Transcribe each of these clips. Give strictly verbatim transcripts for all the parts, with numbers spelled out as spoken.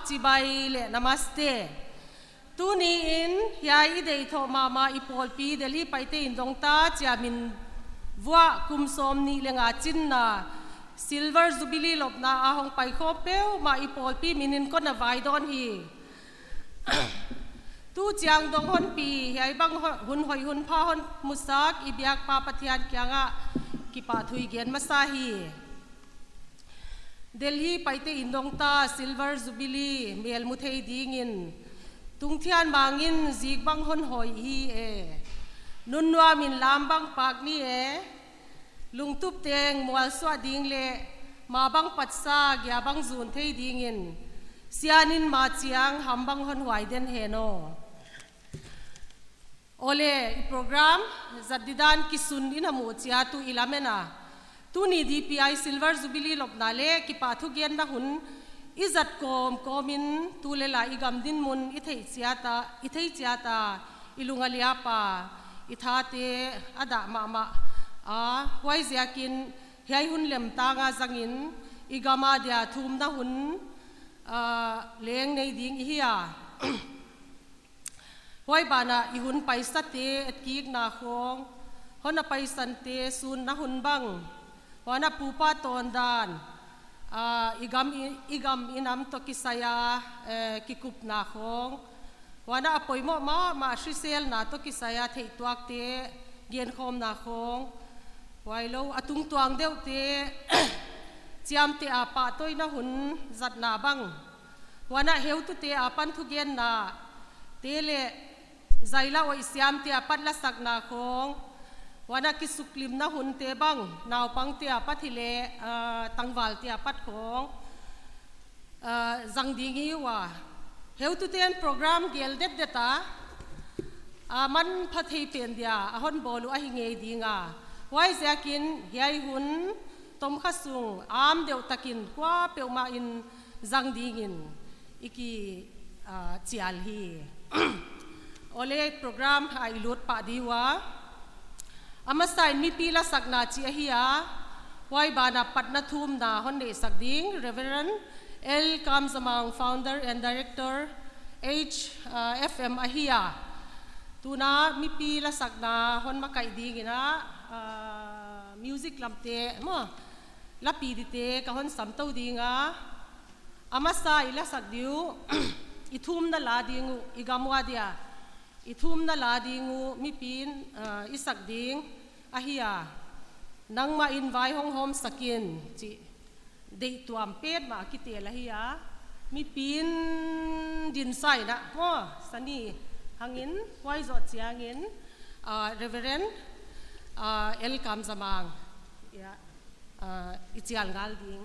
Chibai leh namaste. Tuni in hiai i deih thoh mahmah i pawlpi Delhi Paite Indongta Chiamin vuah kum sawmnih leh nga chinna Silver Jubilee lopna a hong pai khawm peuhmah i pawlpi min in kon na vaidawn hi. Tu chiang dong hon pi, hiai bang ho-, hun hoih hun pha hon musak i biakpa Pathian kiangah kipahthu i gen masa hi. Delhi Paite Indongta Silver Jubilee melmu thei dingin tungthian mangin zik bang hon hoih hi e. Nunnuamin lam bang pak ni e. Lungtup teng mualsuah ding leh ma bang patsa gia bang zun thei dingin Sianin ma chiang ham bang hon huai den hen aw. Awle, i program zat didan kisun in a mu chia tu i lamen a. Tuni D P I Silver Jubilee lopna leh kipahthu genna hun i zat kawmkawmin tu leh la i gam dinmun i theih chiat a, i theih chiat a, i lung a liap a, i thate a dah mahmah a, huaiziakin hiai hun lemtang a zangin i gam a dia thumna hun, ah, leng nei ding i hi a. Huai banah i hun paisate etkikna khawng, hon a paisante sunna hun bang, huan a pupa tawndan, ah, i gam i, i gam i nam toh kisai a, eh, kikupna khawng, huan a poimoh mahmah hriselna toh kisai a theihtuakte genkhawmna khawng, huailou a tungtuang deuhte chiamteh a pahtawi na hun zatna bang, huan a heutute apan thugenna te leh zaila oihsiamte apat lasakna khawng, huan a kisuklimna hunte bang, naupangte apat hileh, ah, tangvalte apat khawng, ah, zang ding i hi ua. Heututen program gel detdet a, ah, manpha thei pen dia a hon bawl uh ahi ngei ding a. Huaiziakin hiai hun tomkha sung am deuh takin kuapeuhmah in zang dingin i ki, ah, chial hi. Awle, program a i lut pah di ua. A masa in mipi lasakna chih ahi a. Huai banah patna thumna hon neihsak ding Reverend L Kamzamang, Founder and Director, H, ah, F M ahi a. Tuna mipi lasakna hon makaih dingin a, ah, music lamte maw, lapi dite ka hon sam tou ding a. A masa i lasak di uh, i thumna la ding uh, i gam ua dia i thumna la ding uh, mipi'n, ah, i sak ding ahi a. Nangmah in vaihawm hawmsak in chih deihtuam petmah kitel ahi a. Mipi'n dinsa in a, maw, sani hangin, huai zoh chiangin, ah, Reverend, ah, L Kamzamang, ya, ah, i chial ngal ding.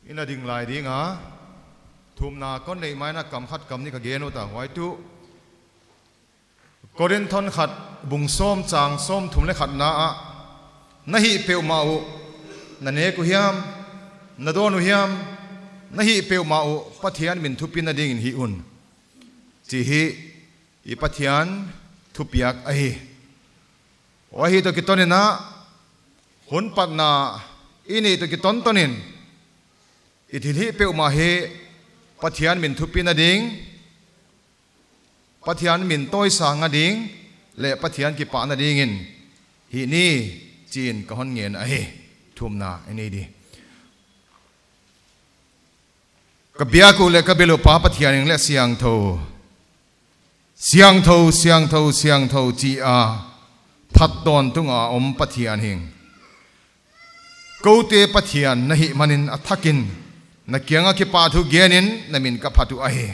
I na ding lai ding a, thumna kon neih main a kam khat kam nih ka gen ut a, huai tuh Korinth khat bung sawm chang sawmthum leh khatna ah, na hih peuhmah uh, na nek uh hiam, na dawn uh hiam, na hih peuhmah uh Pathian min thupina dingin hih un, chi hi i Pathian thupiak ahi. Huai hi toh kiton in a, hun patna i neih toh kiton ton in, i thilhih peuhmah hi Pathian min thupina ding, Pathian min tawisangna ding, leh Pathian kipahna dingin hih ni, chiin ka hon ngen ahi. Thumna i nei di. Ka biak uh leh ka bel uh Pa Pathian hing leh siangthou, siangthou, siangthou, siangthou chi a, phat tawntung a om Pathian hing. Koute Pathian na hih manin a thakin na kianga kipahthu genin na min ka phat uh ahi.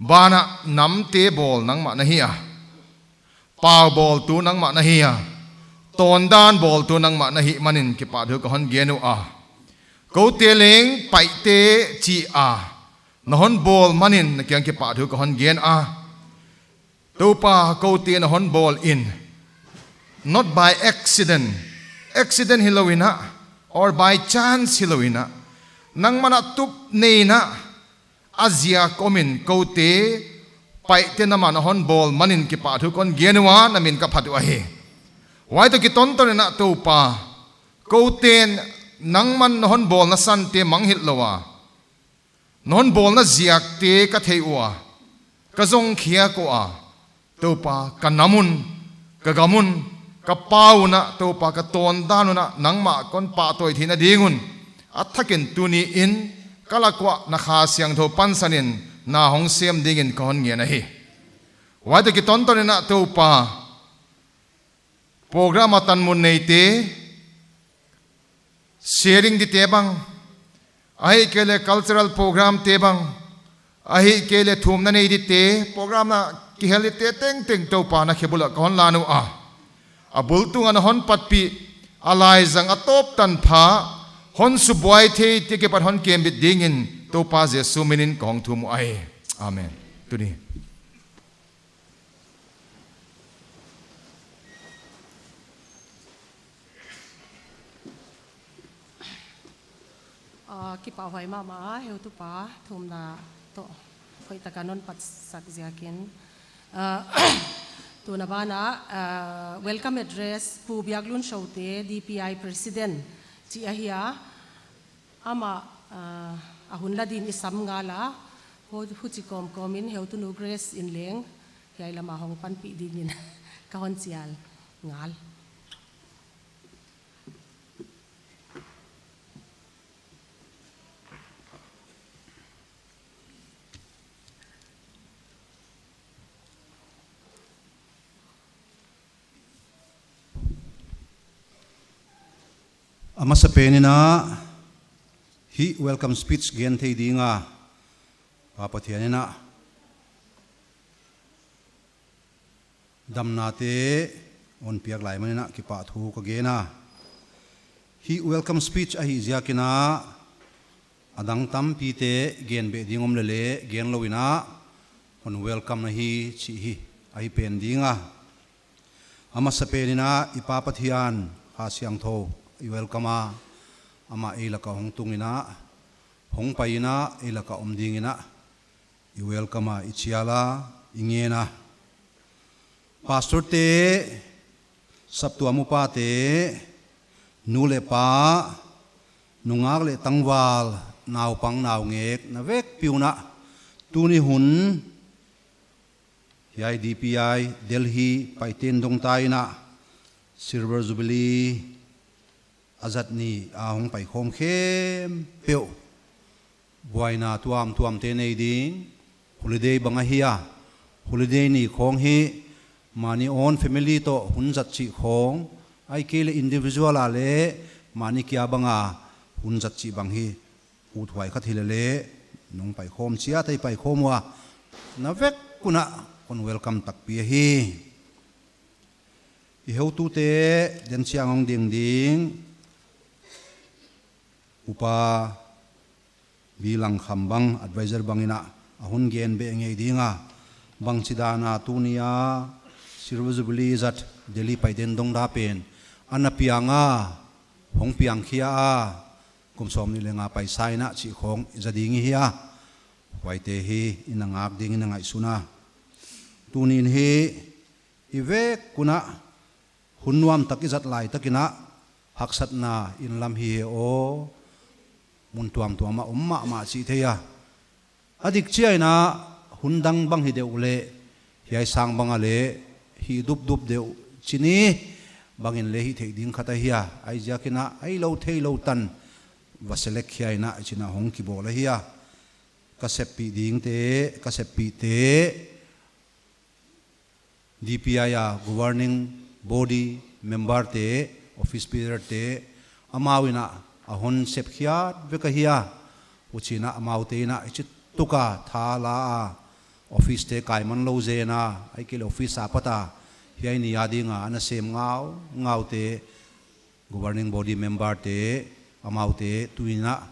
Ban ah namte bawl nangmah na hi a, pau bawltu nangmah na hi a, tawndan bawltu nangmah na hih manin kipahthu ka hon gen uh a. Koute leng paihte chi a na hon bawl manin na kiang kipahthu ka hon gen a. Toupa, koute na hon bawl in, not by accident, accident hilou in a, or by chance hilou in a, nangmah na tup nei in a, a ziak om in koute paihte nangmah na hon bawl manin kipahthu kon gen ua, na min ka phat uh ahi. Huai toh kiton ton in a Toupa, kouten nangman na hon bawlna sante mangngilh lou a, na hon bawlna ziakte ka theih ua, ka zong khiak ua, Toupa, ka nam un, ka gam un, ka pau un a, Toupa, ka tawndan un a, nangmah kon pahtawi theihna ding un, a thakin tuni in, ka lak uah na Kha Siangthou pansan in, na hong sem dingin ka hon ngen ahi. Huai toh kiton ton in a Toupa, program a tanmun neite, sharing dite bang, ahihkeileh cultural program te bang, ahihkeileh thumna nei dite, program a kihel dite tengteng Toupa na khe bul ah ka hon lan ua. A bul tung a na hon patpih, a laizang a tawp tanpha, hon subuai theite kipat hon kembit dingin Toupa Jesu minin ka hong thum uh ahi. Amen. Tuni. Ah, kipahhuai mahmah a, heutupa, thumna toh hoihtak a non patsak ziakin. Ah, tuna ban ah, ah, welcome address, Pu Biaklun Shote, D P I President, chi ahi a. Amah, ah, a hun la din i sam ngal a, hu-, huchi kawmkawm in heutunu Grace in leng, hiai lam a hong panpih dingin ka hon chial ngal. A masapen in a, hih welcome speech gen thei ding a, Pa Pathian in a, Damnate hon piak lai manin a kipahthu ka gen a. Hih welcome speech ahih ziakin a, a dang tampite gen beh ding om lele gen louin a, hon welcome na hi chih hi ahi pen ding a. A masapen in a i Pa Pathian, Kha Siangthou i welcome a, amah ei laka hong tung in a, hong pai in a, ei laka om dingin a i welcome a, i chial a, i ngen a. Pastorte, saptuam upate, nu leh pa, nungak leh tangval, naupang naungek, na vekpi un a, tuni hun, hiai D P I Delhi paiten dongta in a Silver Jubilee a zat ni a hong paikhawm khempeuh, buaina tuamtuamte nei ding holiday bang ahi a, holiday ni khawng hi mahni own family toh hun zat chih khawng, ahihkeileh individual a leh mahni kia banga hun zat chih bang hi uthuai khat hi lele, nong paikhawm chiat a i paikhawm ua, na vek un a kon welcome takpi ahi. I heutute, den chiang hong ding ding Upa B. Langkham bang, advisor bangin a, a hun gen beh ngei ding a. Bangchidan a tuni a Silver Jubilee zat Delhi paiten dongta pen ana piang a, hong piang khia a, kum sawmnih leh nga paisa in a chih khawng i za ding i hi a. Huaite hi i na ngak ding i na ngaihsun a. Tuni'n hi i vek un a hun nuam tak i zat lai takin a, haksatna in lam hi he aw, mun tuamtuam a om mahmah chih thei a. A dik chiangin a hun dang bang hi deuh leh, hiai sang bang a leh hih dupdup deuh chih ni bangin leh hih theih ding khat ahi a. Ahihziakin a, ei lou theilou tan va select khia in a, chih in a hong kibawl ahi a. Ka seppih dingte, ka seppihte, D P I a governing body member te, office bearer te, amau in a, a hon sep khiat vek ahi a. Huchiin a, amaute in a, i chih tuk a tha la a, office te kai man lou zen a, ahihkeileh office apat a, hiai ni a ding a ana sem ngaungaute, governing body member te, amaute tuin a,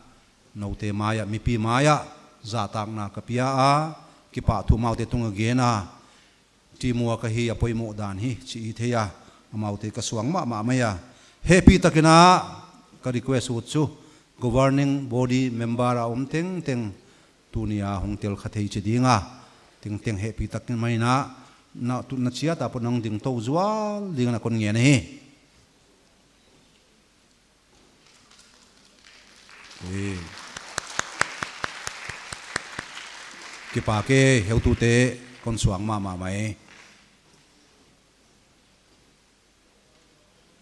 noute mai a, mipi mai a, zahtakna ka pia a, kipahthu amaute tung a gen a, teamwork ahi a poimoh dan hi, chih i thei a, amaute ka suang mahmah mai a. Hehpihtakin a, ka request ut chu, governing body member a om tengteng, tuni a hong tel kha thei chi ding a, tengteng hehpihtakin mai in a, na, tu, na chiat a pawt nang ding tou zual ding in a kon ngen ahi. Ui. Kipak e, heutute kon suang mahmah mai.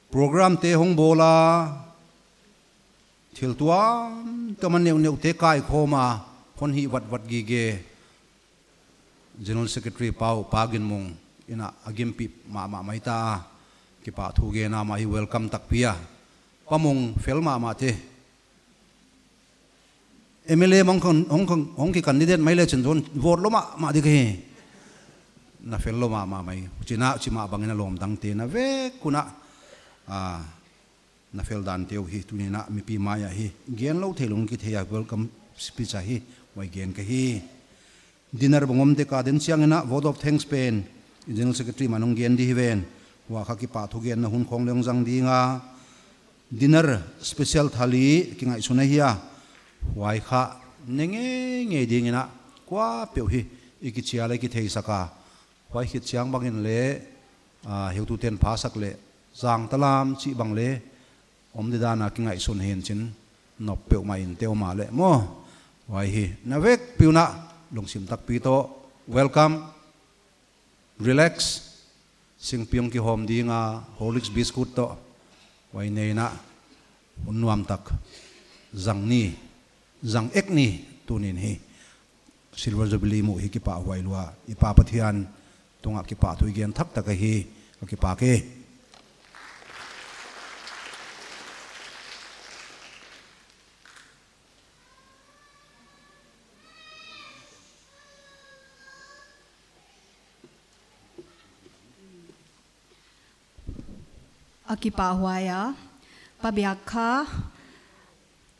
Program te hong bawl a, thil tuamtuam a neuhneuh te kaikhawm a, hon hih vatvat gige. General Secretary pau, Pa Ginmung in a, a gimpih mahmah mai ta a, kipahthu gen a, amah hi welcome takpi a. Pa Mung fel mahmah te. M L A mong khong, hong khong, hong ki candidate mai le chin zong vote lou mahmah di ka hi. Na fel lou mahmah mai. Chih in a, chih mah bangin a lawm dangte na vek un a, a, na fel dante uh hi, tuni'n a mipi mai a hi gen lou theilou ki thei a, welcome speech a hi, huai gen ka hi. Dinner bang om tek a, den chiangin a vote of thanks pen, General Secretary mah in hong gen di hi ven, huai kha kipahthu genna hun khawng leng zang ding a. Dinner special thali kingaihsun ahi a, huai kha ne ngeingei dingin a, kuapeuh hi i kichial a i kitheisak a. Huai khit chiang bangin le, a, heutute'n phasak le, zang ta lam chih bang le, om di dan a kingaihsun hi'n chin, nop peuhmah in te om a le maw. Huai hi, na vekpi un a, lungsim takpi toh, welcome, relax, singpi hong kihawm ding a, Horlicks biscuit toh, huai nei in a, hun nuam tak, zang ni, zang ek ni, tuni'n hi. Silver Jubilee muh hi kipahhuai lua, i Pa Pathian tungah kipahthu i gen thaktak ahi, ka kipak e. A kipahhuai a, Pa Biak kha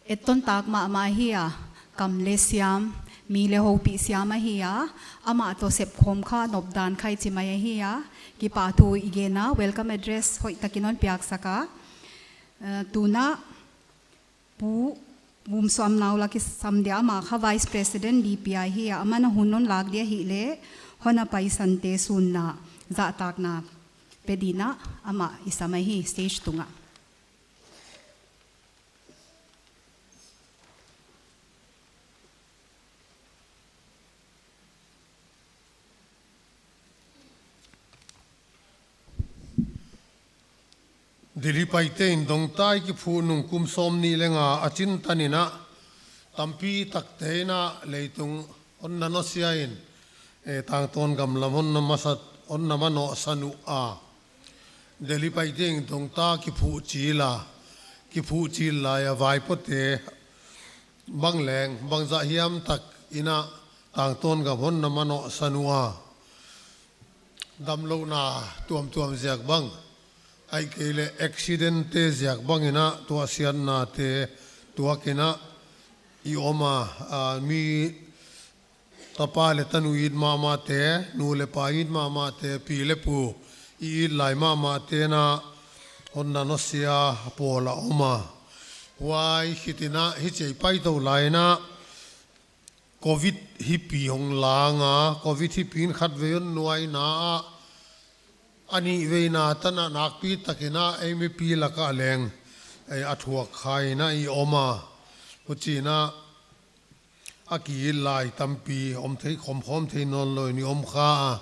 etton tak mahmah ahi a, kam leh siam, mi leh houpih siam ahi a, amah toh sepkhawm kha nopdan kha i chi mai ahi a, kipahthu i gen a, welcome address hoihtak in hon piaksak a. Eh, tuna Pu Vumsawmnau lak i sam dia, amah kha Vice President D P I ahi a, aman a hun hon lak dia hileh, hon a paisante sunna, zahtakna pe dingin amah i sam ahi stage tungah. Delhi paite in dongta i kiphuh nung kum sawmnih leh nga a chin tan in a, tampi takte in a leitung hon na nusia in, eh, tangtawn gam lam hon na masa, hon na manoh san ua. Delhi paite in dongta kiphuh chil a, kiphuh chil lai a vaipote bang leng, bangzah hiam tak in a tangtawn gam hon na manoh san ua. Damlouhna tuamtuam ziak bang, ahihkeileh accident te ziak bang in a tuahsiatnate tuak in a i om a, a, mi tapa leh tanu it mahmahte, nu leh pa it mahmahte, pi leh pu i it lai mahmahte in a hon na nusia pawl a om a. Huai khit in a hichi a i paitou lai in a, Covid hipi hong lang a, Covid hipi in khatvei hon nuaina a, a nihveina tan a nakpi tak in a ei mipi lak ah leng, eh, a thuak kha in a i om a. Huchi in a, a ki-it lai tampi om thei, khawmkhawm thei nawnlou in i om kha a.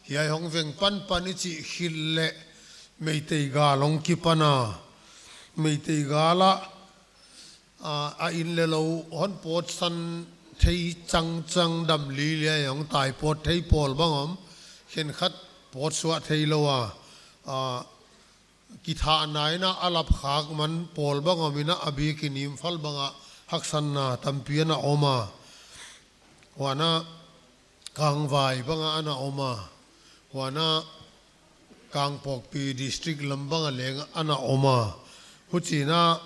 Hiai hong veng panpan i chih khit leh Meitei gal hong kipan a. Meitei gal ah, a, a inn leh lou hon pawtsan thei changchang, dam liliai hong tai pawt thei pawl bang om, khenkhat pawt suah theilou a, a, kithahna in a a lap khak man pawl bang om in a, a bik in Imphal bang ah haksatna tampi ana om a. Huan a Kangvai bang ah ana om a. Huan a Kangpokpi district lam bang ah leng ana om a. Huchi in a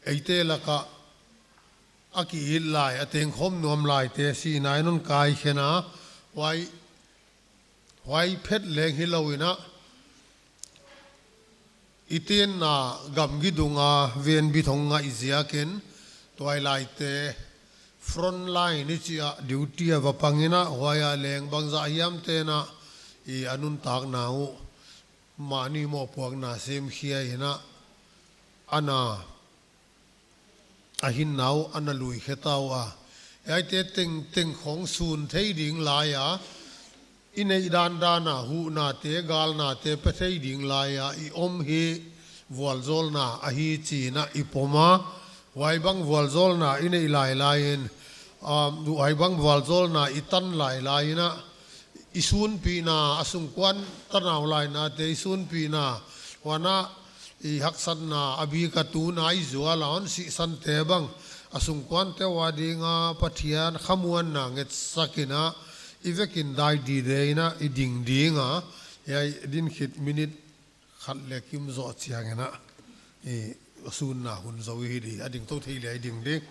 eite lak ah a ki-it lai, a tengkhawm nuam laite sihna in hon kaikhen a, huai, huai phet leng hilou in a, i tenna gamgi dung a venbit hong ngaih ziak in, tuailaite front line i chih a duty a va pang in a, huai ah leng bangzah hiam te'n a, i a nuntakna uh mahni mohpuakna semkhia in a, ana, a hinna uh ana lui khe ta ua. Hiaite tengteng khong sun thei ding lai a, i neih dandan a huhnate, galnate pe thei ding lai a i om hi vualzawlna ahi chi in a i pom a. Huai bang vualzawlna i neih lailai in, um, huai bang vualzawlna i tan lailai in a, i sunpihna, a sungkuan tanau lainate i sunpihna, huan a i haksatna a bik a tuna i zual a hon sihsante bang, a sungkuante ua ding a Pathian khamuanna ngetsak in a, i vek in dai dide in a i ding ding a, hiai din khit minute khat leh kim zoh chiang in a, i sunna hun zou hi di, a ding tou thei leh i ding ding.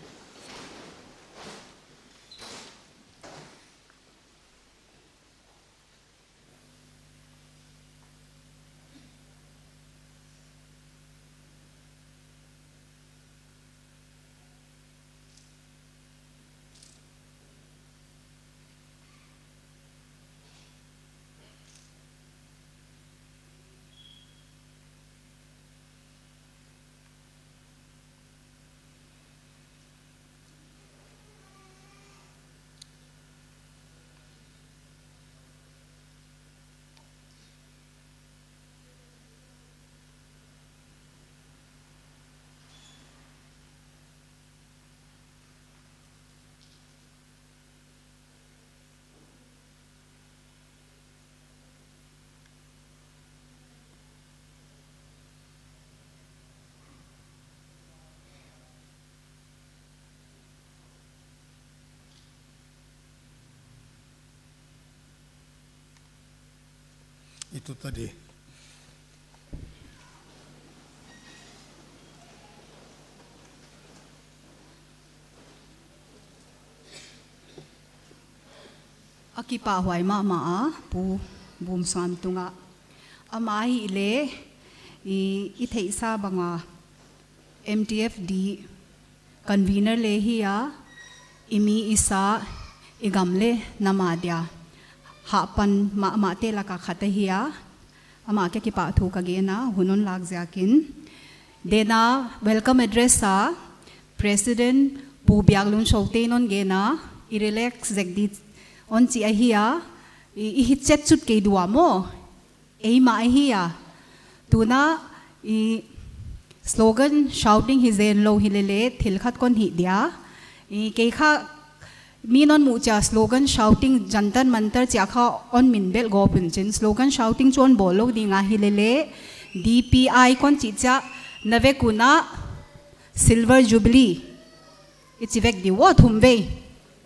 I tut a di. Kipahhuai mahmah a, Pu Bumsuan tungah. Ama hi leh, i, i theihsa banga M T F D convener leh hi a, i mi i sa, i gam leh nam a dia hahpan mahmahte laka khat ahi a, amah kiang kipahthu ka gen a, hun hon lak ziakin. Tuna welcome address a President Pu Biaklun Sote in hon gen a, i relax zek di hon chi ahi a, i, i hi chet chut kei dua maw. Eimah ahi a. Tuna i slogan shouting hi zenlou hi lele, thil khat kon hih dia. I kei kha mi non mu chia slogan shouting Jantar Mantar chia kha hon min bel go pun chin. Slogan shouting chu hon bawl lou ding ahi lele. D P I kon chi chia na vek un a Silver Jubilee. I chi vek di uh thum vei.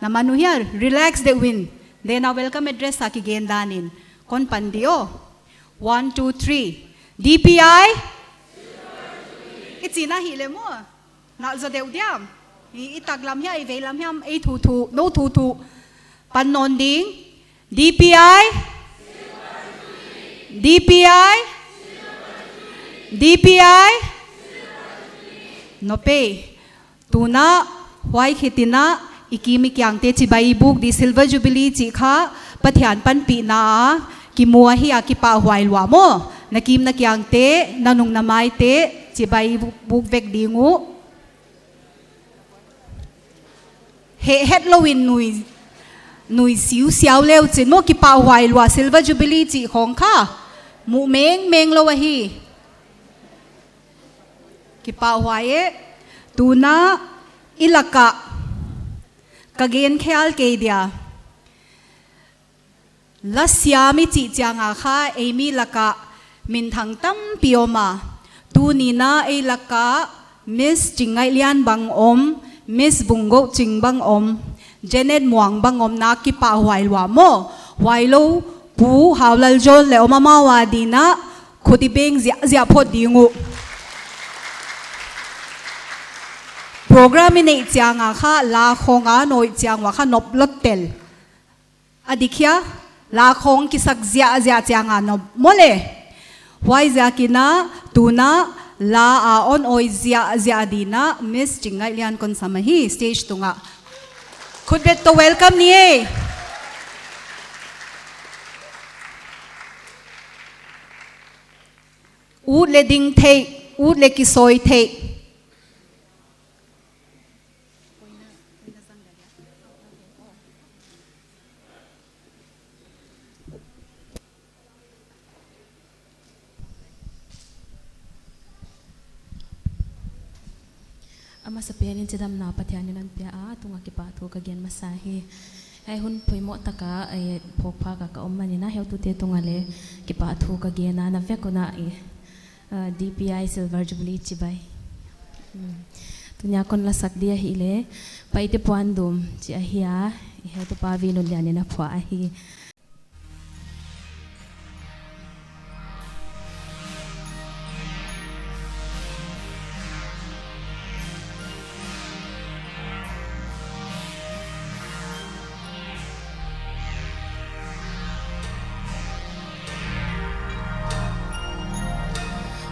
Na man uh hia, relax deuh in. Tuna welcome address a kigen dan in. Kon pan di uh. One, two, three. D P I. I chi na hi leh maw. Nalh zaw deuh diam. I, i taklam hia, i veilam hia, i thuthu, nou thuthu. Pan nawn ding. D P I. D P I. D P I. Nop e. Tuna, huai khit in a, i kim i kiangte chibai buk di Silver Jubilee chih kha, Pathian panpihna a, kimu ahi a kipahhuai lua maw. Na kim na kiangte, na nung na maite, chibai bu-, buk vek ding uh. Heh hetlou in nui, nui siusiau leu chin maw kipahhuai lua Silver Jubilee chih khong kha. Muh mengmeng lou ahi. Kipahhuai e, tuna i laka ka gen khial kei dia. Lasiam i chih chiang a kha ei mi laka minthang tampi om a. Tuni in a ei laka Miss Chingngaihlian bang om, Miss Bunggoh Ching bang om, Janet Muang bang om na kipahhuai lua maw. Huailou Pu Haulal John leh om amau a din a khut i beng ziahziah phot ding uh. Program i neih chiang a kha la khong a hon hoih chiang ua kha nop lottel. A dik hia, la khong kisak ziahziah chiang a nop maw le. Huaiziakin a tuna la a hon hoih ziahziah din a Miss Chingngaihlian kon sam ahi stage tungah. Khutbet toh welcome ni e. Ut leh ding theih, ut leh kisoi theih. A masapen in chidamna Pathian in hon pia a, a tungah kipahthu ka gen masa hi. Hiai hun poimoh taka, eh, phawk phak a ka om manin a, heutute tungah leh kipahthu ka gen a, na vek un a, eh, ah, D P I Silver Jubilee chibai. Hmm. Tuni a kon lasak di ahi leh, Paite Puandum chih ahi a, i heutupa Vinunlian in a phuah ahi.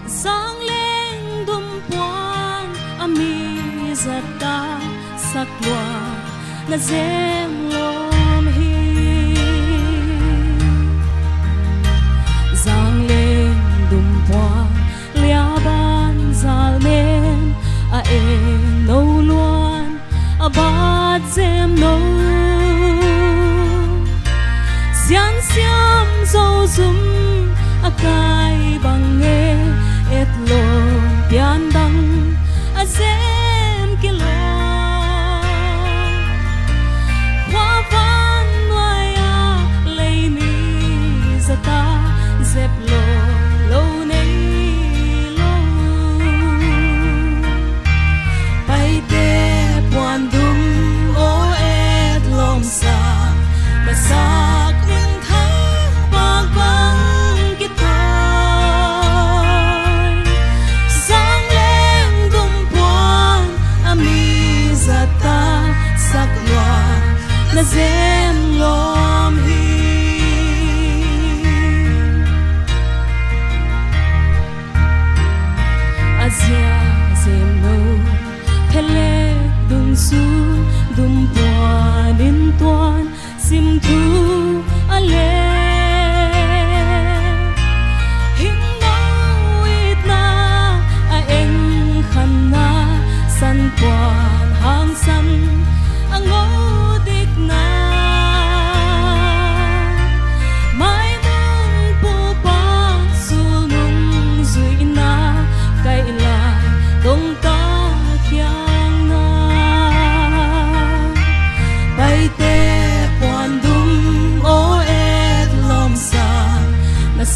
Zangleng Dumpuan a mi zat a sak lua na zem lawm hi. Zangleng Dumpuan Liaban Zalmen a en nou luan a bat zem nou. Zian siam zou zum a kai bang e, et lou pian dang a zem kilou. Khua van nuai a lei mi zat a zep lou lou nei lou. Paite Puandum aw, et lawmsa masak minthang bang bang kitoh.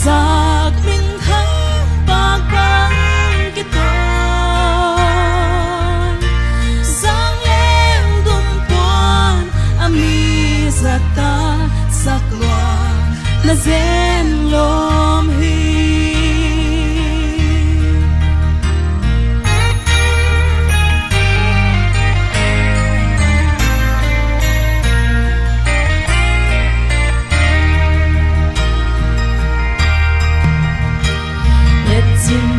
Sak minthang pak bang kitawi, sang leng dum puan a mi zat a sak luang na zen lawm hi. Lechin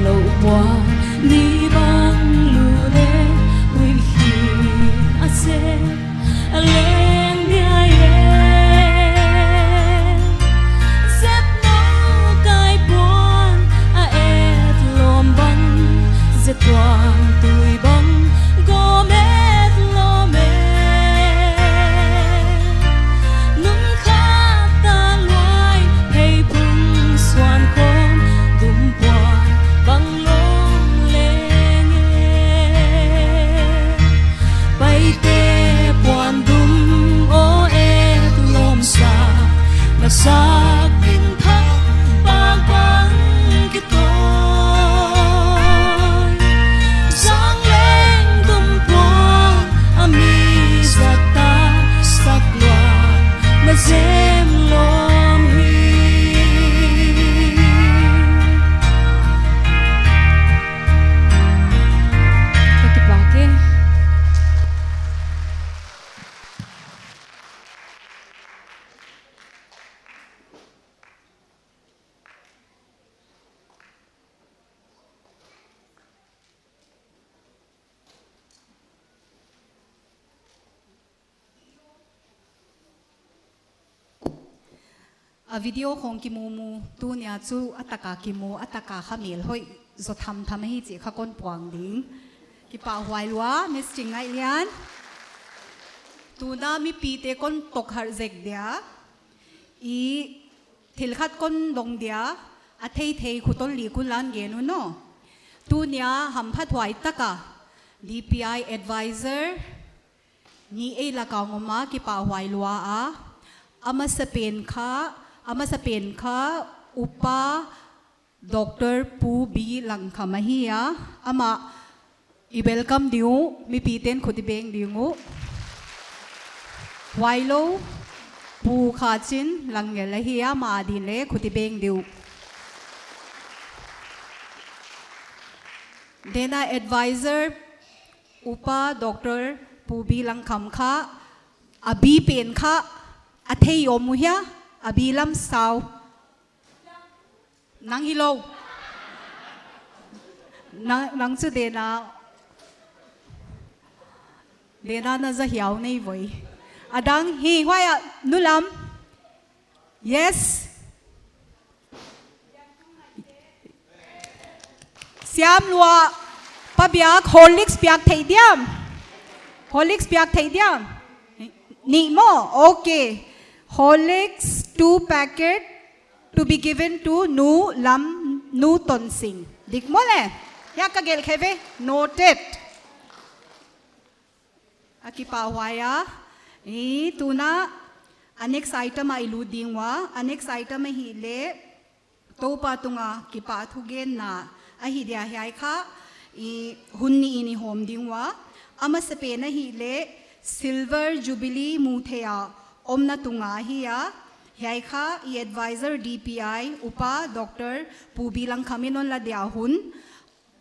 lou puan ni bang lu le hui hi a se a leng dia e. Zet no kai puan a et lawm bang, zet tuang tui bang gawm et lawm e. Nun khat a luai hei phung suan khawm dum puan bang lawm leng e. Paite puan dum aw et lawm sa, na sak minthang pak bang kitawi, sang leng dum puan a mi zat a sak luang na zen lawm hi. Ka kipak e. A video khong kimumu, tunia chu a taka kimu, a taka kha mel hoih zaw thamtham ahi chih kha kon puang ding. Kipahhuai lua, Miss Chingngaihlian. Tuna mipite kon tokharh zek dia. I thil khat kon dong dia, a theithei khut on lik un lan gen un aw. Tunia hamphathuai taka D P I advisor nih ei laka ngawm a kipahhuai lua a. A masapen kha, a masapen kha Upa Doctor Pu B Langkham ahi a. Amah i welcome ding uh, mipiten khut i beng ding uh. Huailou Pu Khachin Langngel ahi a, amah adin le khut i beng ding uh. Dena advisor Upa Doctor Pu B Langkham kha, a B pen kha, a thei om uh hia, a B lam sau. Nang hilou. Nang, nang chu dena, dena na za hiau nei voi. A dang hi huai a nu lam. Yes. Siam lua, pa biak Horlicks piak thei diam? Horlicks piak thei diam? Nih maw? Okay. Horlicks two packet to be given to Nu Lam, Nu Tonsing. Dik maw le? Hiai ka gelh khe ve. Noted. A kipahhuai a. I tuna a next item a i lut ding ua. A next item ahihleh Toupa tunga kipahthugenna ahi dia hiai kha. I hun nih in i hawm ding ua. A masapen ahihleh Silver Jubilee muthei a omna tunga ahi a. Hiai kha i advisor D P I Upa Doctor Pu B Langkham in on la dia hun.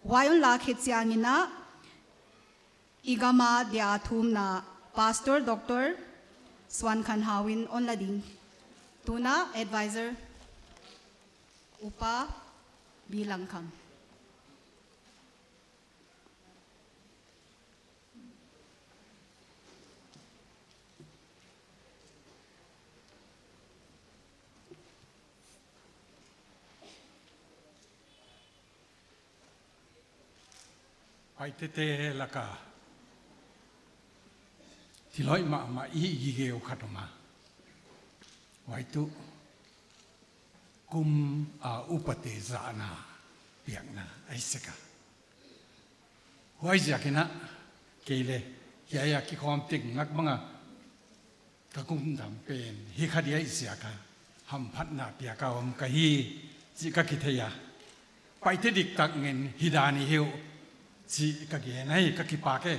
Huai on la khe chiangin a, i gam a dia thumna Pastor Doctor Suankhanhau in on la ding. Tuna advisor Upa B Langkham. Huaite te laka thil hoih mahmah i gige uh khat om a. Huai tuh kum a upate zahna piakna ahi sek a. Huaiziakin a, kei leh hiai a kikhawm teng ngak bang a ka kum dam pen hi kha dia i ziak a. hamphatna piak a om ka hi chih ka kithei a. Paite diktak ngen hi dan i hi uh chih ka gen ahi, ka kipak e.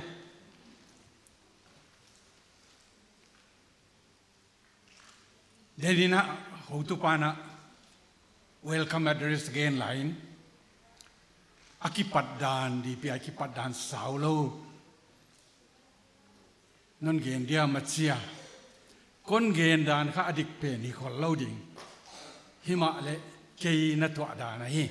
Denin a hotupa'n a welcome address gen lai in, a kipat dan di pi a kipat dan sau lou. Non gen diam a chi a. Kon gen dan kha a dik pen hi khol lou ding. Himahleh kei na tuah dan ahi.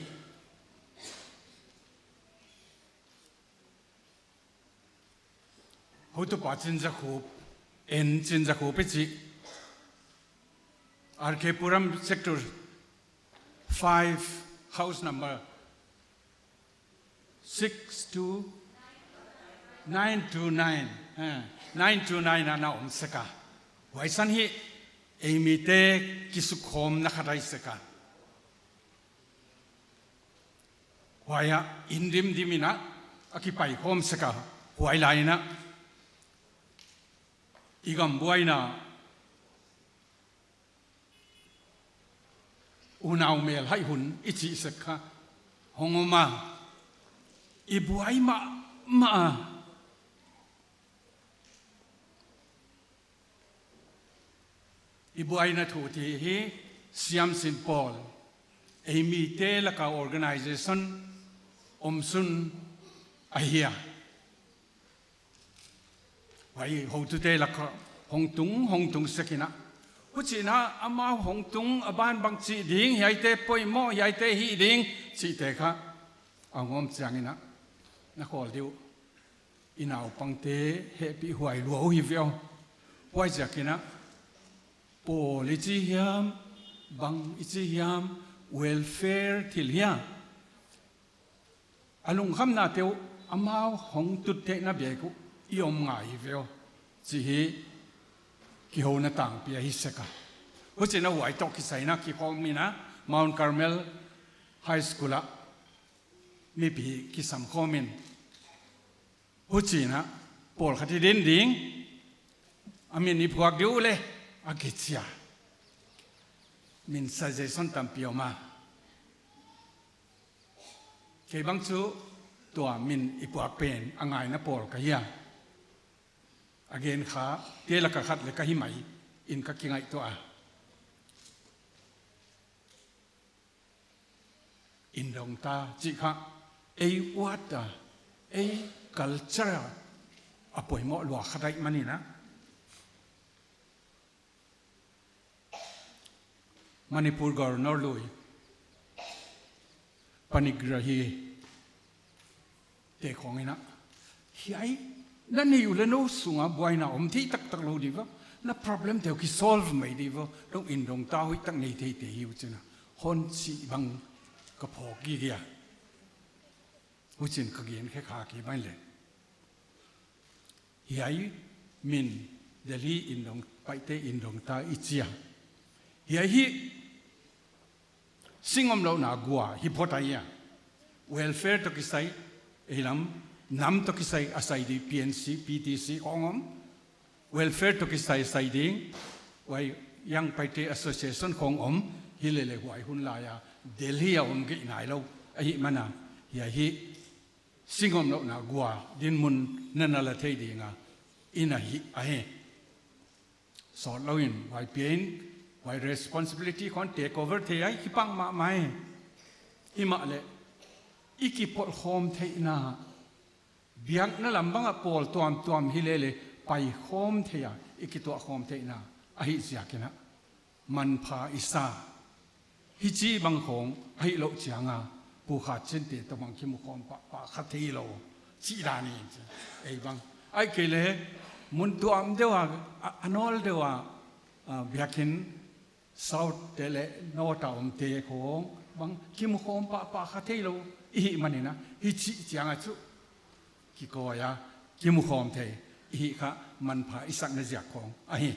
Hotupa Chinzakhup, N Chinzakhup i chih. R K Puram Sector five, house number six two nine two nine. Eh, nine two nine a na om sek a. Huai san hi ei mite kisukkhawmna khat ahi sek a. Huai ah inn dimdim in a kipai khawm sek a, huai lai in a i gam buaina unau mel haih hun i chih sek kha hong om a, i buai mahmah a. I buaina thu te hi siamsin pawl, ei mite laka organization omsun ahi a. Huai hotute laka hong tung, hong tung sek in a. Huchiin a amau hong tung a ban bang chih ding, hiaite poimoh, hiaite hih ding chihte kha a hong om chiangin a, na khawl di uh. I naupangte hehpihhuai lua uh hi ve aw. Huaiziakin a, pawl i chi hiam, bang i chi hiam, welfare thil hia, a lungkhamnate uh amau hong tut theihna bek uh i om ngai hi ve aw chih hi kihouna tangpi ahi sek a. Huchiin a huai toh kisai in a kikhawm in a Mount Carmel High School ah mipi kisam khawm in, huchiin a pawlkhat i din ding, a min i phuak di uh leh a kichi a. Min suggestion tampi om a. Kei bang chu tua min i phuak pen a ngaina pawl ka hi a. A gen khate laka khat leh ka hi mai in ka kingaihtuah a. Indongta chih kha ei uat a, ei culture a poimoh lua khat ahih manin a, Manipur Governor lui, Panigrahi te khawng in a, hiai na nei uleh nou sunga buaina om thei taktak lou di vo, na problemte uh kisolve mai di vo, nou indongta hoihtak nei theite hi uh chiin a hon chih bang ka phawk gige a. Huchiin ka gen khe kha kei mai leh. Hiai min Delhi indong, Paite indongta i chi a. Hiai hi singomlouhna gua hi phot ahi a. Welfare toh kisai, ei lam, nam toh kisai a sai di P N C, P T C khawng om. Welfare toh kisai sai ding, huai Young Paite Association khawng om, hileleh huai hun lai a Delhi a om kei nailou ahih manin a, hiai hi singomlouhna gua dinmun na na la thei ding a inn ahi, ahi. Sawtlou in, huai pen, huai responsibility khawng take over thei a i kipak mahmah e. Himahleh, i kipawlkhawm theihna, biakna lam bang a pawl tuamtuam hileleh, paikhawm thei a, i kituahkhawm theihna ahih ziakin a, manpha i sa. Hichibang khawng ahihlouh chiang a, pukhat chinte toh bang kimukhawm pahpah kha theilou chih dan in chi. Ei bang, ahihkeileh, mun tuam deuh a, a, a nawl deuh a, a, biakinn South te leh North a omte khawng bang kimukhawm pahpah kha theilou i hih manin a, hichi chiang a chu kikoih a, kimukhawm thei i hih kha manpha i sakna ziak khawng ahi.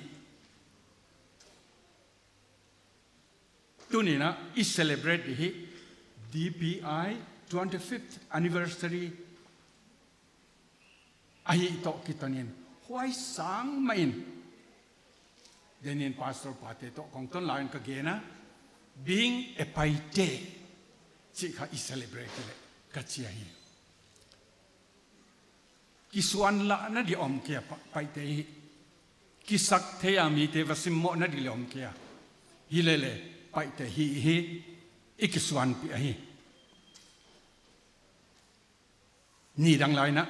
Tuni'n a i celebrate di hi D P I twenty-fifth anniversary ahih toh kiton in, huai sang mah in, denin pastor pate toh kong ton lai in ka gen a, Being a Paite chih kha i celebrate leh ka chi ahi. Kisuanlahna di om kei a, Pa-, Paite hi. Kisak thei a mite va simmohna di leh om kei a. Hilele, Paite hi hi, i kisuanpih ahi. Nidang lai in a,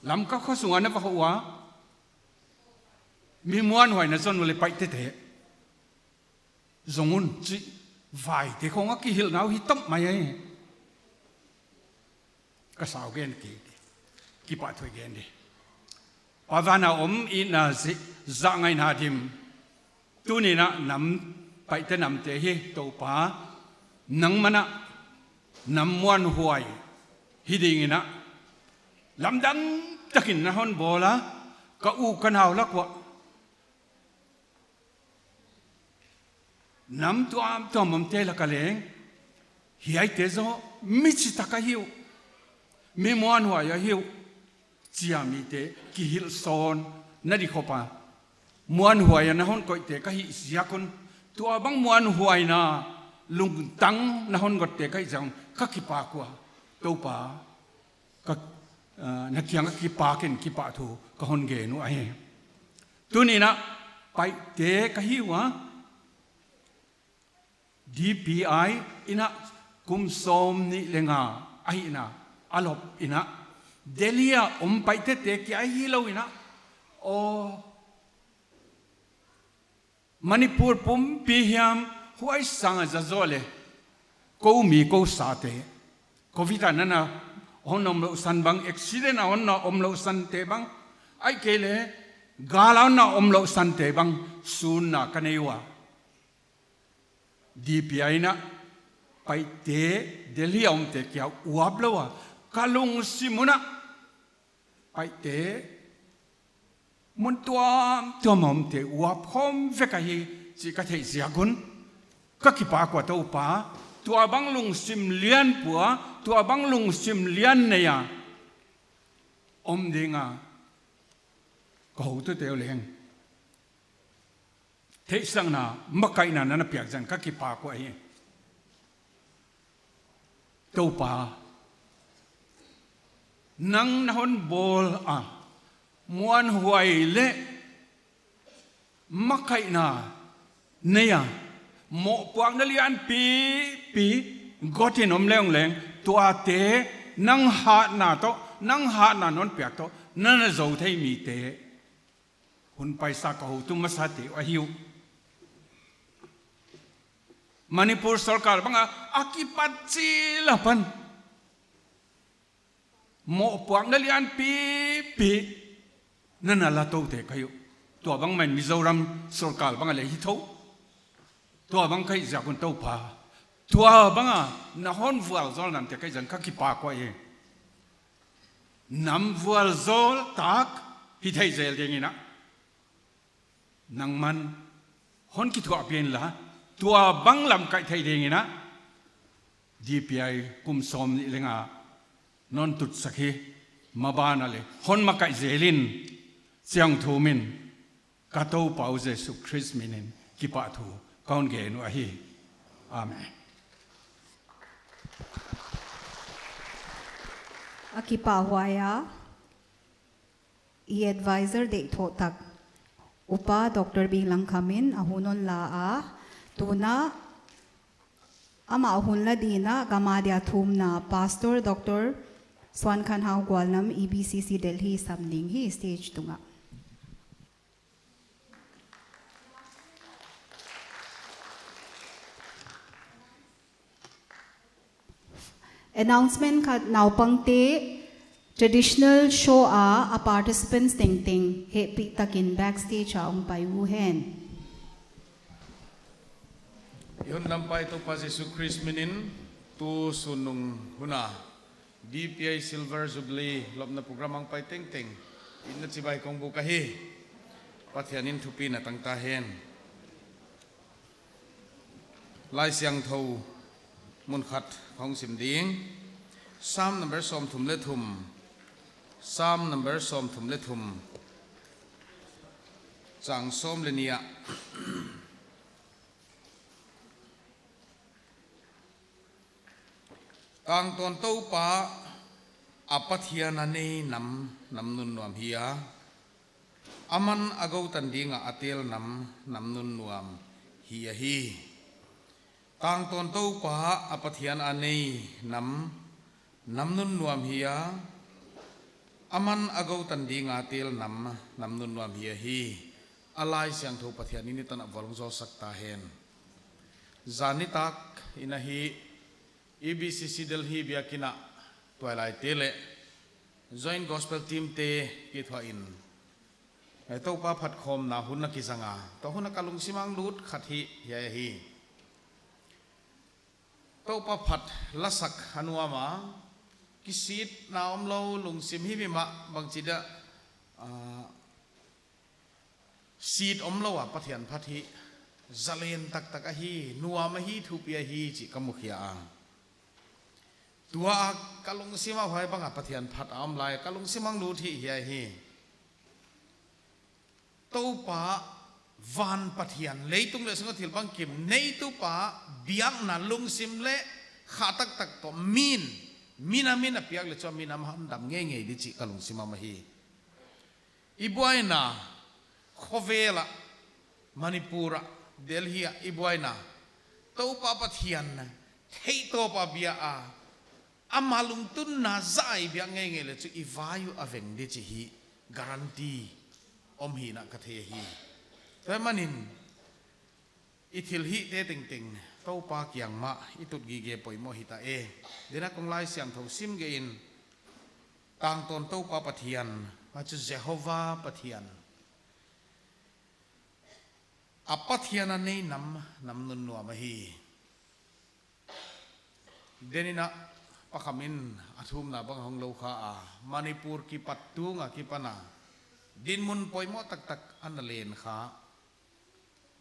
Lamka khosung a na va hoh ua, mi muanhuai na zon uleh Paite te zong un chih vaite khong a kihilhna uh hi tawm mai ahi. Ka sau gen kei di. Kipahthu i gen di. Pa van a om i na zi-, zahngaihna dim. Tuni in a nam, Paite namte hi Toupa, nangmah in a nam muanhuai hi ding in a lamdang takin na hon bawl a, ka u ka nau lak uah nam tuamtuam omte lak a leng, hiaite zong mi chitak ahi uh, mi muanhuai ahi uh, chi a mite kihilhsawnna di khop a muanhuai a na hon koihte ka hih ziak un, tuabang muanhuaina lungtang na hon gotte ka hih ziak un ka kipak ua, Toupa. Ka, ah, na kiang a kipak in kipahthu ka hon gen uh ahi. Tuni in a Paite ka hi ua, D P I in a kum sawmnih leh nga ahihna a lop in a, Delhi a om Paite te kia hilou in a, aw, Manipur pumpi hiam huai sang a za zaw leh, kou mi kou sate, Covid a na na hon omlouhsan bang, accident a hon na omlouhsante bang, ahihkeileh gal a hon na omlouhsante bang sunna ka nei ua. D P I in a Paite Delhi a omte kia uap lou a, ka lungsim un a Paite mun tuamtuam a omte uap khawm vek ahi chih ka theih ziak un ka kipak ua, Toupa. Tuabang lungsim lian pua, tuabang lungsim lian nei a om ding a ka hotute uh leng theihsakna, makaihna na na piak ziak un ka kipak ua hi. Toupa, nang na hon bawl a muanhuai leh makaihna nei a, mohpuakna lianpipi gotin om leng leng, tuate nang hatna toh, nang hatna non piak toh na na zou thei mite, hun paisa ka hotu masate uh ahi uh. Manipur sorkar bang a, a kipat chil apan mohpuakna lianpipi na na la toute ka hi uh. Tuabang mah in Mizoram sorkar bang a leh hi thou. Tuabang ka hih ziak un Toupa, tuabang a na hon vualzawl namte ka hih ziak un ka kipak ua hi. Nam vualzawl tak hi thei zel ding in a, nangman hon kithuahpih inla, tuabang lamkaih thei ding in a, D P I kum sawmnih leh nga non tutsak hi, maban a leh hon makaih zel in, chiang thum in, ka Toupa uh Jesu Khrist min in kipahthu ka hon gen uh ahi. Amen. A kipahhuai a, i advisor deihthoh tak, Upa Doctor Binglang Kham in a hun hon la a, tuna amah hun la ding in a gam a dia thumna Pastor Doctor Suankhanhau Gualnam, E B C C Delhi, sam ding hi stage tung ah. Announcement khat, naupangte traditional show a, a participants tengteng hehpihtakin backstage a hong pai uhen. I hun lampai Toupa Jesu Khrist min in, tu sunnung hun a D P I Silver Jubilee lopna program a hong pai tengteng, i na chibai kong buk ahi. Pathian in thupina tang ta hen. Laisiangthou mun khat kong sim ding. Psalm number sawmthum leh thum. Psalm number sawmthum leh thum. Chang sawm leh nih ah. Tangtawn Toupa a Pathian a nei nam, nam nunnuam hi a, aman a gou tan ding a a tel nam, nam nunnuam hi ahi. Tangtawn Toupa a Pathian a nei nam, nam nunnuam hi a, aman a gou tan ding a a tel nam, nam nunnuam hi ahi. A Laisiangthou Pathian in i tan a vualzawl sak ta hen. Zan nitak in ahi, E B C C Delhi biakinn ah tuailaite leh Joint Gospel Team te kithuah in, eh, Toupa phatkhawmna hun a kizang a, tua hun a ka lungsim a hong lut khat hi hiai ahi. Toupa phat lasak a nuam a, kisitna omlou, lungsim himhim a bangchi dia, ah, sit omlou a Pathian phat hi zalen taktak ahi, nuam ahi, thupi ahi chih ka mukhia a. Tua a ka lungsim a huai bang a Pathian phat a om lai, ka lungsim a hong lut hi hiai ahi. Toupa van Pathian, leitung leh sung a thil bangkim neitupa biakna lungsim leh kha taktak toh min, minam in a piak leh chu a minam hon dam ngeingei di chih ka lungsim a om ahi. I buaina khovel ah, Manipur ah, Delhi ah i buaina, Toupa Pathian theihtawp a bia a, ama lungtunna zah a i biak ngeingei leh chu i vai uh a veng di chih hi guarantee om hi'n ka thei hi. Tua ahihmanin i thilhihte tengteng Toupa kiang mah i tut gige poimoh hita e. Tuni'n kong Laisiangthou sim gei in, Tangtawn Toupa Pathian, huai chu Jehovah Pathian, a Pathian a nei nam, nam nunnuam ahi. Tuni'n Pa Kham in a thumna bang hong lou kha a, Manipur kipat tung a kipan a dinmun poimoh taktak ana len kha.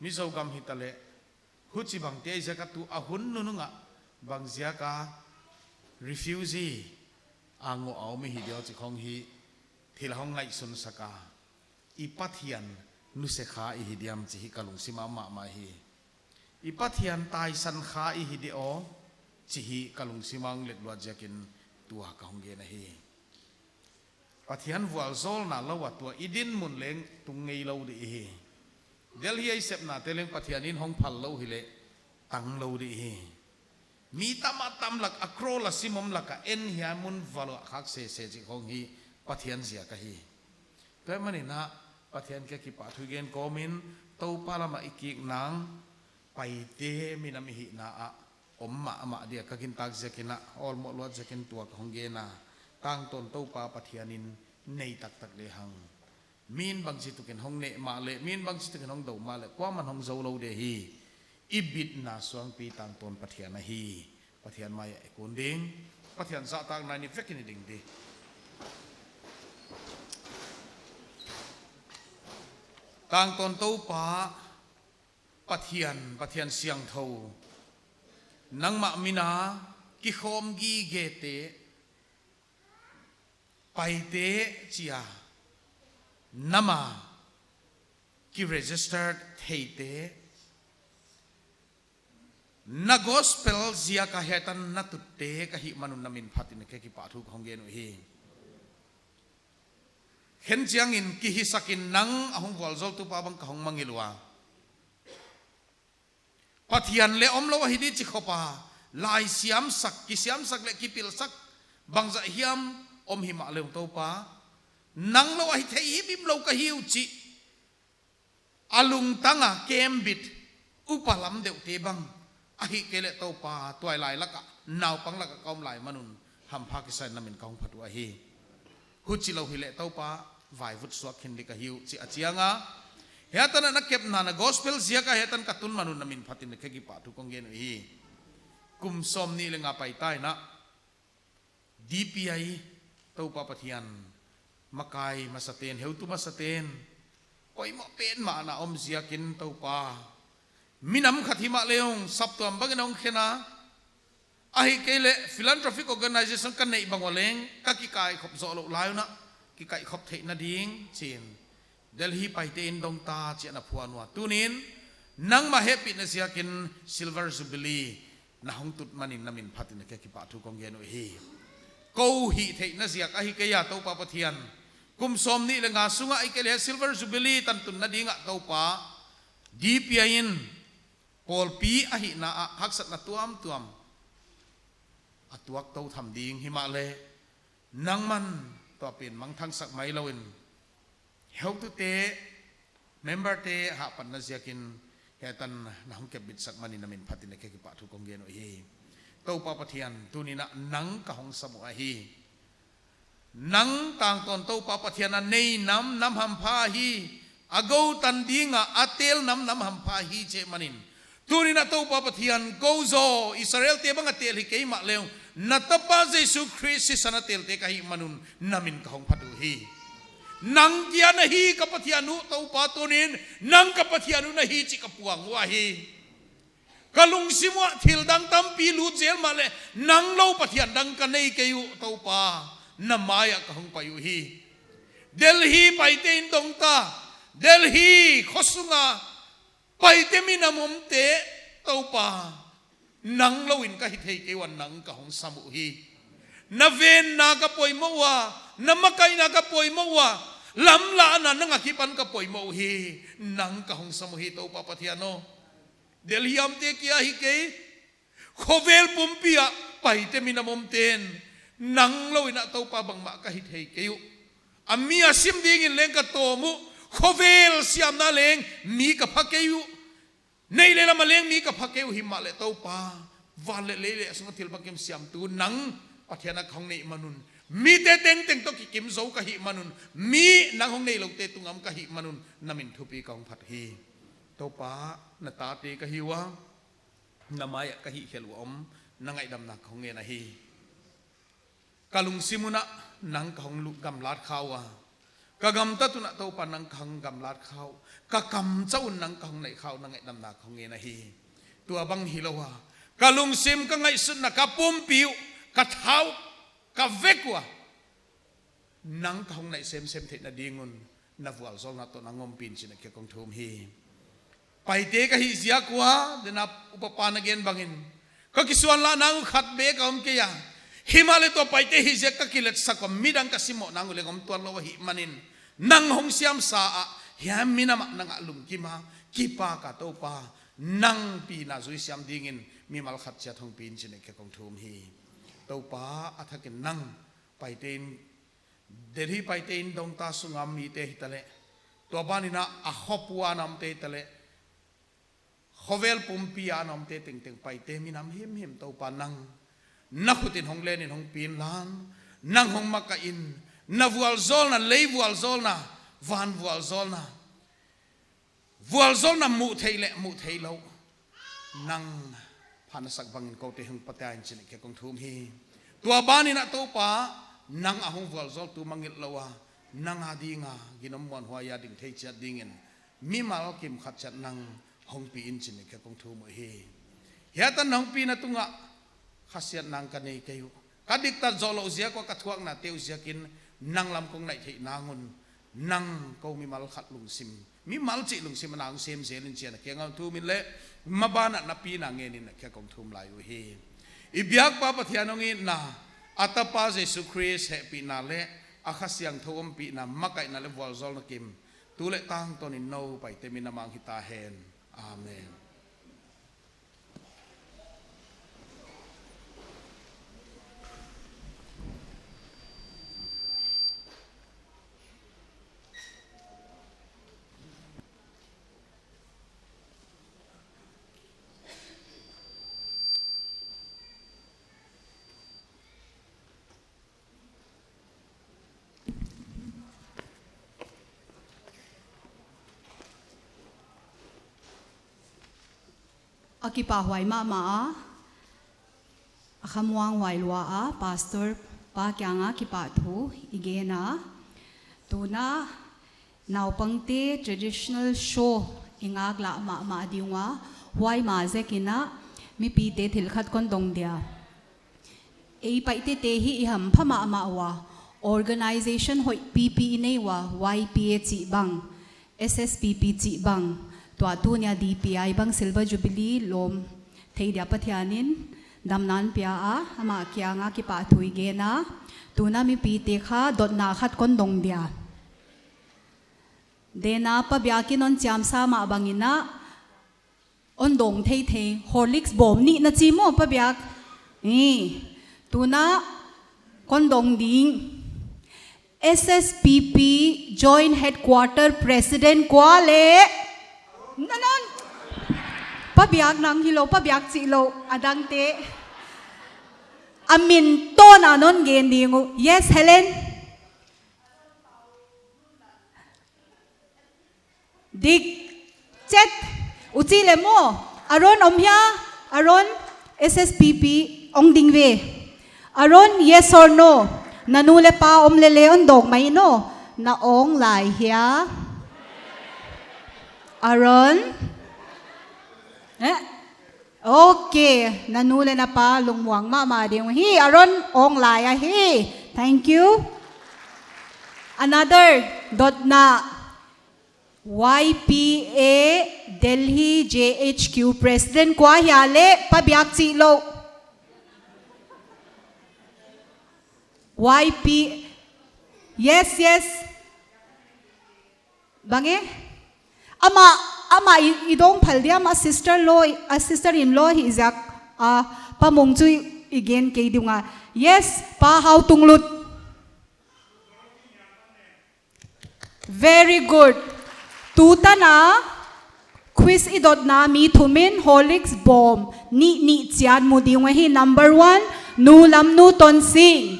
Mizo gam hitaleh, huchibang te ziak a tu a hun nunung ah bangziak a refugee a ngoh a om i hi diam chih khong hi thil hong ngaihsun sak a. I Pathian nusia kha i hi diam chih hi ka lungsim a mahmah hi. I Pathian taisan kha i hi diam aw chih hi ka lungsim a hong let luat ziakin tua ka hong gen ahi. Pathian vualzawlna lou a tua i dinmun leng tung ngeilou di hi. Delhi a i sepnate leng Pathian in hong phal lou hileh tanglou di hi. Mi tam a tam lak a, crore a sim om lak a, en hiai mun va luah khak sese chih khong hi Pathian ziak ahi. Tua ahihmanin Pathian kiang kipahthu gen kawmin, Toupa lam a i kik nang, Paite minam i hihna ah om mahmah dia ka gintak ziakin, awlmoh luat ziakin tua ka hong gen a. Tangtawn Toupa Pathian in nei taktak lehang, min bangchituk in hong neh mahleh, min bangchituk in hong do mahleh, kuaman hong zou lou di hi. I bitna suangpi tangtawn Pathian ahi. Pathian mai ah i kun ding. Pathian zahtakna in i vekin i ding di. Tangtawn Toupa Pathian, Pathian siangthou, nangmah min a kikhawm gigete, Paite chi a nam a ki registered theite, na gospel ziak a hiai tan na tutte ka hihman un na min phatin ka kipahthu ka hong gen uhi. Khenchiangin kihisakin nang a hong vualzawltupa bang ka hong mangngilh ua. Pathian leh omlou ahi di chi khop a, lai siamsak, kisiamsak leh kipilsak bangzah hiam om himahleh Toupa, nang lou a hithei himhim lou ka hi uh chih a lungtang a kembit upa lam deuhte bang, ahihkeileh Toupa tuailai lak a, naupang lak a ka om lai man un hampha kisa in na min ka hong phat uhi. Huchilou hileh Toupa vaivut suak khin di ka hi uh chih a chiang a. Hiai tan a na kepna na gospel ziak a hiai tan ka tun man un na min phatin ka kipahthu kong gen uhi. Kum sawmnih leh nga paita in D P I, Toupa Pathian, makai masate'n, heutu masate'n, poimoh pen mah na om ziakin Toupa, minam khat himahleh saptuam bangin hong khen a, ahihkeileh philanthropic organization ka neih bang ua leng ka kikaikhop zoh louh lai un, kikaihkhop theihna ding chi'n Delhi Paite in dong ta chi'n a phuan ua. Tuni'n nangmah hehpihna ziakin Silver Jubilee na hong tut manin na min phatin ka kipahthu kong gen uhi. Kou hihtheihna ziak ahi kei a Toupa Pathian, kum sawmnih leh nga sungah ahihkeileh Silver Jubilee tantunna dingah Toupa, D P I in pawlpi ahihna ah haksatna tuamtuam a tuak tou tham ding himahleh, nangman tua pen mangthangsak mai louin, heutute, memberte hahpanna ziakin hiai tan na hong kepbitsak manin na min phatin ka kipahthu kong gen uhi. Toupa Pathian, tuni'n nang ka hong sam uh ahi. Nang tangtawn Toupa Pathian, a nei nam nam hampha hi, a gou tan ding a, a tel nam nam hampha hi chih manin, tuni'n Toupa Pathian, kou zaw Israelte bang a tel hi kei mahleh, na tapa Jesu Khrist sisan a telte ka hih man un, na min ka hong phat uhi. Nang kia na hi ka Pathian uh Toupa, tuni'n nang ka Pathian uh na hi chih ka puang uh ahi. Ka lungsim uah thil dang tampi lut zel mahleh, nang lou Pathian dang ka nei kei uh Toupa, na mai ah ka hong pai uhi. Delhi paite in dong ta, Delhi khosung a paite minam omte, Toupa, nang louin ka hithei kei ua nang ka hong sam uhi. Na venna ka poimoh ua, na makaihna ka poimoh ua, lamlahna nang akipan ka poimoh uhi, nang ka hong sam uhi Toupa Pathian aw. Delhi amte kia hi kei, khovel pumpi ah paite minam omte'n, nang louin Toupa bangmah ka hithei kei uh. A mi a sim dingin leng ka tawm uh, khovel siamna leng mi ka pha kei uh. Neih leh lam a leng mi ka pha kei uh himahleh Toupa, van leh lei leh a sung a thil bangkim siamtu nang Pathian a ka hong neih man un, mite tengteng toh kikim zou ka hih man un, mi nang hong neih loute tungah ka hih man un, na min thupi ka hong phat hi. Toupa, na tate ka hi ua, na mai ah ka hihkhelh ua om, na ngaihdamna ka hong ngen ahi. Ka lungsim un nang ka hong lu- gamlat kha ua, ka gamtat un Toupa nang ka hong gamlat kha uh, ka kamchau un nang ka hong naih kha uh, na ngaihdamna ka hong ngen ahi. Tua bang hilou a, ka lungsim, ka ngaihsutna, ka pumpi uh, ka tha uh, ka vek uh, nang ka hong naih semsem theihna ding un, na vualzawlna toh nang ompih in chi'n ka kong thum hi. Paite ka hih ziak ua, deihna upa pa'n a gen bangin, ka kisuanlahna uh khat bek a om kei a, himahleh tua paite hih ziak ka kiletsak ua, midang ka simohna uh leng om tuanlou ahih manin, nang hong siamsa a, hiai minam ah nang a lungkim a, kipak a Toupa, nang pina zui siam dingin mimal khat chiat hongpih in chi'n ka kong thum hi. Toupa, a thakin nang paite in, Delhi paite in dong ta sung a mite hitaleh, tua ban in a khopu a na omte hitaleh, khovel pumpi a na omte tengteng paite minam himhim Toupa nang na khut in hong len in hongpih inla, nang hong makaih in, na vualzawlna, lei vualzawlna, van vualzawlna, vualzawlna muh theih leh muh theih lou, nang phatna sak bangin koute hong pata in chi'n ka kong thum hi. Tua ban in Toupa, nang a hong vualzawltu mangngilh lou a, nang a ding a ginom muanhuai a ding thei chiat dingin, mimal kim khat chiat nang hongpih in chi'n ka kong thum uhi. Hiai tan hongpihna tungah khasiatna ka nei kei uh. Ka diktat zoh louh ziak ua, ka thuaknate uh ziakin nang lam kong naih theih nang un, nang kou mimal khat lungsim, mimal chih lungsim a nang sem zel in chi'n ka kong thum in leh, maban ah na pina ngen in ka kong thum lai uhi. I biakpa Pathian hong itna, a tapa Jesu Khrist hehpihna leh, a Kha Siangthou ompihna, makaihna leh vualzawlna kim, tu leh tangtawn in nou paite minam ah hong hita hen. Amen. A kipahhuai mahmah a, a khamuanghuai lua a, Pastor pa kianga kipahthu i gen a. Tuna naupangte traditional show i ngaklah mahmah ding ua, huai mah ziakin a mipite thil khat kon dong dia. Ei Paite te hi i hampha mahmah ua, organization hoih pipi i nei ua, Y P A chih bang, S S P P chih bang, tua tuni a D P I bang Silver Jubilee lawm thei dia Pathian in Damna hon pia a, amah kianga kipahthu i gen a. Tuna mipite kha dotna khat kon dong dia. Dena Pa Biak in hon chiamsa mah bangin a, hon dong theithei, Horlicks bawm nih na chi maw Pa Biak? Ni, tuna kon dong ding. S S P P Joint Headquarter President kua leh? Nanon. Pa Biak nang hilou, Pa Biak chih lou, adangte. A min tawna non gen ding uh. Yes, Helen. Dik. Chet. Uchi le maw. Aaron om hia. Aaron, S S P P hong ding ve. Aaron, yes or no? Na nu le pa om lele hon dong mai no. Na hong lai hia. Aaron. Eh? Okay, na nu le na pa lungmuang mahmah ding hi. Aaron hong lai ahi. Thank you. Another dotna. Y P A Delhi J H Q President kua hia leh? Pa Biak chih lou. Y P, yes, yes. Bang e? Amah, amah i, i dong phal dia, amah sister law, a sister in law hi ziak a, Pa Mung chu i, i gen kei ding a. Yes, Pa Hau Tunglut. Very good. Tutana, quiz i dotna mi thum in Horlicks bawm nih nih chiat mu ding uh ahi. Number one, Nu Lamnu Tonsing.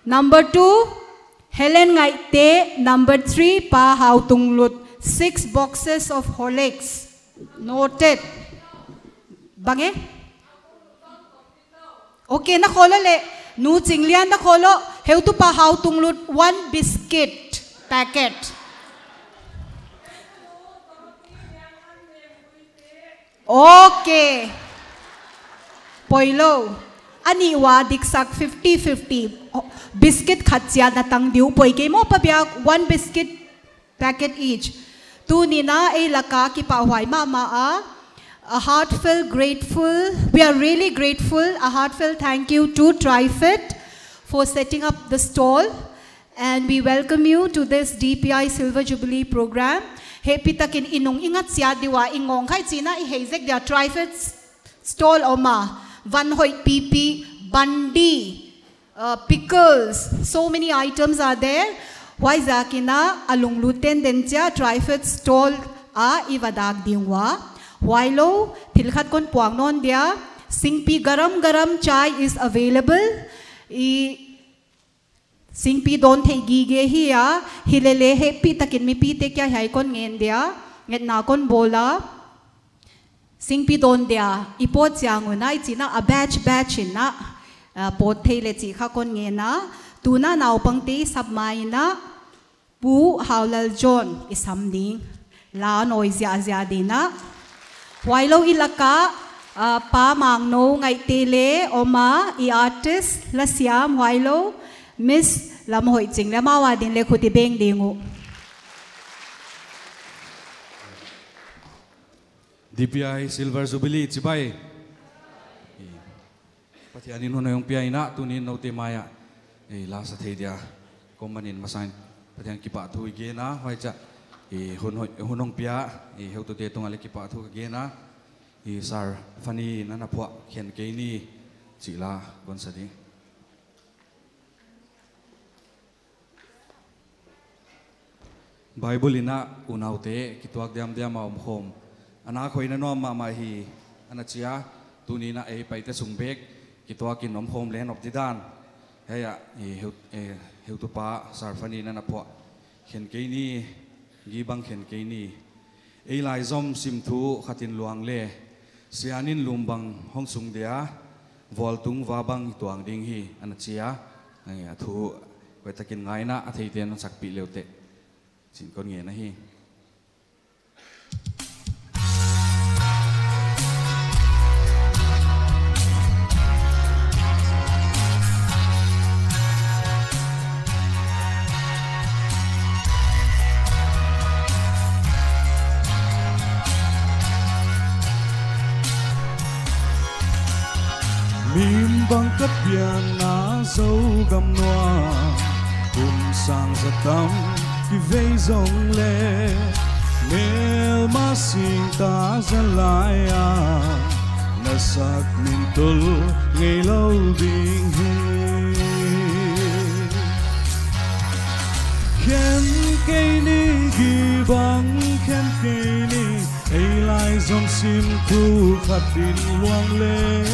Number two, Helen Ngaihte. Number three, Pa Hau Tunglut. Six boxes of Horlicks. Noted. Bang e? Okay, na kholo le. Nu Chinglian na kholo. Heutupa Hau Tunglut one biscuit packet. Okay. Poilou. Ani wa diksak fifty fifty. Oh, biscuit khat chiat na tang diu poi kei maw Pa Biak, one biscuit packet each. Tuni'n a ei laka kipahhuai mahmah a. A heartfelt grateful. We are really grateful. A heartfelt thank you to Trifit for setting up the stall. And we welcome you to this D P I Silver Jubilee program. Hehpihtakin i nung i ngat chiat diua, i ngawng khai chi'n a i hei zek dia Trifit stall om a. Van hoih pipi, bandi, uh, pickles, so many items are there. Huaiziakin a, a lunglut tenden chia Trifit stall ah i va dak ding ua. Huailou, thil khat kon puang nawn dia, singpi garam garam chai is available. I singpi dawn theih gige hi a, hilele hehpihtakin mipite kia hiai kon ngen dia, ngetna kon bawl a. Singpi dawn dia, i pawt chiang un a i chi'n a, a batch batch in a, a, pawt theih leh chih kha kon ngen a. Tuna naupangte i sap ma in a, Pu Haulal John i sam ding. La nawi ziahziah ding a. Huailou i laka, a, Pa Mangno Ngaihte le om a, i artist, lasiam, huailou, Miss Lamhoih Ching le amau adin le khut i beng ding uh. D P I Silver Jubilee chibai. Pathianin hun hong pia in a, tuni'n noute mai ah, eh, la sa thei dia kon man in masa in Pathian kipahthu i gen a, huaicha, eh, hun hoi, hun hong pia, eh, heutute tungah le kipahthu ka gen a, eh, Sir Fani na na phuah khen kei ni, chih la kon sa ding. Bible in a unaute kituak diamdiam a omkhawm. Ana khoih na nuam mahmah hi, ana chi a, tuni'n a ei Paite sung bek kituakin omkhawm le nop didan. Hiai ah, eh, heu, eh, heutupa Sir Fani na na phuah khen kei ni, gibang khen kei ni. Ei laizom simthu khatin luang le, Sianin lum bang hong sung dia, vualtung va bang tuang ding hi, ana chi a. Ai, a thu hoihtakin ngai in a, a theite'n hon sakpih le uh teh, chi'n kon ngen ahi. Pangkhat pianna Zogam nuai, kum sang za tam kivei zong leh, melma singtang za lai a, na sak min tul ngeilou ding hi. Khen kei ni, gibang khen kei ni, ei lai zom sim thu khat in luang leh,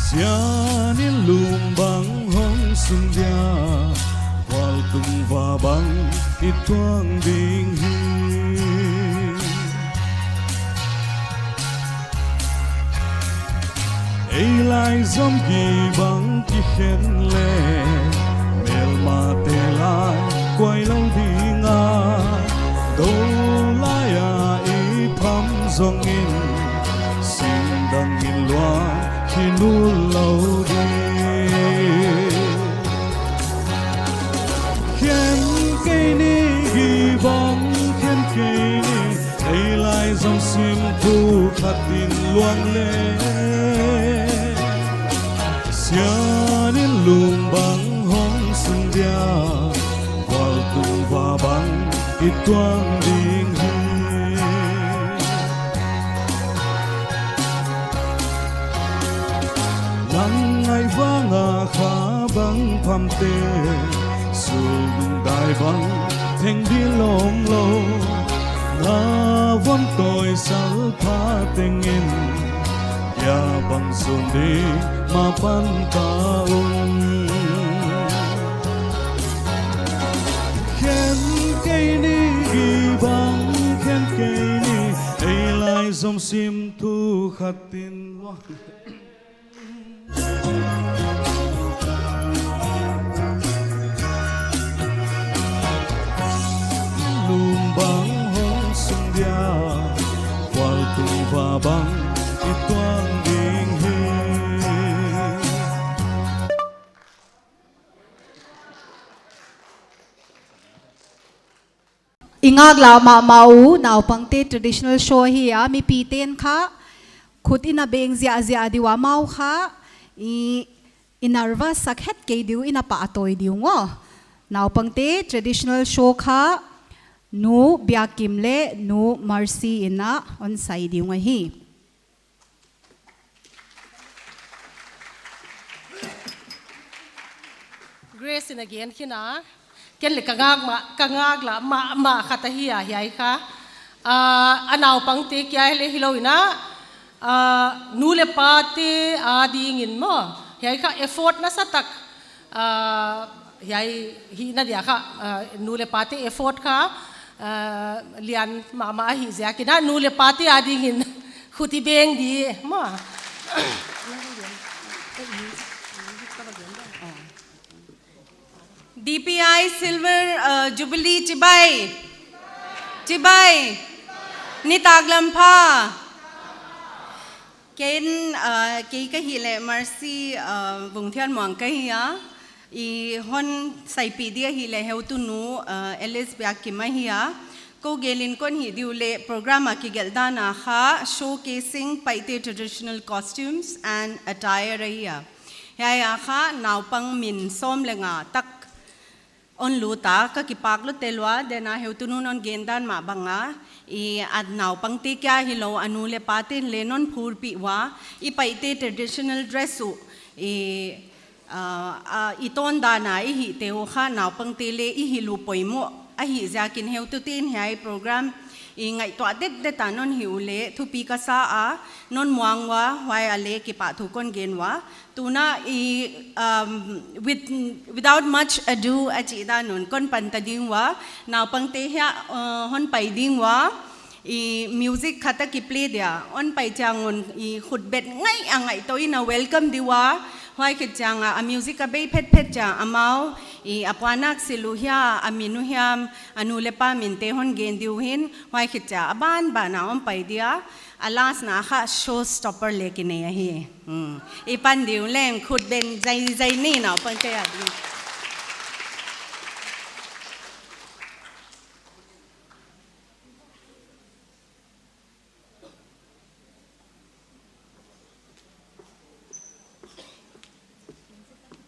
sian in lum bang hong sun dia, vualtung va bang i tuang ding hi. Ei lai zom gibang kikhen leh, melmate lai kuai lou ding a, dou lai a i pham zongin, singdang in luang khin lou ding. Khen kei ni, gibang khen kei ni, ei lai zom sim thu khat in luang leh, sian in lum bang hong sun dia, vualtung va bang i tuang ding hi. Nang ngaihvang a kha bang phamte, sum dai bang theng di lom lou, na vuam toi sal pha tengin, ya bang sun di ma pan ta un. Khen kei ni, gibang khen kei ni, ei lai zom sim thu khat in luang. Lum bang hong sun dia, vualtung va bang i tuang ding hi. I ngaklah mahmah uh, naupangte traditional show hi a, mipite'n kha khut in a beng ziahziah di ua, amau kha i, i nervous sak het kei di uh, i na pahtawi di uh aw. Naupangte traditional show kha Nu Biakim leh Nu Mercy in a hon sai di uh ahi. Grace in a gen khin a, ken leng ka ngak mah, ka ngaklah mahmah khat ahi a, hiai kha. Ah, a naupangte kia leng hilou in a, ah, nu leh pate adingin maw, hiai kha effort nasatak, ah, hiai hihna dia kha, ah, nu leh pate effort kha, ah, lian mahmah ahih ziakin a, nu leh pate adingin khut i beng di maw. D P I Silver, uh, Jubilee chibai. Chibai. Nitaklam pha. Ken, uh, kei ka hih leh Mercy, uh, Vungthianmuang ka hi a. I hon saipih di ahihleh heutunu, uh, Alice Biakim ahi a. Kou gel in kon hih di uleh program a kigelh dan a kha showcasing Paite traditional costumes and attire ahi a. Hiai a kha naupang min sawm leh nga tak hon lut a, ka kipak lua tel ua, then a heutunu'n hon gen dan mah bang a, i a naupangte kia hilou, a nu leh pate'n leng hon phurpih ua, i Paite traditional dress uh, i, ah, ah, i tawn dan a i hihte uh kha naupangte leng i hilh uh poimoh ahih ziakin heutute'n hiai program i ngaihtuah detdet a non hih uleh thupi ka sa a, non muang ua, huai a leng kipahthu kon gen ua. Tuna i, um, with, without much ado a chih dan un kon pan ta ding ua, naupangte hiai, uh, hon pai ding ua, i music khat a kiplay dia, hon pai chiang un i khutbet ngai a ngaihtuah in a welcome di ua, huai khit chiang a, a music a bei phetphet chiang amau, i a puannak silh uh hiam, a min uh hiam, a nu leh pa minte hon gen di uhin, huai khit chiang a banban a hon pai dia, a last na kha showstopper leng kinei ahi. Hmm. I pan di uleng khutbeng zaizai ni naupangte ading.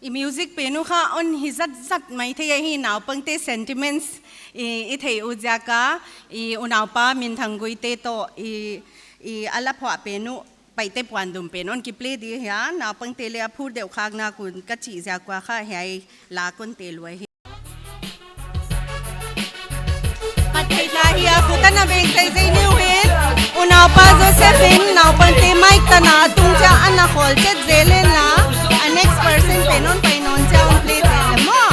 I music pen uh kha hon hi zatzat maithei ahi, naupangte sentiments i, i theih uh ziak a, i unaupa Minthang Guite toh i, i a la phuah pen uh Paite Puandum pen hon kiplay di ahi a, naupangte leng a phur deuh khak nak un ka chih ziak ua kha hiai la kon tel uh ahi. Khat theih tla hi a, khut ana beng zeizei ni uh in, unaupa Joseph in naupangte mic tan a tung chiang ana khawl chet zel in la, a next person pen hon pai nawn chiang hon play zel le maw.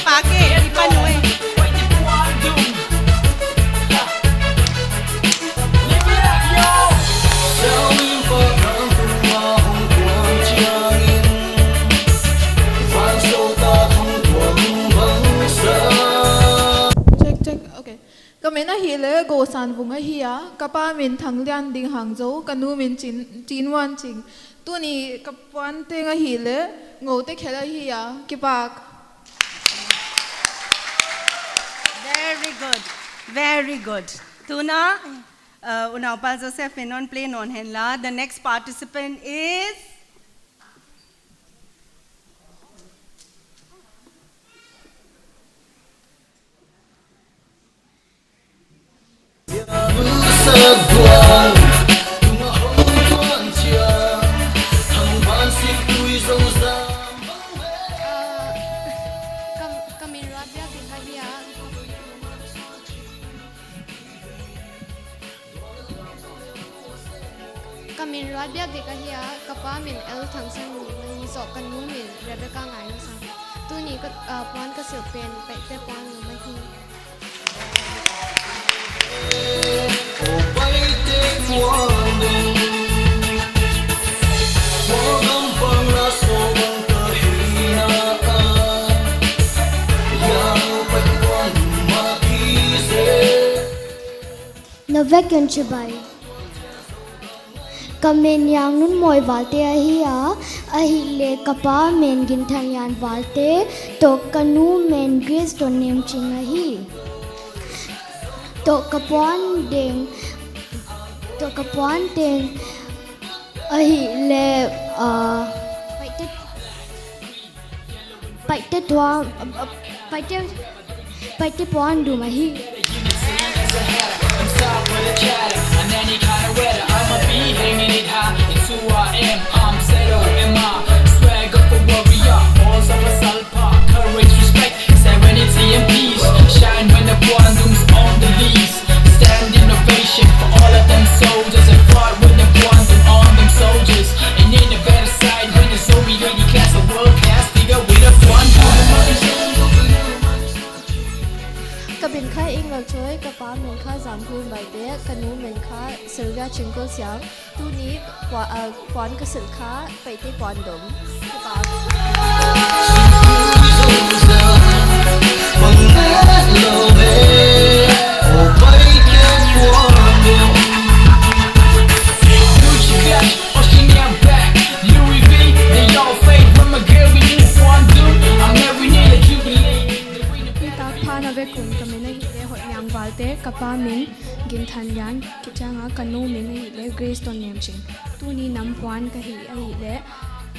Pa ke, i pa nui. Check, check. Okay. Ka min ahihleh Gousanvung ahi a, ka pa min Thanglian Dinghang Zou, ka nu min Chin, Chinwanching. Tuni ka puan teng ahihleh Ngoute Khel ahi a, kipak. Very good. Very good. Tuna, uh, unaupa Joseph in hon play nawn hen la. The next participant is Ka, ka min Ruatbiakdik ahi a. Ka min Ruatbiakdik ahi a, ka pa min L Thangsanlun ahi, zoh ka nu min Rebecca Ngaihasang. Tuni ka, ah, puan ka silh pen Paite Puandum ahi. Na vek un chibai. Ka min Yangnunmawi Valte ahi a, ahihleh ka pa min Ginthanlian Valte, toh ka nu min Grace Tonnemching ahi. Toh ka puan deng, toh ka puan teng ahihleh, ah, Paite, Paite Tua, ah, Paite, Paite Puandum ahi. Ka min kha Inglalchoi, ka pa min kha Zamhun Baite, ka nu min kha Sylvia Chingkulsiang. Tuni pua-, ah, puan ka silh kha Paite Puandum. Kipak. Nitak pha na vek un, ka min ahihleh Hoihniang Valte, ka pa min Ginthanlian, ka chiang a ka nu min ahihleh Grace Tonnemching. Tuni nam puan ka hih ahihleh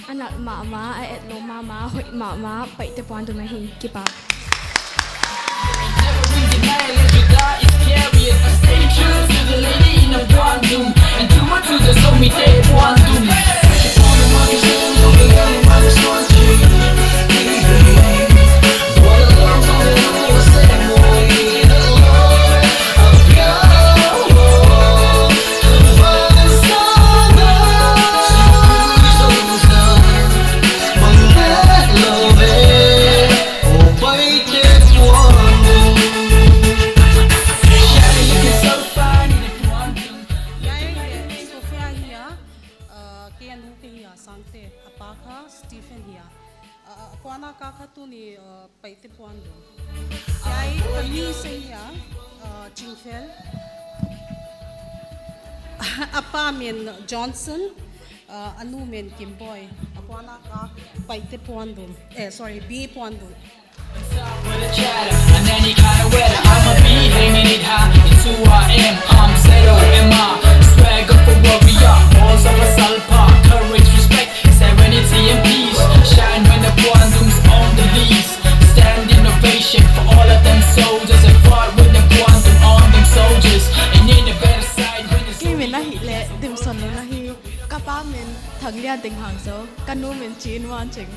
a nalh mahmah, a etlou mahmah, a hoih mahmah Paite Puandum ahi. Kipak. Hiai, eh, Sophia hi a, uh, kei a nu ka hi a, Sangte, a pa kha Stephen hi a. Uh, a kuana ka kha tuni, uh, Paite Puandum. Hiai, ka niece ahi a, uh, Chingfel. A pa min Johnson, uh, a nu min Kimboi. A kuana ka Paite Puandum. Eh, sorry, B Puandum. Thanglian Teng Hangzo, ka nu min Chin Wan Ching,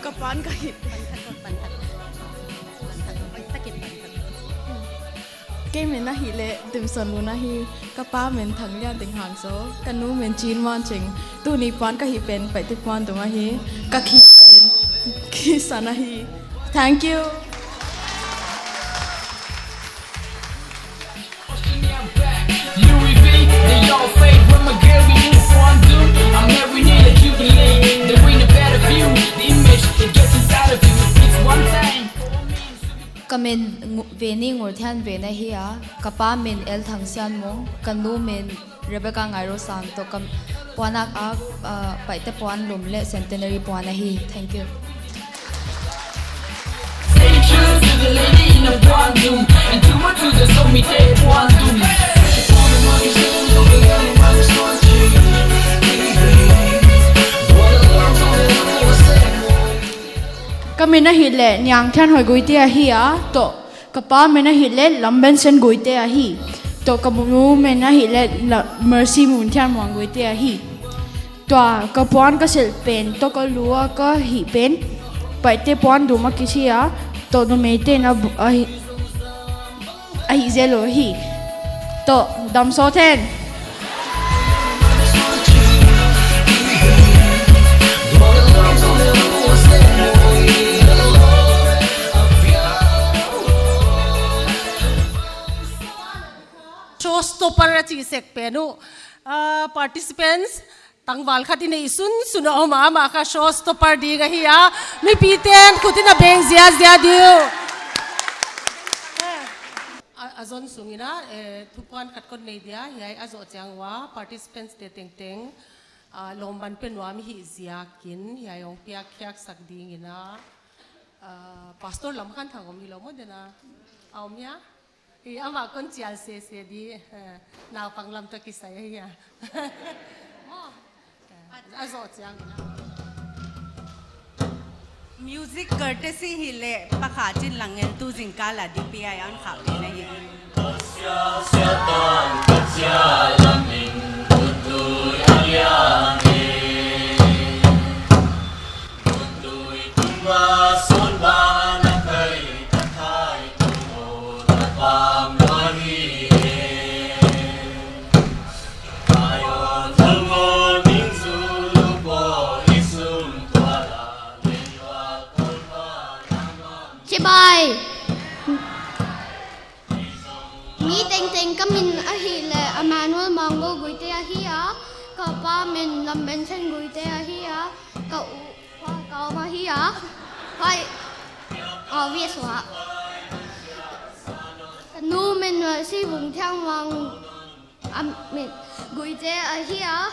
ka pa'n ka hih. Kei min ahihleh Dimson Lun ahi, ka pa min Thanglian Teng Hangzo, ka nu min Chin Wan Ching, tuni pa'n ka hih pen Paite Puandum ahi, ka khi pen Kisan ahi. Thank you. Louis V, they all fake. When my girl be new Puandum, I'm every day like jubilee. They win a better view. The image that gets inside of you, it's one time. Ka min ngu-, Veni Ngurthianven ahi a, ka pa min L Thangsianmung, ka nu min Rebecca Ngairosang, toh ka puan ah, ah, Paite Puandum leh Centenary Puan ahi. Thank you. Stay true to the lady in a Puandum, and do what you just told me, take Puandum. Ka min ahihleh Niangthianhoih Guite ahi a, toh ka pa min ahihleh Lambensen Guite ahi. Toh ka nu min ahihleh La-, Mercy Munthianmuang Guite ahi. Tua ka puan ka silh pen, toh ka lu a ka hih pen, Paite Puandum a kichi a, toh numeite'n a bu-, a hi-, a hih zel uh ahi. Toh, damsawt hen. Showstopper a chih sek pen uh. Ah, participants, tangval khat i neih sunsun a om a, amah kha showstopper ding ahi a. Mipite'n khut in a beng ziazia di uh. A, a zon sung in a, eh, thupuan khat kon nei dia, hiai a zoh chiang ua, participants te tengteng, ah, lawmman pe nuam i hih ziakin, hiai hong piak khiak sak ding in a, ah, Pastor Lamkhanthang om hilou maw den a, a om hia? I amah kon chial sese di, eh, naupang lam toh kisai ahi a. Maw. Eh, a zoh chiang in a. Music courtesy hileh Pa Kha Chin Langel, tu zingkal a D P I a hon khah pen ahi. Chibai. Mi tengteng ka min ahihleh Emmanuel Manggo Guite ahi a, ka pa min Lambensen Guite ahi a, ka u pa ka om ahi a. Hai. Obvious ua. Ka nu min Mercy Munthianmuang, a min Guite ahi a.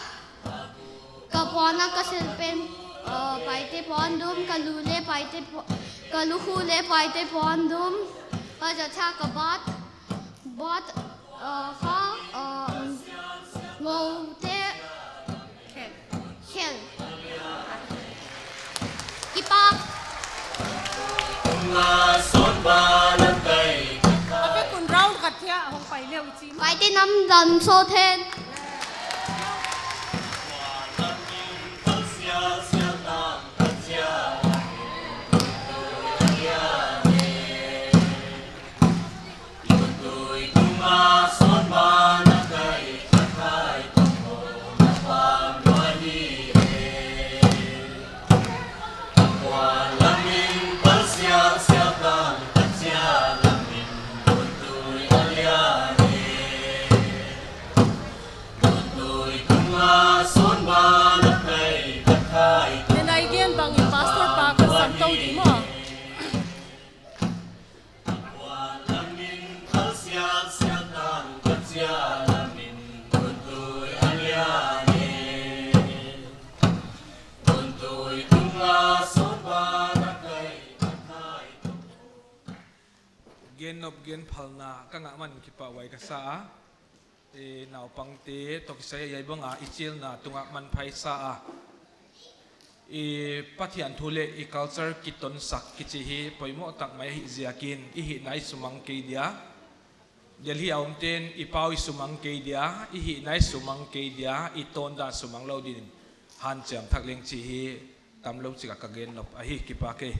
Ka puan a ka silh pen, uh, Paite Puandum, ka lu leh Paite Pu-, ka lukhu leh Paite Puandum. Ka zatcha ka bat, bat, uh, kha, uh, ngoute khel. Kipak. A vek un round khat hia hong pai leh i chi. Paite nam damsawt hen. Tena i gen bangin pastor pa kon sam tou di maw. Gen nop gen phalna ka ngah man kipahhuai ka sa a. I naupangte toh kisai a hiai bang a i chilna tungah manpha i sa a. I Pathian thu leh i culture kitonsak kichi hi poimoh tak mai ahih ziakin i hihna i sumang kei dia. Delhi a omte'n i pau i sumang kei dia, i hihna i sumang kei dia, i tondan sumang lou dingin. hanciam thak leng chih hi tamlou chik a ka gen nop ahi, kipak e.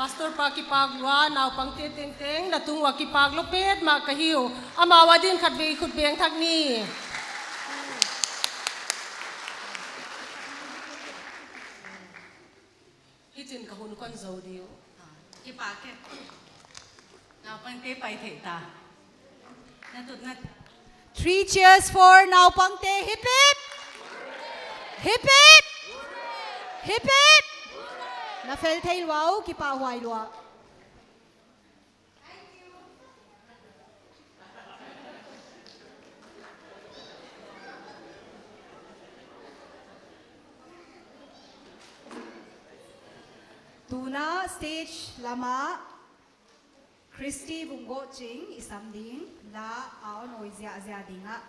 Pastor pa kipak lua, naupangte tengteng na tung ua kipak lua petmah ka hi uh. Amau adin khatvei khut beng thak ni. Hichi'n ka hun kon zou di uh. Ah, kipak e. Naupangte pai thei ta. Na tut na. Three cheers for naupangte. Hip hip. Hip hip. Hip hip. Na fel thei lua uh, kipahhuai lua. Tuna stage lam ah Christy Vunggohching i sam ding, la a hon awi ziahziah ding ah.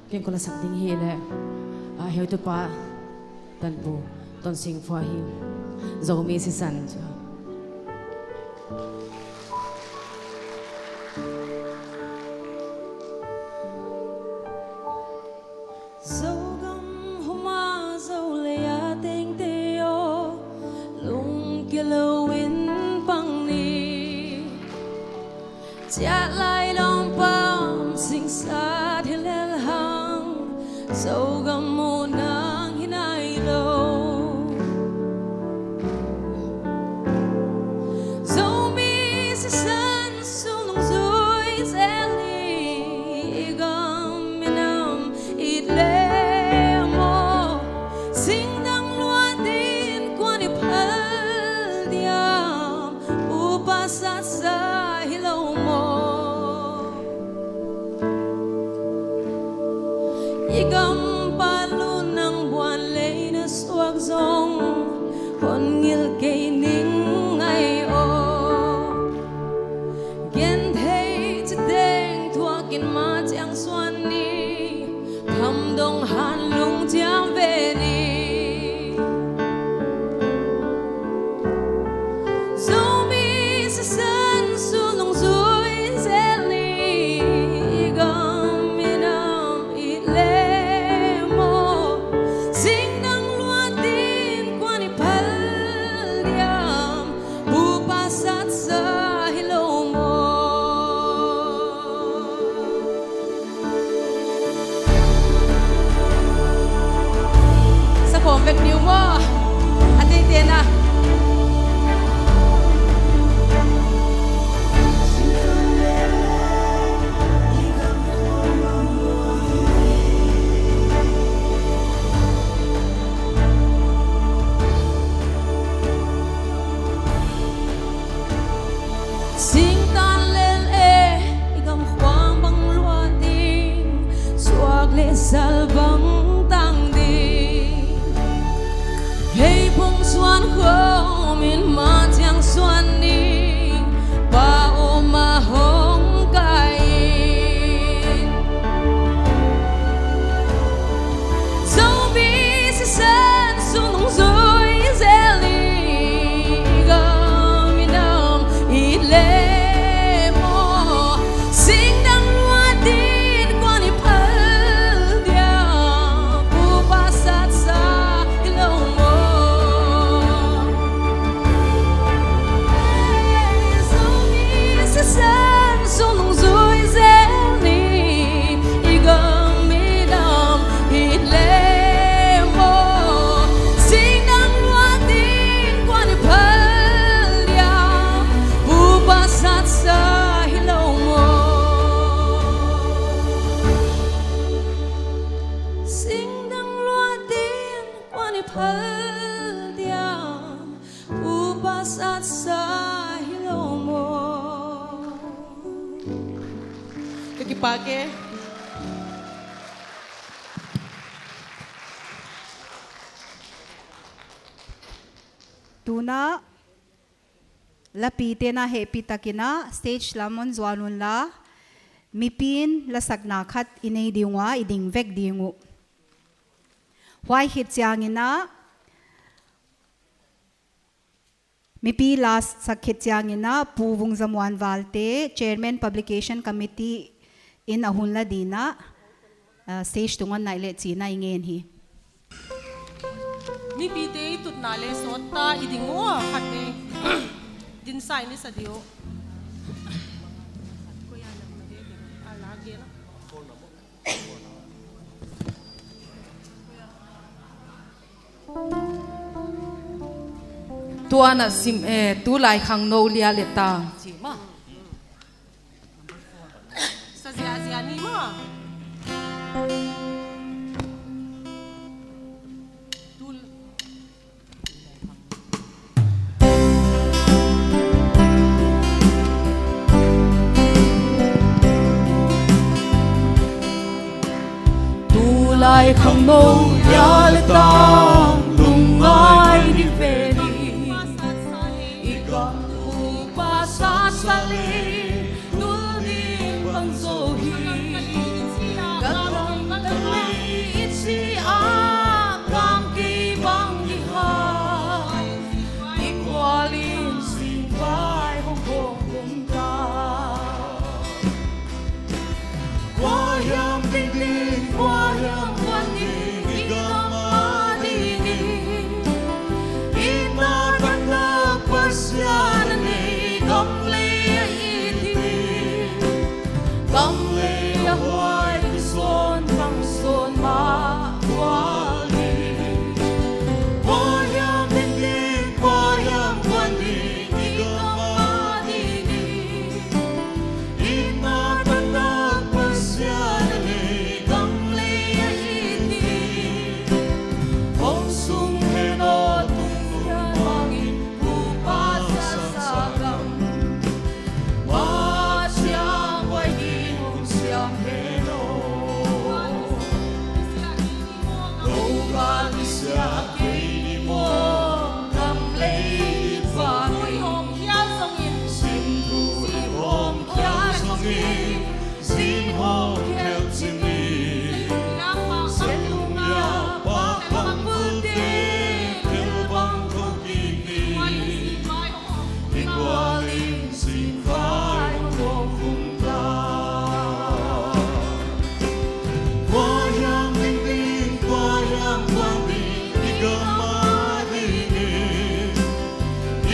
Ken kol a sak ding hi leh, a, heutupa Tanpu Tonsing Fua hi, Zomi sisan chu. Zogam huma Zolei a tengte aw, lungkilou in pang ni. Chiat lai lawmpam sing sat hi lel hang, Zogam muh nang hi nailou. Zomi sisan sung lungzui zel ni, i gam i nam it leh maw, singdang luat in kuan i phal diam, upa satsa hilou maw. I gam pa lu nang buan lei na suak zong, hon ngil kei ning ai aw. Genthei chiteng thuak in ma chiang suan ni, khamdong han lungchiam ve ni. Zomi sisan sung lungzui zel ni, i gam i nam it leh maw, singdang luat in kuan i phal diam, upa satsa hilou maw. Sa khawm vek ni uh maw, a teitei na. Singtan lel e, i gam khuang bang luat ding, suak leh sal bang tang ding. Hei phung suan khawm in ma chiang suan ni, pa um a hong kai. Pake. Tuna lapite na hehpihtakin a stage lam hon zuan unla, mipi'n lasakna khat i nei ding ua, i ding vek ding uh. Huai khit chiangin a, mipi lasak khit chiangin a, Pu Vungzamuan Valte, Chairman Publication Committee in a hun la dingin a, ah, stage tung hon naileh chi'n a i ngen hi. Mipite i tutna leh sawt ta, i ding ua, khat vei. Din sai ni sa diu. Tuana sim, eh, tulai khangnou lia leh ta. Sa ziahziah ni maw. Tul- Tulai khangnou lia leh ta, lungngai di ve ni. I gam upa sasa leh, nul ding bang zou hi. Ka gam ka lei i chi a, gam kei bang di ha. I kualin singvai hong khawm ta. Kua hiam ding ding, kua hiam kuan ding, i gam a dingin. Itna taktak Pasian a nei, gam leh a it ding. Gam leh a huai, i sawn khang sawn mah kual ding. Kua hiam ding ding, kua hiam kuan ding, i gam a dingin. Itna taktak Pasian a nei, gam leh a it ding. Hong sung hen aw, tung hun mangin, upa sasa gam. Pasian huai ding hong siam hen aw. Kou ka kisiat kei ni maw, gam leh it vangin. Sin tu i hong khial zongin, sin hong khial zingin. Sen lung lia pa bang bul te, thil bang kou kik ni. I kualin singvai hong khawm ta. Kua hiam ding ding, kua hiam kuan ding, i gam a dingin.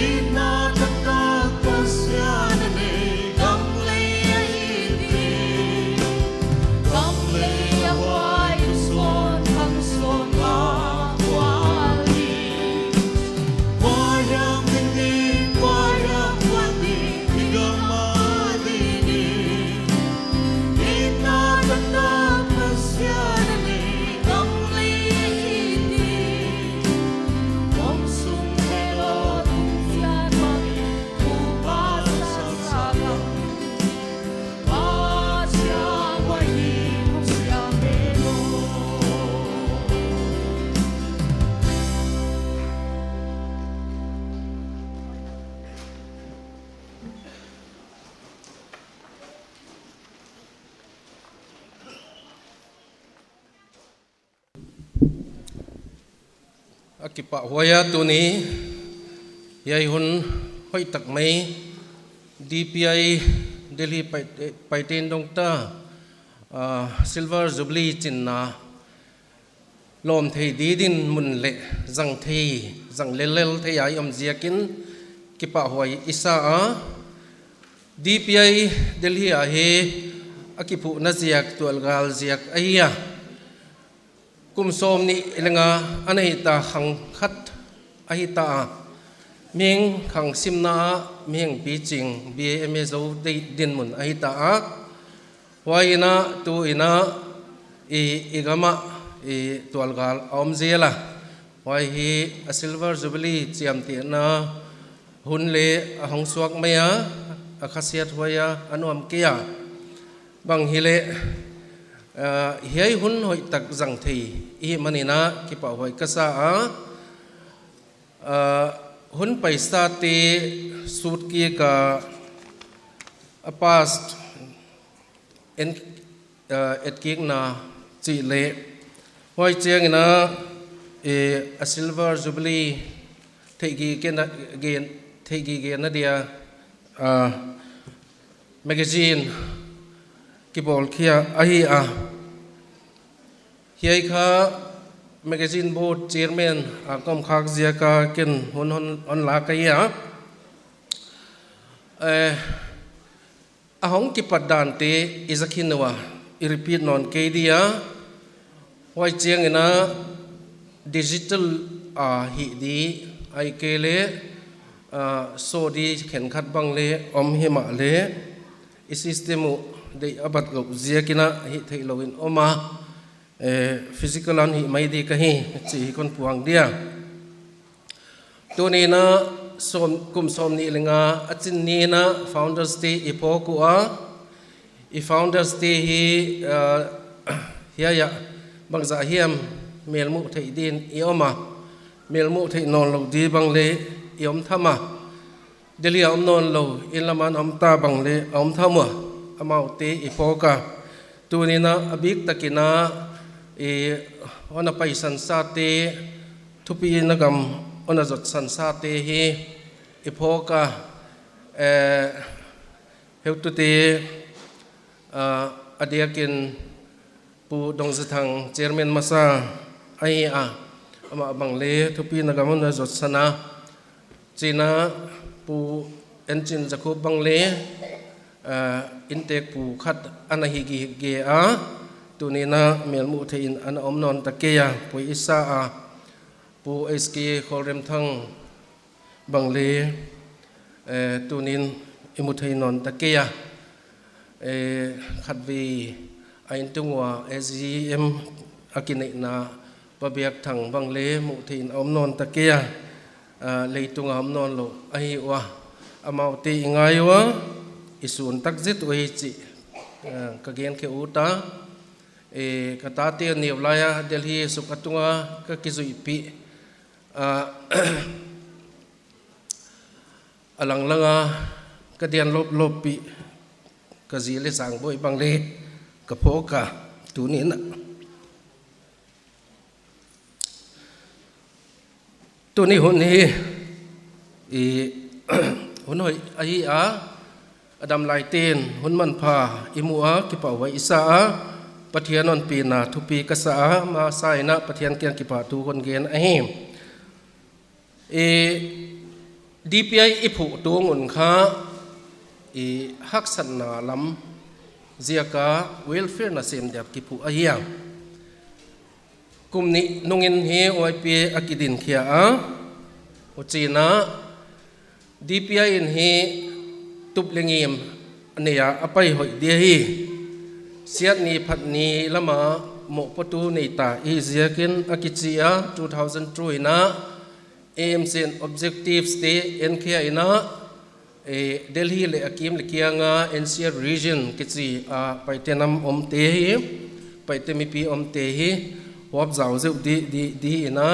Itna taktak Pasian a nei, gam leh a it ding. Gam leh a huai, i sawn khang sawn mah kual ding. Kua hiam ding ding, kua hiam kuan ding, i gam a dingin. Itna taktak Pasian a nei, gam leh a it ding. Hong sung hen aw, tung siat mangin, upa sasa gam. A kipahhuai a tuni, hiai hun hoihtak mai, D P I Delhi Pai-, Paiten dong ta, ah, Silver Jubilee chinna, lawm thei di dinmun leh zang thei, zang lellel thei a i om ziakin kipahhuai i sa a, D P I Delhi a hi a kiphuhna ziak tualgal ziak ahi a. Kum sawmnih leh nga a nei ta khang khat ahi ta a. Mihing khang simna ah, mihing piching, B A M A zou di dinmun ahi ta a. Huai in a, tu in a, i, i gam ah, i tualgal a om zel a. Huai hi a Silver Jubilee chiamtehna hun leh a hong suak mai a, a khasiat huai a, a nuam kei a. Bang hileh, ah, hiai hun hoihtak zang thei i hih manin a kipahhuai ka sa a. Ah, hun paisate sut kik a, a past en, ah, etkikna chih leh, huai chiangin a, eh, a silver jubilee theihgigena, gen, theihgigena dia, ah, magazine kibawl khia ahi a. Hiai kha magazine board chairman a ka om khak ziak a ken hun hon, hon la ka hi a. Eh, a hong kipat dante i za khin ua, i repeat nawn kei dia. Huai chiangin a digital a hih di, ahihkeileh, ah, saw di khenkhat bang leh om himahleh, i system uh deih a bat louh ziakin a hih theihlouh in om a, eh, physical a hih mai di ka hi, chih hi kon puang dia. Tuni'n a sawm, kum sawmnih leh nga a chin ni'n a Founders Day i phawk ua, i Founders Day hi, ah, hiai ah bangzah hiam melmuh theih din i om a, melmuh theih nawnlou di bang leh i om tham a. Delhi a om nawnlou, inn lam a om ta bang leh a om tham ua, amaute i phawk a. Tuni'n a, a biktakin a, i hon a paisan sate, thupina gam hon a zotsan sate hi i phawk a. Eh, heutute, ah, a diakin Pu Dong Za Thang chairman masa ahi a, amah bang leh thupina gam hon a zotsan a. Chi'n a Pu En Chin Za Khup bang leh, ah, inntek pu khat ana hi gige a, tuni'n a melmuh theih in ana om nawn ta kei a, poi i sa a. Pu S K Kholremthang bang leh, eh, tuni'n i mu thei nawn ta kei a. Eh, khatvei a inn tung ua S G M a kineihna Pa Biak Thang bang leh muh theih in a om nawn ta kei a. Ah, leitung a om nawnlou ahi ua. Amaute i ngai ua, i sun tak zet uhi chih, ah, ka gen khe ut a. Eh, ka tate neu lai a Delhi suk a tung a ka kizuihpih. Ah, a langlang a ka dian lawplawppih ka zi leh sang boi bang leh ka phawk a, tuni'n a. Tuni hun hi, i, hun hoih ahi a, a damlaite'n hun manpha i mu a, kipahhuai i sa a, Pathian hon pina thupi ka sa a, masa in a Pathian kiang kipahthu kon gen ahi. I D P I i phuh tung un kha, i haksatna lam ziak a welfare nasem deuh kiphuh ahi a. Kum nih nungin hi Y P A a kidin khia a, huchi'n a D P I in hi tup leh ngim a nei a, a pai hoih dia hi. Siat ni phat ni lam a mohpuatu nei ta i ziakin a kichi a, two thousand two in a aims and objectives te en khia in a, eh, Delhi leh a kim leh kiang a N C R region kichi a Paite nam omte hi, Paite mipi omte hi, huap zau zeuh di, di, di in a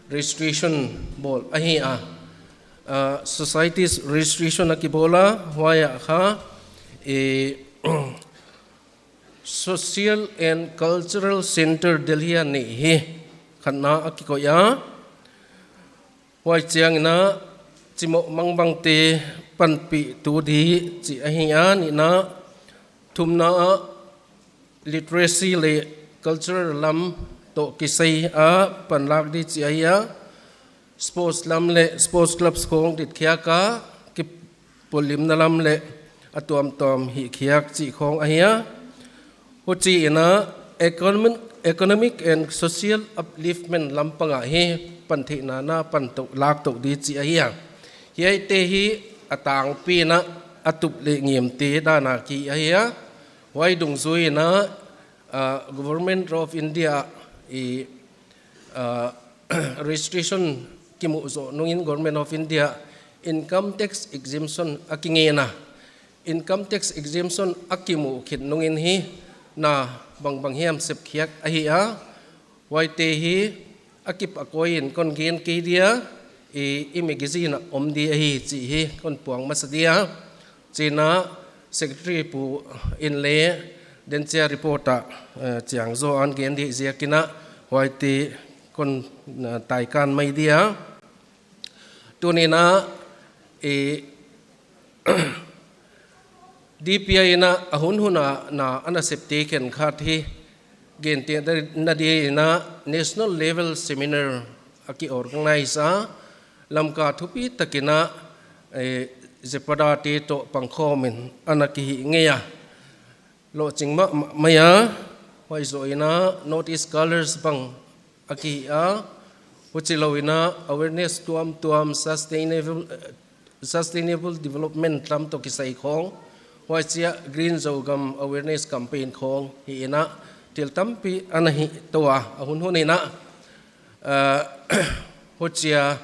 registration bawl ahi a. Ah, societies registration a kibawl a, huai ah kha, eh, Social and Cultural Centre Delhi a neih hi khatna a kikoih a. Huai chiangin a chimoh mangbangte panpih tu di chih ahi a, nihna, thumna a literacy leh cultural lam toh kisai a panlak di chih ahi a. Sports lam leh sports clubs khawng ditkhiak a, kipawlkimna lam leh a tuamtuam hihkhiak chih khawng ahi a. Huchiin a economic, economic and social upliftment lampang ah hi pantheihna na pan tou, lak tou di chih ahi a. Hiaite hi a tangpi in a tup leh ngimte dan a ki ahi a. Huai dungzui in a, ah, Government of India i, ah, registration kimuh zoh nungin Government of India income tax exemption a kingen a. Income tax exemption a kimu khit nungin hi na bangbang hiam sepkhiak ahi a, huaite hi a kip a koi in kon gen kei dia, i, i magazine ah om di ahi chih hi kon puang masa dia. Chih in a Secretary pu in le den chia report ah, eh, chiang zaw a gen di ziakin a huaite kon, eh, taikan mai dia. Tuni'n a, eh, D P I in a, a hunhun a na, a nasepte khenkhat hi gentehna di'n a national level seminar a ki organize a, Lamka thupi takin a, eh, ZEPADA te toh pangkhawm in ana kihih ngei a. Lohching mahmah mai a, huai zoh in a North East Scholars bang a kihih a, huchilou in a awareness tuamtuam sustainable, eh, sustainable development lam toh kisai khawng, huaichia Green Zogam awareness campaign khawng hi in a, thil tampi ana hih tou a, a hunhun in a, ah, huchia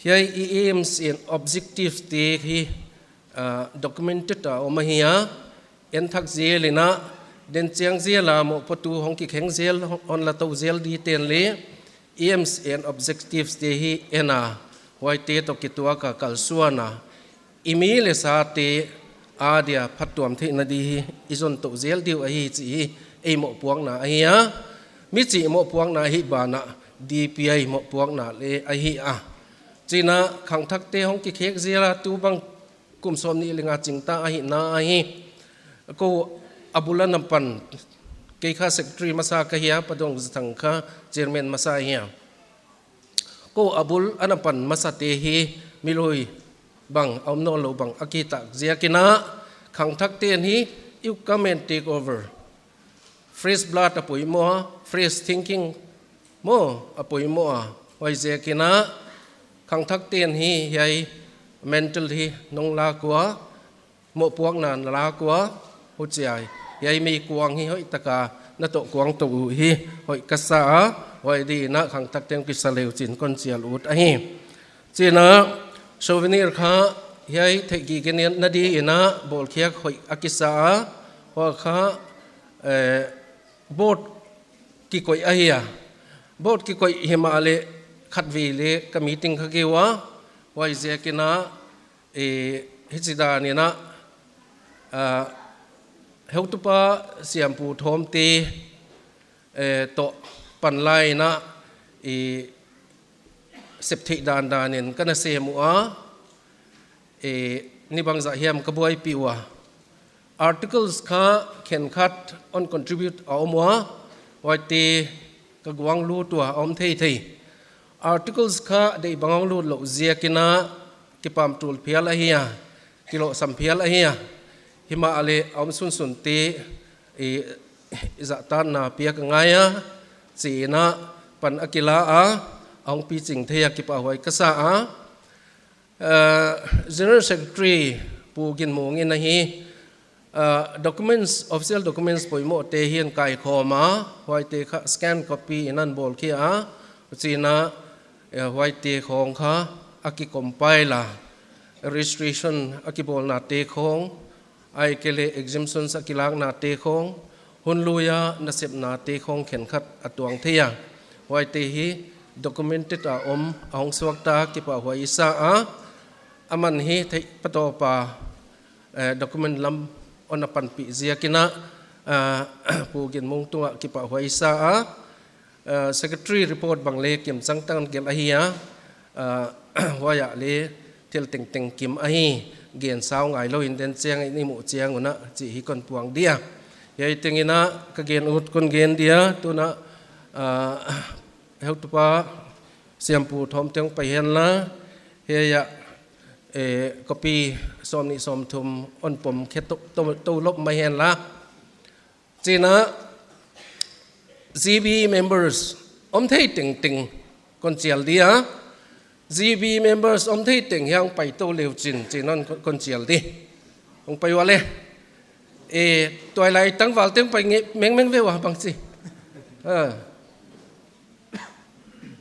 hiai i aims and objectives te hi, ah, documented a om ahi a, en thak zel in a, den chiang zel a mohpuaktu hong kikheng zel, hon la tou zel dite'n le, aims and objectives te hi en a, huaite toh kituak a kalsuan a, i mi le sate adia phattuam theihna di hi i zon tou zel diu ahi chih hi ei mohpuakna ahi a, mi chih mohpuakna hi banah D P I mohpuakna le ahi a. Chih in a khangthakte hong kikhek zel a tu bang kum sawmnih leh nga ching ta ahihna ahi. Kou a bul ana pan, kei kha secretary masa ka hi a, Pa Dongzathang kha chairman masa hi a. Kou a bul ana pan masate hi milui bang, a om nawnlou bang a kihi tak ziakin a, khangthakte'n hi, you come and take over. Fresh blood a poimoh a, fresh thinking maw a poimoh a. Huaiziakin a, khangthakte'n hi hiai mantle hi nong lak ua, mohpuakna na lak ua, huchia hiai meikuang hi hoihtaka na toh kuang tou uh hi hoih ka sa a, huai di'n a khangthakte'n kisa leu chin kon chial ut ahi. Chih in a souvenir kha hiai theihgigena di'n a bawlkhiak hoih a kisa a, huai kha, eh, board kikoih ahi a. Board kikoih himahleh khatvei le ka meeting kha kei ua, huaiziakin a, eh, hichidan in a, ah, heutupa Siampu Thawmte, eh, toh panlai in a, eh, sep theih dandan in ka na sem ua, eh, ni bangzah hiam ka buaipih ua. Articles kha khenkhat hon contribute a om ua, huaite ka guanglut ua, a om theithei. Articles kha deih bang hong lut louh ziakin a kipamtul phial ahi a, kilohsam phial ahi a. Himahleh a om sunsunte, eh, zahtakna piak a ngai a, chih in a pan a kila a, a hong piching thei a kipahhuai ka sa a. Eh, General Secretary Pu Ginmung in a hi, eh, documents, official documents poimohte hi'n kaikhawm a, huaite kha scan copy in a bawl khia a, chih in a, eh, huaite khawng kha a kicompile a, registration a kibawlnate khawng, ahihkeileh exemptions a kilaknate khawng, hun lui a nasepnate khawng khenkhat a tuang thei a. Huaite hi documented a om, a hong suakta, kipahhuai i sa a. Aman hi theih patawp a, eh, document lam hon a panpih ziakin a, eh, Pu Ginmung tungah kipahhuai i sa a. Eh, Secretary report bang le kimchang tak in gelh ahi a, eh, huai ah le thil tengteng kim ahi, gen sau ngailou in den chiang in i muh chiang un a chih hi kon puang dia. Hiai teng in a ka gen ut kon gen dia, tun a, eh, heutupa Siampu Thawmte hong pai hen la, hiai ah, eh, copy sawmnih sawmthum hon pom khe tou, tou, tou lop mai hen la. Chih in a, G B members om thei tengteng kon chial dia. G B members om thei teng hiai hong pai tou leu chin, chih in a kon, kon chial di. Hong pai ua le. Eh, tuailai tangval teng pai ngei mengmeng ve ua bang chi. Ah.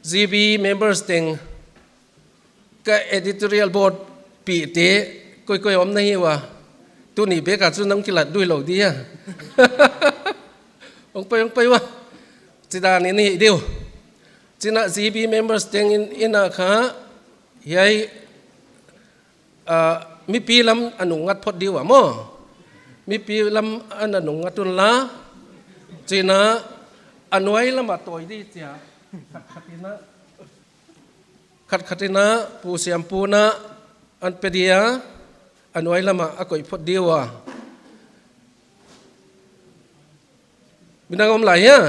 G B members teng ka editorial board pihte koikoi om na hi ua. Tuni bek a chu nang kilat dui lou di a. Hong pai, hong pai ua. Chidan in hi diu. Chin a G B members teng in, in a kha, hiai, ah, mipi lam a nungngat phot diu a maw. Mipi lam ana nungngat un la. Chin a a nuai lam a tawi di chia. Khat khat in a, khat khat in a, Pu Siampu na an pe dia, a nuai lam a a koih phot diu a. Midang om lai hia?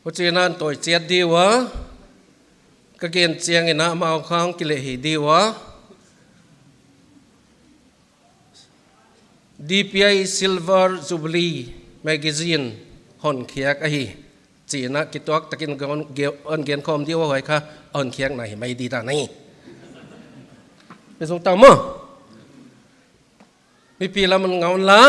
Huchiin a tawi chiat diu a, ka gen chiang in a amau khang kilehhih diu a. D P I Silver Jubilee Magazine honkhiak ahi. Chiin a kituak takin gon-, ge-, hon gen khawm diu a, huai kha honkhiakna hi mai di dan ahi. Pe zong tau maw. Mipi lam un ngak un la.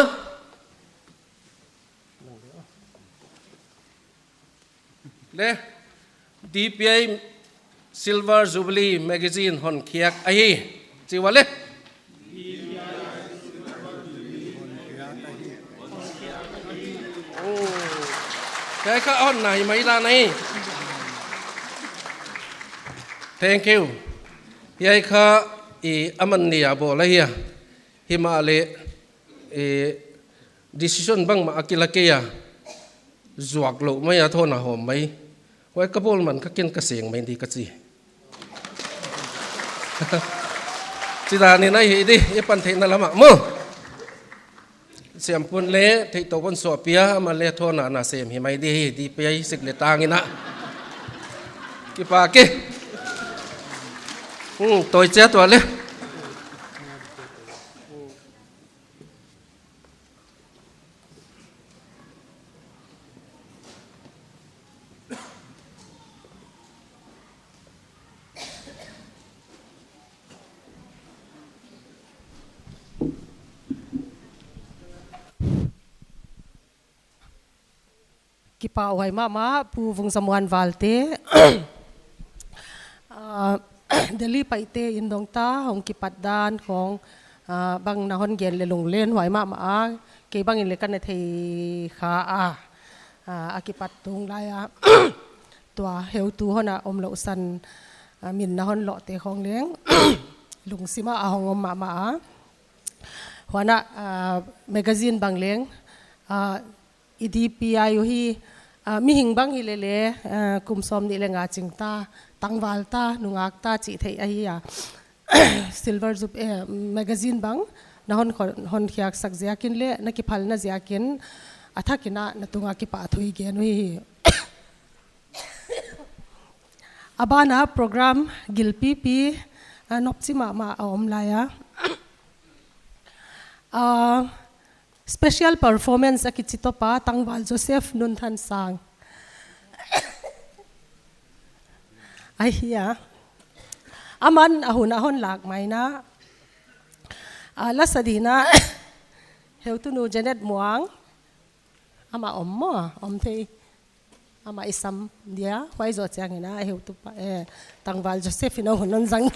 Le, D P I Silver Jubilee Magazine honkhiak ahi. Chi ua le. Oh. Hiai kha honna hi mai dan ahi. Thank you. Hiai kha i aman ni a bawl ahi a. Himahleh, eh, decision bangmah a kila kei a, zuak lou mai a, thawn a hawm mai. Huai ka bawl man kha ken ka seng mai di ka chi. Chidan in ahi di, i pan theihna lam ah maw. Siampun le, theih tou pon suah pia, aman le thawn a na sem hi mai di hi, D P I sik le tang in a. Kipak e. Hmm, tawi chiat ua le. Kipahhuai mahmah, Pu Vungzamuan Valte. Ah, Delhi paite in dong ta, hong kipat dan khong, ah, bang na hon gen le lunglenhuai mahmah a, kei bang in le ka na thei kha a, ah, a kipat tung lai a, tua heutu hon a omlouhsan, ah, min na hon lohte khong leng, lungsim a a hong om mahmah a. Huan a, ah, magazine bang leng, ah, i D P I uh hi, ah, mihing bang hi lele, ah, kum sawmnih le nga ching ta, tangval ta, nungak ta chih theih ahi a. Silver Jub-, eh, magazine bang, na hon khon-, honkhiaksak ziakin le, na kiphalna ziakin, a thak in a na tung a kipahthu i gen uhi. A ban a program gilpipi, ah, nopchi mahmah a om lai a. Ah, special performance a kichi topa, tangval Joseph Nunthansang. Ahi a. Aman a hun a hon lak mai na. Ah, la sa di na. Heutunu Janet Muang. Amah om maw, om thei. Amah i sam dia, huai zoh chiang in a, heutupa, eh, tangval Joseph in a hun hon zang.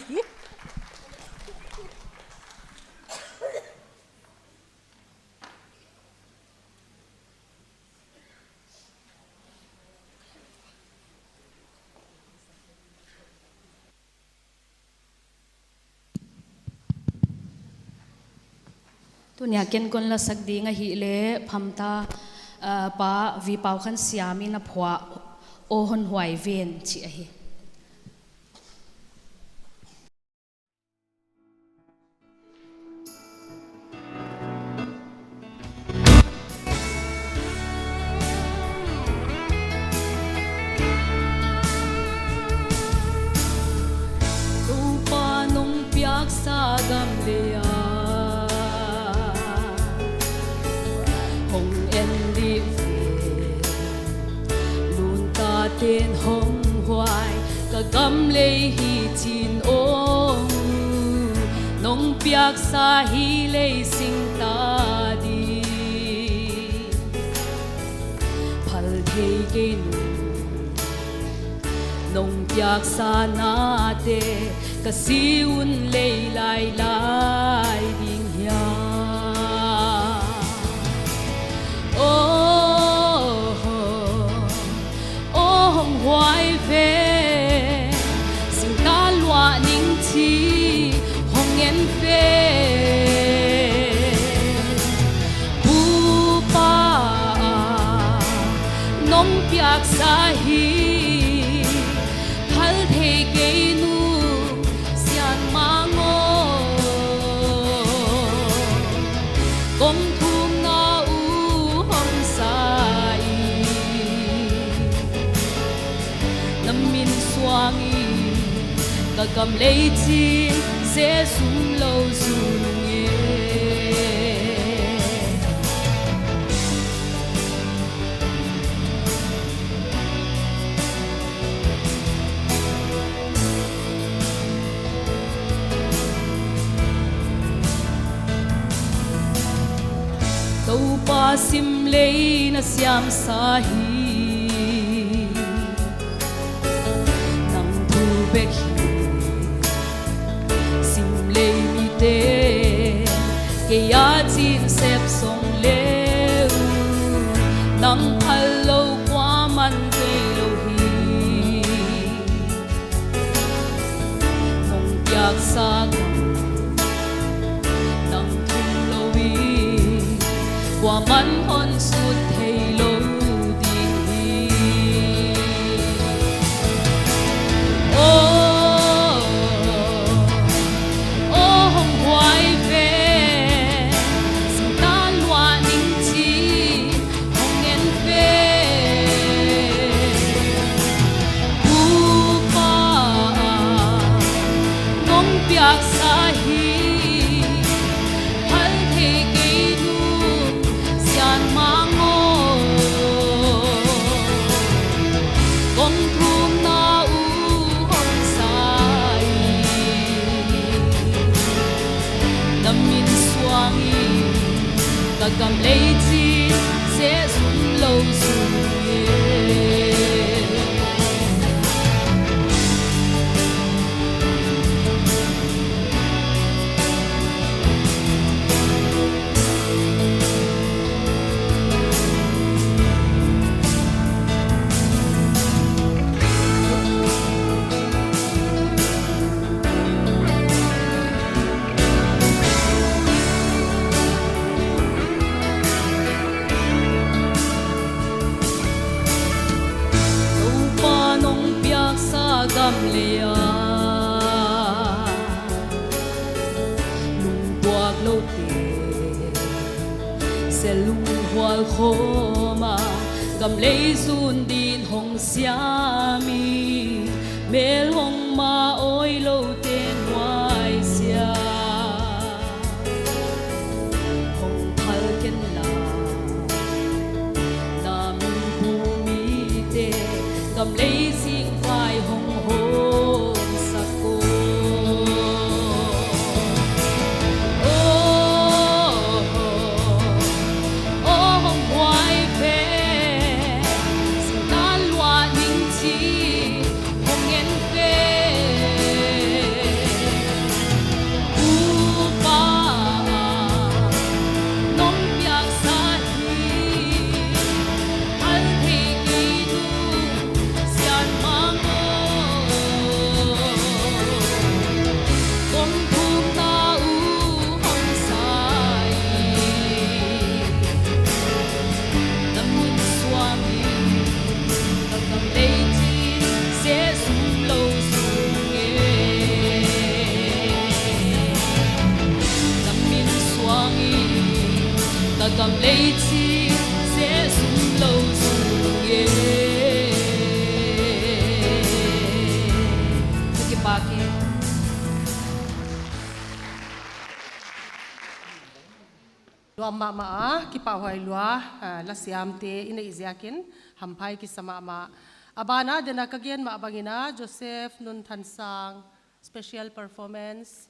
Tuni a ken kon lasak ding ahihleh, phamta, ah, Pa V. Paukhansiam in a phuah, Aw Hon Huai Ven chih ahi. Toupa nong piaksa gam lei ah hong en dih ve. Lunta ten hong huai ka gam lei hi chin aw. Nong piaksa Sa hi lei sing ta di, phal thei kei nu, nong piaksa nate ka si un lei lai lai ding hia. Oh, oh, hong huai ve, singtang luah ning chi hong en ve. Pu Pa, nong piaksa hi, phal thei kei nu, sian mang aw. Kong thumna uh hong sa i, na min suang i, ka gam lei chin se sum lou zun e. Toupa, sim lei na siam sa hi, nang thu bek hi. Sim lei mite kei a chin sep song leu, nang phal lou kuaman kei lou hi. Nong piaksa gam nang thum lou i, kuaman hon sut thei lou ding hi. Oh, oh, hong huai ve, singtang luah ning chi hong en ve. Pu Pa, nong piaksa hi, phal thei kei nu, sian mang aw. Kong thumna uh hong sa i, na min suang i, ka gam lei chin se sum lou zun e. Toupa, nong piaksa gam lei a, lungtuak lou te se lunghual khawm a, gam lei zun din hong siam i, mel hong ma awi lou te nuai sia. Hong phal ken la, na min pu mite, gam lei zing vai hong hawm sak aw. Oh, oh, hong huai ve, singtang luah ning chi hong en ve. Pu Pa, nong piaksa hi, phal thei kei nu, sian mang aw. Kong thumna uh hong sa i, na min suang i, ka gam lei chin se sum lou zun e. Na min suang i, ka gam lei chin se sum lou zun e. Ka kipak e. Lua mahmah a, kipahhuai lua, ah, lasiamte i neih ziakin, hampha i kisa mahmah. A ban a, den a ka gen mah bangin a, Joseph Nunthansang, special performance,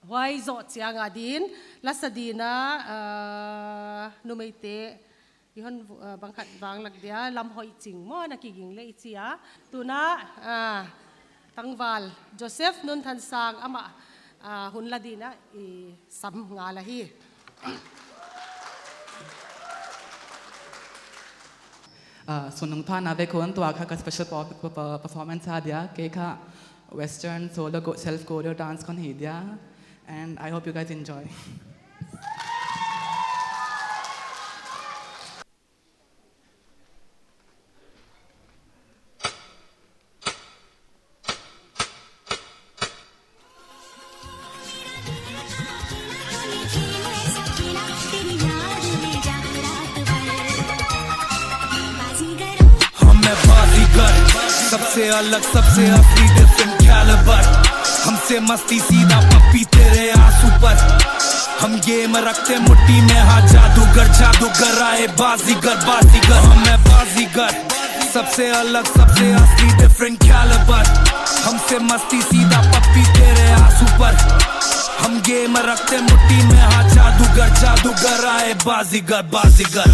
Huai zoh chiang a din, la sa din a, ah, numeite, i hon, ah, bang khat vanglak dia, Lamhoihching maw na kiging leh i chi a. Tuna, ah, tangval, Joseph Nunthansang amah, ah, hun la din a, i sam ngal ahi. Ah, sun nung pha na vek un, tua kha ka special per-, per-, per-, performance ahi dia, kei kha Western solo cho-, self choreo dance kon hi dia, and I hope you guys enjoy. हम है बाजीगर, सबसे अलग, सबसे असली, different caliber। हमसे मस्ती सीधा पप्पी तेरे आंसू पर। हम game रखते मुट्ठी में, हाँ जादूगर, जादूगर आए बाजीगर, बाजीगर। हम है बाजीगर, सबसे अलग, सबसे असली, different caliber। हमसे मस्ती सीधा पप्पी तेरे आंसू पर। हम game रखते मुट्ठी में, हाँ जादूगर, जादूगर आए बाजीगर, बाजीगर।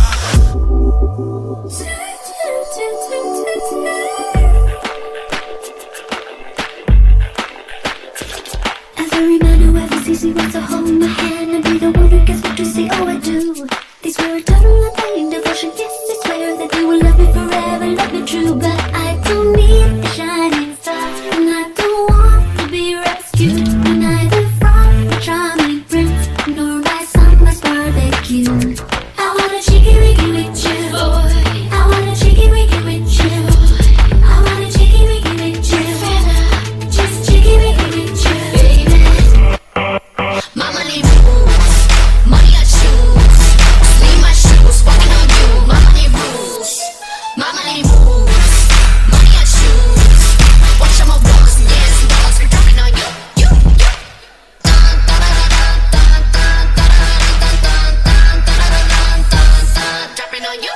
Every man who ever sees me wants to hold my hand and be the one who gets what to say, oh, I do. These words turn on my pain, devotion, yes, I swear that they will love me forever, love me true. But I don't need the shining stars, and I don't want to be rescued, neither from the charming prince, nor by summer's barbecue. I want a chicky wicky with you. I want a chicky wicky with you. I want a chicky wicky with you. Just chicky wicky with you, baby. My money moves, money I choose. Leave my shoes, walking on you. My money moves, my money moves. Money I choose. Watch out my walls, yes, dogs, we dropping on you, you, you. Dropping on you.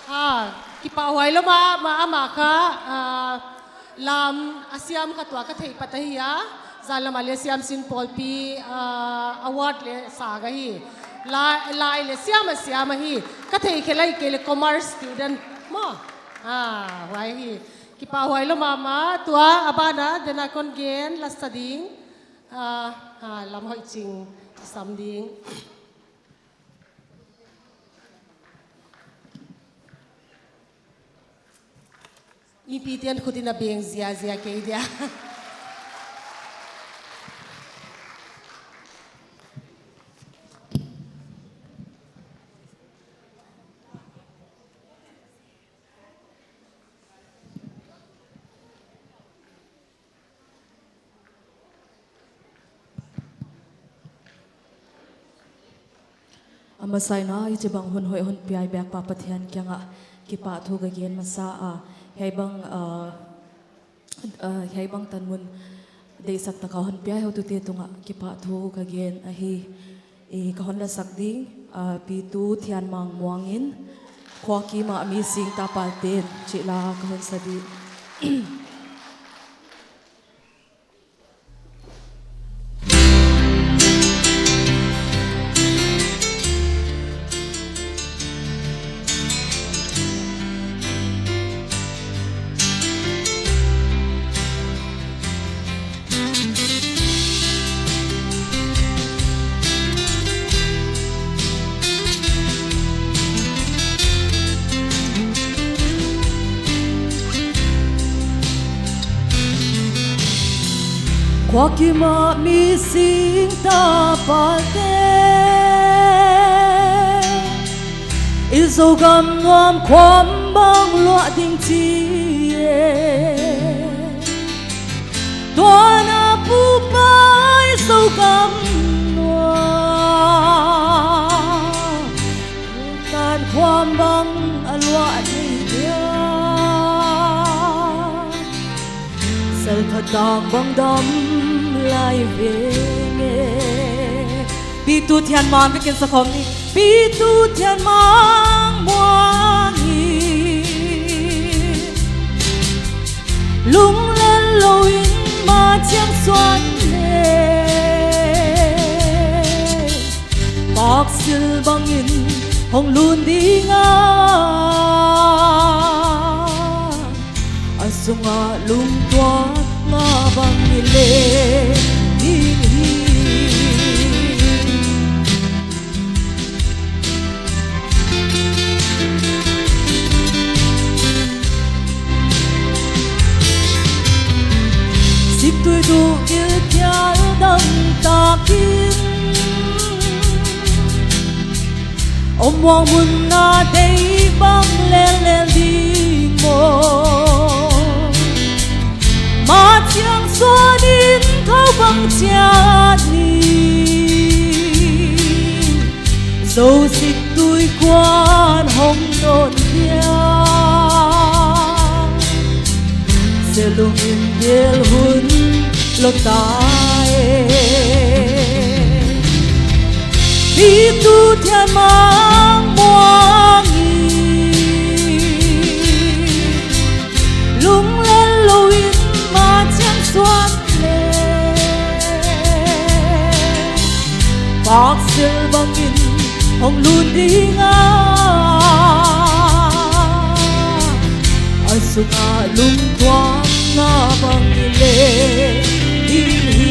Ha, kipahhuai lua mahmah, amah kha, ah, lam a siam kha tua ka theih pat ahi a, zan lam a leh siamsin pawlpi, ah, award leh sa ka hi. La-, lai leh siam a siam ahi. Ka theih khelh lai kei leh commerce student maw. Ah, huai hi. Kipahhuai lua mahmah, tua a ban a, dena kon gen, la sa ding. Ah, ah, Lamhoihching, sam ding. Mipite'n khut in a beng ziahziah kei dia. A masa in a, hichibang hun hoih hon piak bek Pa Pathian kiangah kipahthu ka gen masa a, hiaibang, ah, ah, hiaibang tanmun deihsak taka hon piak heutu te tungah kipahthu ka gen ahi. I ka hon la sak ding, ah, Pi Tu Thianmang Muang in, Khuakim a mi sing ta pal ten, chih la ka hon sa ding. Khuakim a mi sing ta pal te, i Zogam nuam khuam bang luah ding chi e. Tuana pu pai Zogam nuam tan khuam bang a luah ding dia. Sel phatang bang dam lai veng e. Pi Tu Thian Mang, vekin sakhawm ni. Pi Tu Thian Mang Muang in lunglel lou in ma chiang suan le, paksil bangin hong lun ding a, a sungah lungtuak nga bang i leng ding hi. Siktui tu gilkial dang takin om muang mun na dei bang lel lel ding maw. Ma chiang suan in khau bang chiat ni. Zo siktui kuan hong nawn dia. Selung in gel hun lou ta e. Pi Tu Thian Mang Muang in lunglel lou in ma chiang suan le, paksil bangin hong lun ding a, a sungah lungtuak nga bang i leng ding hi.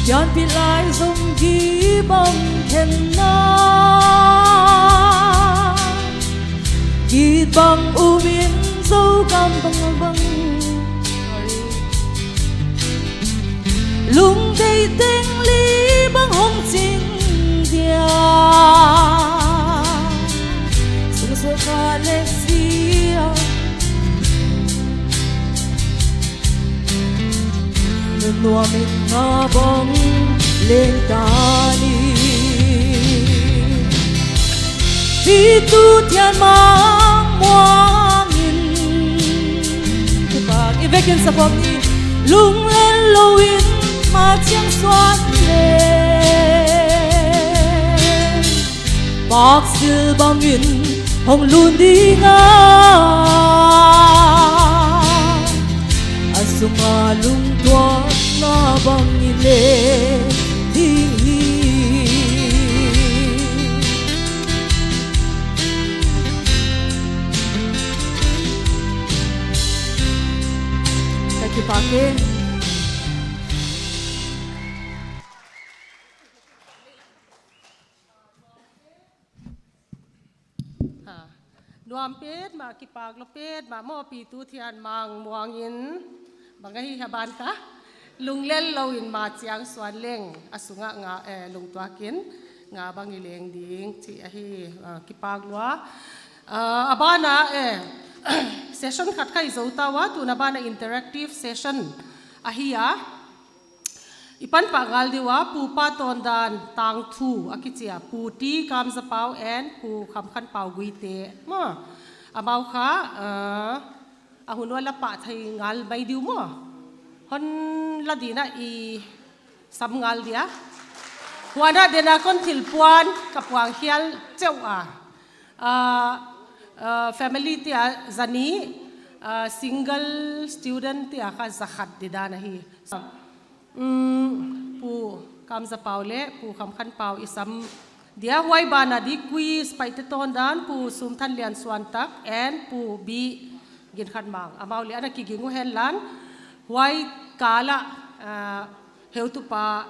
Pianpih lai zong gibang khenna, gibang umin Zogam bang bang. Lungdei teng li bang hong ching dia. Sungsuak kha le sia. Nuam in nga bang leng ta ni. Pi Tu Thian Mang Muang in. Kipak i vekin sakhawm ni. Lunglel lou in ma chiang suan le, paksil bangin hong lun ding a, a sungah lungtuak nga bang i leng ding hi. Ka kipak e. Ha. Nuam petmah, kipak lou petmah maw, Pi Tu Thian Mang Muang in. Bang ahi hia ban kha? Lunglel lou in ma chiang suan leng, a sungah nga, eh, lungtuak in nga bang i leng ding chih ahi, ah, kipak lua. Ah, a ban ah, eh, session khat kha i zou ta ua, tun a ban ah interactive session ahi a. I pan pah ngal ding ua, Pu Pa Tawndan Tangthu a kichi a, Pu T Kamzapau and Pu Khamkhanpau Guite. Maw, amau kha, ah, a hun ua la pah thei ngal mai ding uh maw. Hon la ding a i sam ngal dia. Huan a den a kon thil puan ka puang hial cheuh a. Ah, ah, family te ah za nih, ah, single student te ah kha za khat di dan ahi. Um, Pu Kamzapau leh Pu Khamkhanpau i sam dia. Huai ban ah di quiz, Paite Tawndan, Pu Sumthanlian Suantak and Pu B Ginkhanmang. Amau leh ana kiging uh henla. Huai kal ah, ah, heutupa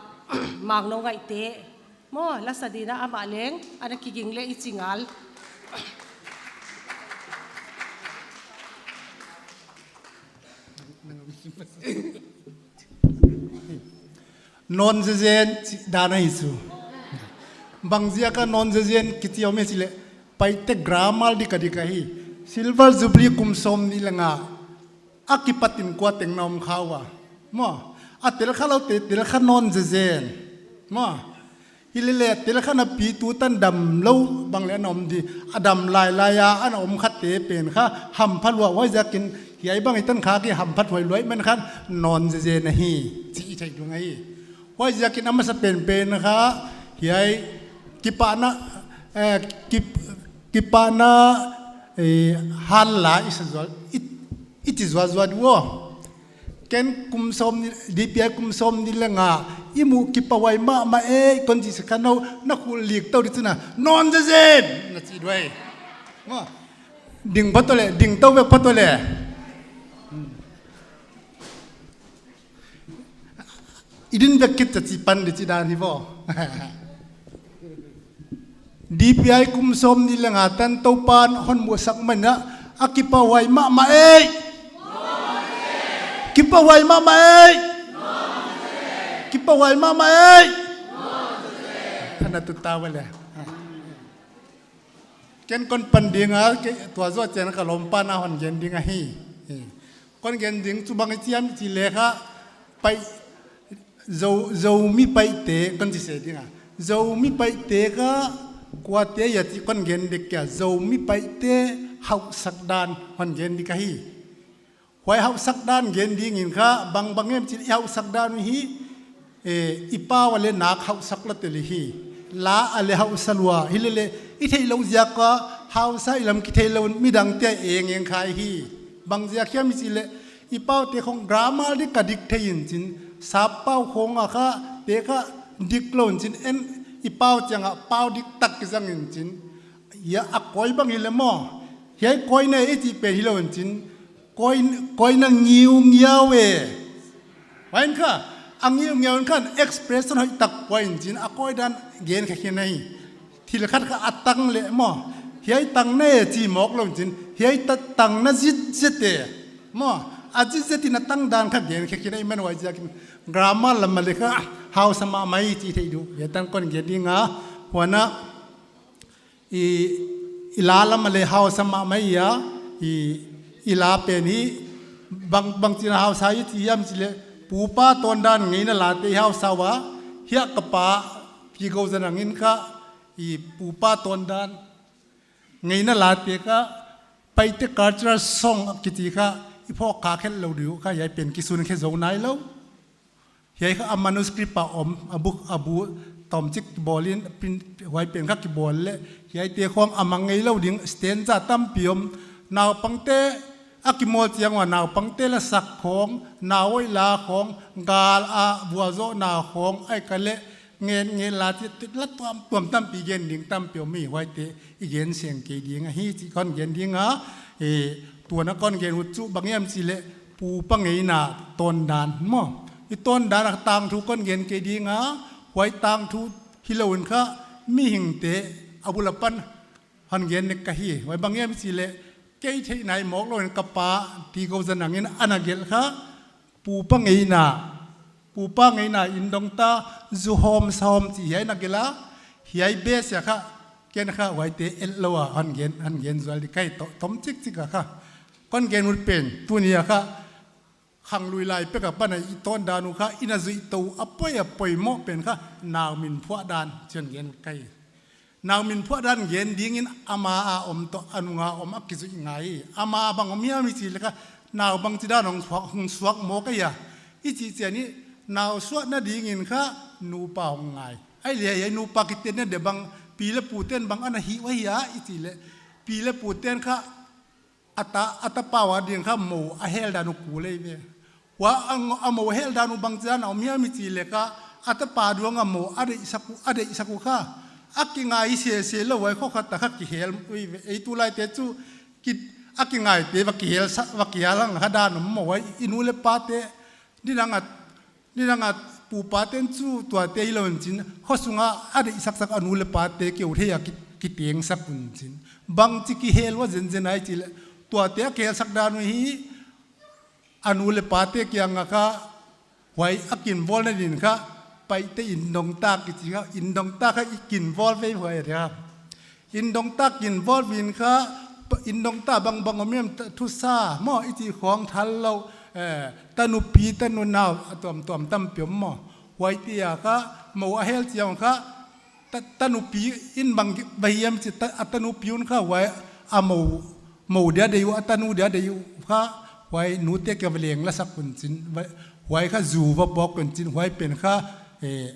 Mangno Ngaihte maw, la sa ding a, amah leng ana kiging leh i chi ngal. Non zezen chih dan ahi chu. Bang ziak a nawn zezen kichi om e chih leh, Paite grammar dik a dik ahi. Silver Jubilee kum sawmnih leh nga a kipat in kua teng na om kha ua? Maw, a tel kha loute tel kha nawn zezen. Maw, hilele tel kha napi tutan damlou bang leh na om di. A dam lailai a ana om khate pen kha hampha lua, huaiziakin hiai bang i tan kha ki hampha huai lua i man khan nawn zezen ahi chih i theih ding ahi. Huaiziakin a masa penpen kha hiai kipahna, eh, kip-, kipahna, eh, hanla i sa zual, i, i chi zuazua di uh. Ken kum sawmnih, D P I kum sawmnih leh nga i muh kipahhuai mahmah e kon chi sek kha, na khul lik tou di chun a nawn zezen na chi duai. Maw, ding pha tou leh, ding tou vek pha tou leh. I din vek kit cha chi pan di chi dan hi vo. D P I kum sawmnih leh nga tan Toupan hon musak man a, a kipahhuai mahmah e. Kipahhuai mahmah e. Kipahhuai mahmah e. Ana tu ta vale. Ken kon pan ding a, ke, tua zoh chiang ka lawmpa na hon gen ding ahi. Kon gen ding chu bang i chi hiam chih leh kha, Pai, Zo, Zomi Paite kon chi se ding a. Zomi Paite kha kuate hia chih kon gen dek kei a, Zomi Paite hauhsak dan hon gen ding ahi. Huai hauhsak dan gen dingin kha, bang bang em chih leh i hauhsak dan uh hi, eh, i pau a leh nak hauhsak lou tel hi. La a leh hauhsa lua, hilele i theihlouh ziak a hausa i lam kitheilou midangte a eng eng kha hi. Bang ziak hiam i chih leh, i paute khong grammar dik a dik thei in chin, sap pau khong a kha, te kha diklou in chin, en i pau chiang a pau dik tak kizang in chin. Hia a koi bang hileh maw, hiai koina e i chih pen hilou in chin, koi, koina ngiungiau e. Huai in kha, a ngiungiau in khan expression hoihtak pua in chin, a koi dan gen kha khin ahi. Thil khat kha a tang leh maw, hiai tang na e chi mawk lou in chin, hiai ta tang na zitzet e. Maw, a zitzet in a tang dan kha gen kha khin ahi, man huaiziakin grammar lam a leh kha hausa mahmah i chih theih di uh. Hiai tan kon gen ding a, huan a i, i la lam a leh hausa mahmah i a, i, i la pen hi, bang, bang chin a hausa i chi hiam chih leh, pu pa tawndan ngeina late i hausa ua, hiai ka pa, Pi Gou Za Nang in kha, i pu pa tawndan ngeina late kha, Paite cultural song kichi kha, i phawk kha khelh lou di uh kha, hiai pen kisun khe zou nailou. Hiai kha a manuscript a om, a book, a bu, tomchik bawl in, print, huai pen kha kibawl leh, hiaite khong a mang ngeilou ding, stanza tampi om, naupangte, a kimawl chiang ua naupangte la sak khong, nau hoih la khong, gal a vualzawhna khong, ahihkeileh, ngen, ngen la chih, la tuamtuam tampi gen ding tampi om hi, huaite, i gen seng kei ding ahi, chih kon gen ding a, eh, tuana kon gen ut chu bang hiam chih leh, pu pa ngeina tawndan maw. I tawndan a tangthu kon gen kei ding a, huai tangthu hilou in kha, mihingte, a bul apan, hon gen nek ka hi. Huai bang hiam chih leh, kei theih nai mawk lou in ka pa, Pi Gou Za Nang in ana gelh kha, pu pa ngeina, pu pa ngeina in dong ta, zu hawm sa hawm chih hiai na gelh a, hiai base a kha, ken kha huaite et lou a, hon gen, hon gen zual di ka hi to, tomchik chik a kha. Kon gen ut pen, tuni a kha, khanglui lai pek apan a i tawndan uh kha, i na zuih tou a poi a poimoh pen kha, nau min phuah dan, chih hon gen ka hi. Nau min phuah dan gen dingin ama a om toh a nung a om a kizuih ngai. Ama bang om hiam i chih leh kha, nau bangchidan hong suak, hong suak mawk ahia i chih chiang in, nau suahna dingin kha nupa hong ngai. Ahihleh hiai nupa kitenna deuh bang, pi leh pute'n bang ana hih uh ahia i chih leh, pi leh pute'n kha a ta, a tapa ua ding kha mou a hel dan uh kul ei ve. Huai a, a mou hel dan uh bangchidan a om hiam i chih leh kha, a tapa dungzui a mou a deihsak uh, a deihsak uh kha, a kingai sese lou huai khong khat a kha kihel uh ei ve. Ei tulaite chu ki, a kingaite va kihel sa, va kihel hang kha dan om maw huai, i nu leh pate, nidang a, nidang a pupate'n chu tuate hilou in chin, khosung a a deihsaksak a nu leh pate keu thei a ki, kitengsak un chin. Bangchi kihel ua zenzen a i chih leh, tuate a kihelsak dan uh hi, a nu leh pate kiang a kha, huai a kinvolna din kha, Paite inn dong tak kichi kha, inn dong tak kha i kin vol vei huai dia. Inn dong tak kin vol vin kha, inn dong tak bangbang om em, thusa maw i chih khong thal lou, eh, tanupi tanunau a tuamtuam tampi om maw. Huaite a kha, mou a hel chiang kha, ta, tanupi in bang va hiam chi ta, a tanupi un kha huai a mou, mou dia dei uh, a tanu dia dei uh kha, huai nute kia va leng la sak un chin, va, huai kha zu va puak un chin, huai pen kha, eh,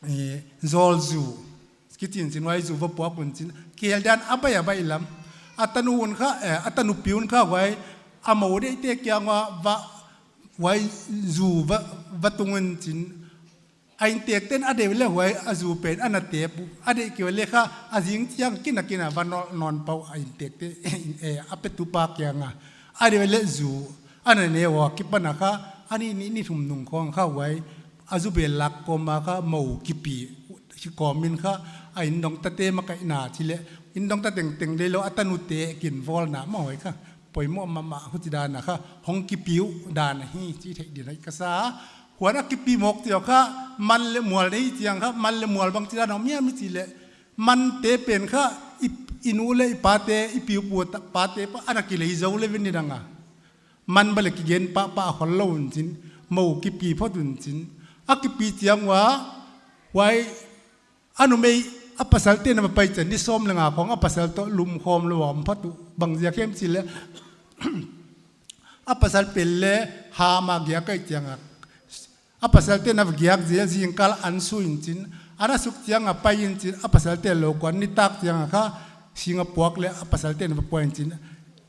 eh, zol zu, kichi in chin, huai zu va puak un chin, kel dan a bai a bai lam, a tanu un kha, eh, a tanupi un kha huai, a mou deihte kiang ua va, huai zu va, va tung un chin, a inntekte'n a deih leh huai a zu pen ana tep uh. A deih kei leh kha a zing chiang kin a kin a va nawn, nawn pau a inntekte, eh, a petupa kiang a. A deih leh zu ana ne ua, kipan a kha, a ni, ni, ni thum nung khong kha huai a zu bel lak kawm a kha mou kipi, hi kawm in kha a inn dong tate makaihna chi leh, inn dong ta tengteng leh lou a tanute kin volna maw huai kha. Poimoh mahmah huchi dan a kha, hong kipi uh dan ahi chi theih ding ahi ka sa. Huan a kipi mawk chiang kha, man leh mual nei chiang kha, man leh mual bang chi dan om hiam i chih leh, mante pen kha, i, i nu leh i pate, i pi u pu ta, pate pa, ana kilei zou leh vin ni dang a. Man bang leh kigen pahpah khol lou un chin, mou kipi phot un chin. A kipi chiang ua, huai, a numei, a pasalte'n a va pai chiang, ni sawm leh nga khong a pasal toh lum khawm lou a om phot uh, bang ziak hiam chih leh, a pasal pen leh ham a giak ahih chiang a, a pasalte'n a va giak zel, zingkal an sui in chin, ana suk chiang a pai in chin, a pasalte lou kuan nitak chiang a kha, sing a puak leh a pasalte'n a va pua in chin,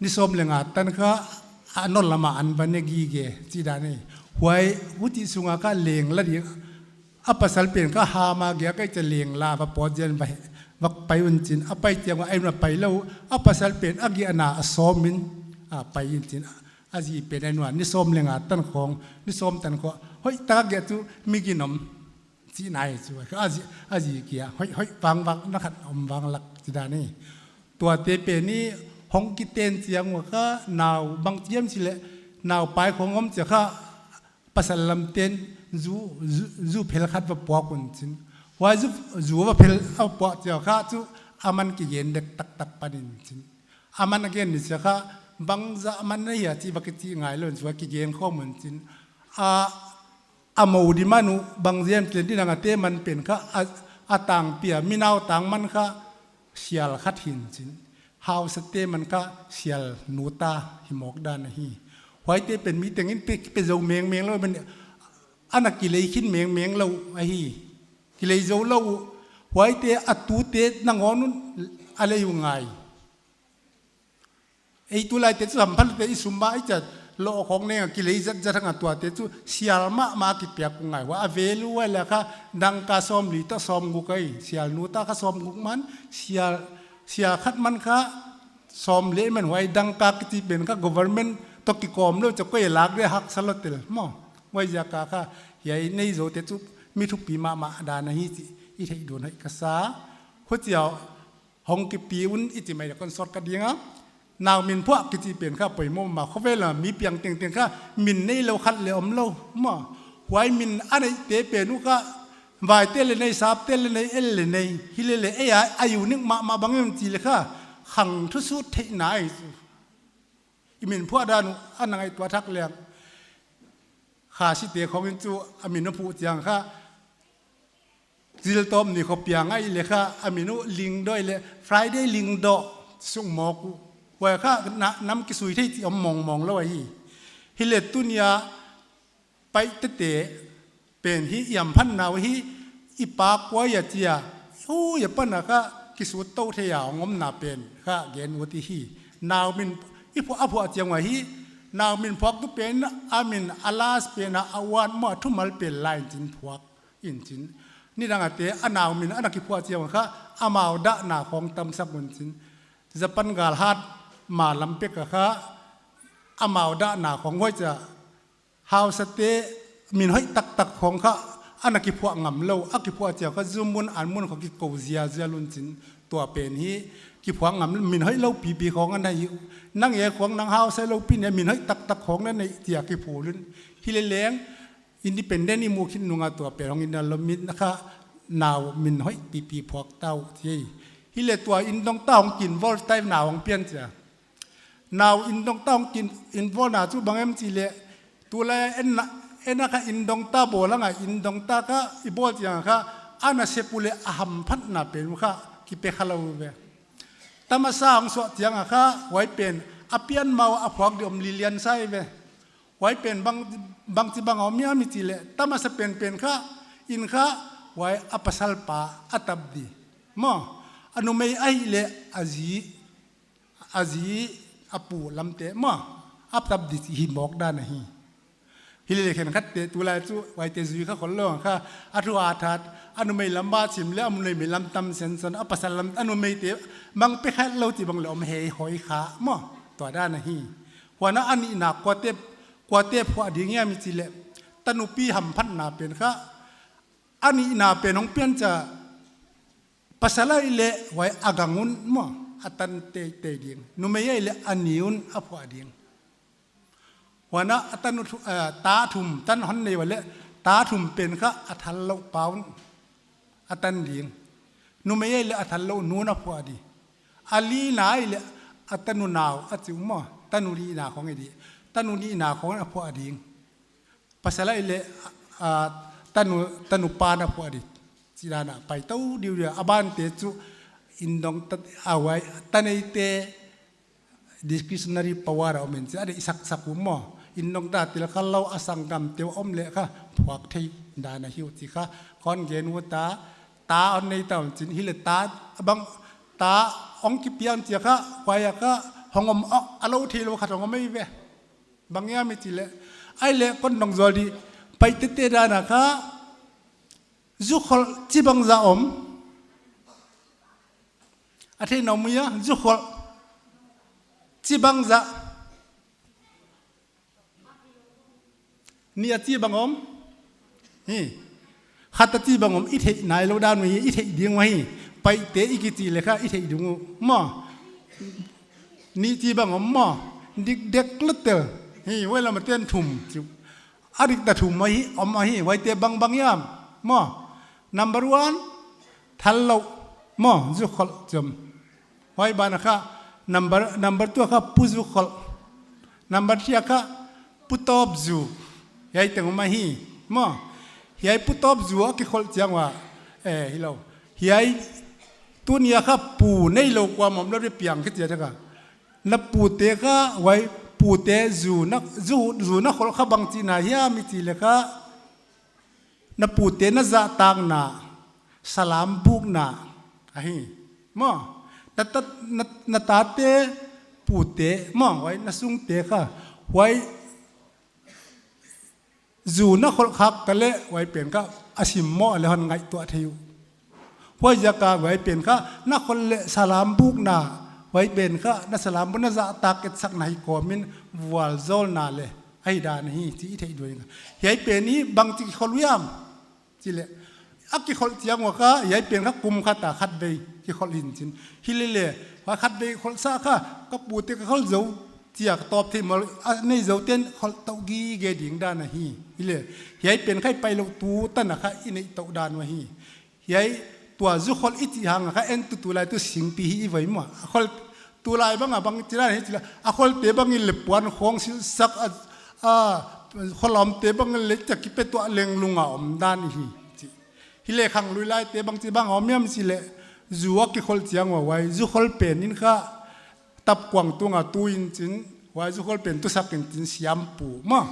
ni sawm leh nga tan kha, a nol lam a an va ne gige, chi dan ahi. Huai, huchi sung a kha leng la ding, a pasal pen kha ham a giak ahih chiang leng la va pawt zen va, va pai un chin, a pai chiang a, a inn a pai lou, a pasal pen a giahna a sawm in, a pai in chin, a zi pen a inn ua, ni sawm leh nga tan khong, ni sawm tan khong, hoih tak a giah chu mi ginom, chi nai chu, a zi, a zi kia, hoih, hoih vangvang na khat om vang lak chi dan ahi. Tuate pen ni hong kiten chiang ua kha, nau bang chiam chih leh, nau pai khong om chiang kha, pasal lamte'n zu, zu, zu phel khat va puak un chin. Huai zu, zu va phel a puak chiang kha chu a man kigen dek taktak pan in chin. A man a gen ni chiang kha bangzah man na hia chih va kichi ngai lou in chu a kigen khawm un chin. A, a mou di man uh bang ziak leh ni dang a te man pen kha a, a tangpi a, mi nau tang man kha sial khat hi in chin. Hausate man kha sial nu ta hi mawk dan ahi. Huaite pen mi tengin pe, pe zou mengmeng lou, ana kilei khin mengmeng lou ahi. Kilei zou lou, huaite a tute nangawn un a lei uh ngai. Ei tulaite chu hamphalte i sum a i chat lou khong neng a kilei zatzat hang a, tuate chu sial mahmah kipiak uh ngai. Huai a value huai leh kha dangka sawmli toh sawmguk ahi. Sial nu ta kha sawmguk man, sial, sial khat man kha sawmli man, huai dangka kichi pen kha government toh kikawm lou chiang koi lak leh haksa lou tel maw. Huai ziak a kha hiai nei zoute chu mi thupi mahmah dan ahi chih i theih ding ahi ka sa. Huchi a hong kipi un i chi mai leh kon sawt ka ding a. Nau min phuah kichi pen kha poimoh mah, khovel a mi piang tengteng kha min nei lou khat leh om lou maw. Huai min a neite pen uh kha vaite leh nei, sapte leh nei, el leh nei. Hi leh leh ei a, a unique mahmah bang em chih leh kha khang thusut theihna ahi chu. I min phuah dan uh ana ngaihtuah thak leng, Khasite khong in chu a min uh phuh chiang kha, Ziltawpni khua piang ahih leh kha a min uh Lingdoh leh Friday Lingdoh suk mawk uh. Huai kha na, nam kisui thei chih om mawngmawng lou ahi. Hi leh tuni a Paite te pen hi i hamphatna uh hi i pa kua hia chia, hu ya pan a kha kisut tou thei a hong omna pen kha gen ut i hi. Nau min i phuah, a phuah chiang ua hi, nau min phuaktu pen a min a last pen a, a one maw, a thumal pen lai in chin phuak in chin. Ni dang a te a nau min ana kiphuah chiang ua kha amau dahna khong tamsak un chin. Japan galhat ma lam pek a kha amau dahna khong huai chia, hausate min hoih taktak khong kha ana kiphuah ngam lou, a kiphuah chiang kha zu mun an mun khong kikou ziazia un chin. Tua pen hi kiphuah ngam, min hoih lou pipi khong ana hi. Nang e khong nang hausa lou pi ne, min hoih taktak khong na nei chia kiphul un. Hi leh leng Independent i muh khit nung a tua pen hong in a lou, min kha nau min hoih pipi phuak ta uh chi. Hileh tua indongta hong ki involve ta, nau hong pian chia. Nau indongta hong ki involve na chu bang em chih leh, tulai en na, en a kha indongta bawl a ngai, indongta kha i bawl chiang kha, a nasep uh leh a hamphatna pen uh kha kipe kha lou ve. Tamasa hong suah chiang a kha, huai pen a pian ma uh a phuak di om lilian sa ve. Huai pen bang, bangchi bang a om hiam i chih leh, tamasa penpen kha, in kha, huai a pasal pa a tap di. Maw, a numei ahihleh a zi, a zi, a pu lamte, maw, a tap di hi mawk dan ahi. Hileh khenkhatte tulai chu, huaite zui kha khol lou kha, a thu a that, a numei lam ba chim leh, a numei lam tam sen son, a pasal lam, a numeite, mang pe khat lou chih bang leh om hei hoi kha, maw, tua dan ahi. Huan a nihna kuate, kuate phuah ding hiam i chih leh, tanupi hamphatna pen kha, a nihna pen hong pian chia, pasal ahihleh huai a gang un maw, a tan teitei ding. Numei ahihleh a ni un a phuah ding. Huan a tanu thu-, eh, ta thum, tan hon nei uleh, ta thum pen kha a thal lou pa un a tan ding. Numei ahihleh a thal lou nu un a phuah di. A lina ahihleh a tanu nau a chi uh maw, tanu lina khong ahi di. Tanu lina khong a phuah ding. Pasal ahihleh, ah, tanu, tanu pa un a phuah di. Chih dan a pai tou diudiu a, a bante chu indongta, a huai, taneite discretionary power a om in chi, a deih saksak uh maw. Indongta tilkhou lou a sanggamte uh om leh kha phuak thei dan ahi uh chih kha. Kon gen uh ta, ta hon nei ta un chin, hileh ta, bang, ta hong kipian chia kha, huai a kha, hong om, a, a lou thei lou khat hong om ei ve. Bang hiam i chih leh, ahihleh kon dong zual di, Paite te dan a kha, zu khol chibang zah om. A thei na om hia, zu khol chibang zah. Nih a chibang om. Hi. Khat a chibang om, i theih nai lou dan uh hi, i theih ding uh hi. Paite i kichi leh kha, i theih ding uh. Maw. Nih chibang om maw. Dikdek lou tel. Hi, huai lam a ten thum. Chu. A dikta thum mai hi, om ahi, huaite bangbang hiam. Maw. Number one, thal lou. Maw, zu khol chom. Huai ban a kha, number, number two a kha pu zu khol. Number three a kha pu tawp zu. Hiai teng om ahi. Maw. Hiai pu tawp zu a kikhol chiang ua. Eh, hilou. Hiai tuni a kha pu nei lou kuamah om lou di piang khe chia kha. Na pute kha, huai pute zu na, zu, zu na khol kha bangchi na hiam i chih leh kha. Na pute na zahtakna, salam bukna, ahi. Maw, na ta, na, na tate pute, maw, huai na sungte kha, huai zu na khol khak ta leh, huai pen kha, a sim maw leh hon ngaihtuah thei uh. Huaiziak a huai pen kha, na khol leh salam bukna, huai pen kha, na salam buk na zahtak etsakna hi kawm in vualzawlna leh, ahi dan hi, chih i theih ding uh. Hiai pen hi bangchi kikhol uh hiam. Chih leh, a kikhol chiang ua kha, hiai pen kha kum khat a khatvei kikhol in chin. Hilele, huai khatvei kholsa kha, ka pute ka khol zou, chia ka tawp thei maw, a nei zou ten khol tou gige ding dan ahi. Hileh, hiai pen kha i pai lou tu tan a kha i neih tou dan uh ahi. Hiai tua zu khol i chih hang a kha en tu tulai tu singpi hi i vai maw. A khol tulai bang a bang chih dan hi chih leh. A kholte bang in leh puan khong silsak a, a, khol omte bang in leh chaki pe tua leng lung a om dan hi chih. Hileh khanglui laite bangchi bang a om hiam chih leh. Zu a kikhol chiang ua huai. Zu khol pen in kha tapkuang tung a tu in chin. Huai zu khol pen tusak in chin siampu maw.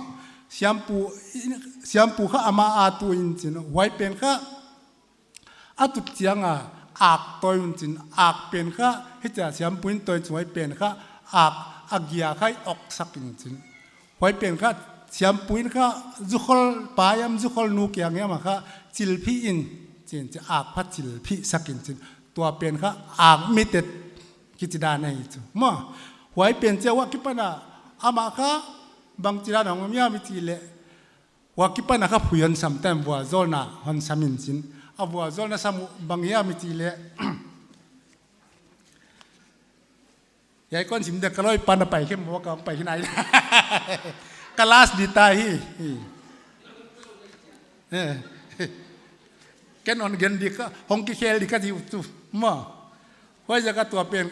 Siampu, siampu kha amah a tu in chin. Huai pen kha a tut chiang a ak toi un chin, ak pen kha, hichia siampu in toi chuai pen kha, ak a gia kha i oksak in chin. Huai pen kha, siampu in kha, zu khol pa hiam, zu khol nu kiang hiam a kha, chilphih in chin, chi ak kha chilphih sak in chin. Tua pen kha, ak mitet kichi dan ahi chu. Maw, huai pen chia huai kipan a, amah kha, bangchi dan a hong om hiam i chih leh, huai kipan a kha phui hon sam tan vualzawlna hon sam in chin. A vualzawlna sam uh bang hiam i chih leh. Hiai kon sim dek ka loi pan a pai khe maw ka pai khe nai. Ka last di ta hi. Hi. Eh, ken hon gen di ka, hong kikhel di ka chi uh chu. Maw. Huaiziak a tua pen,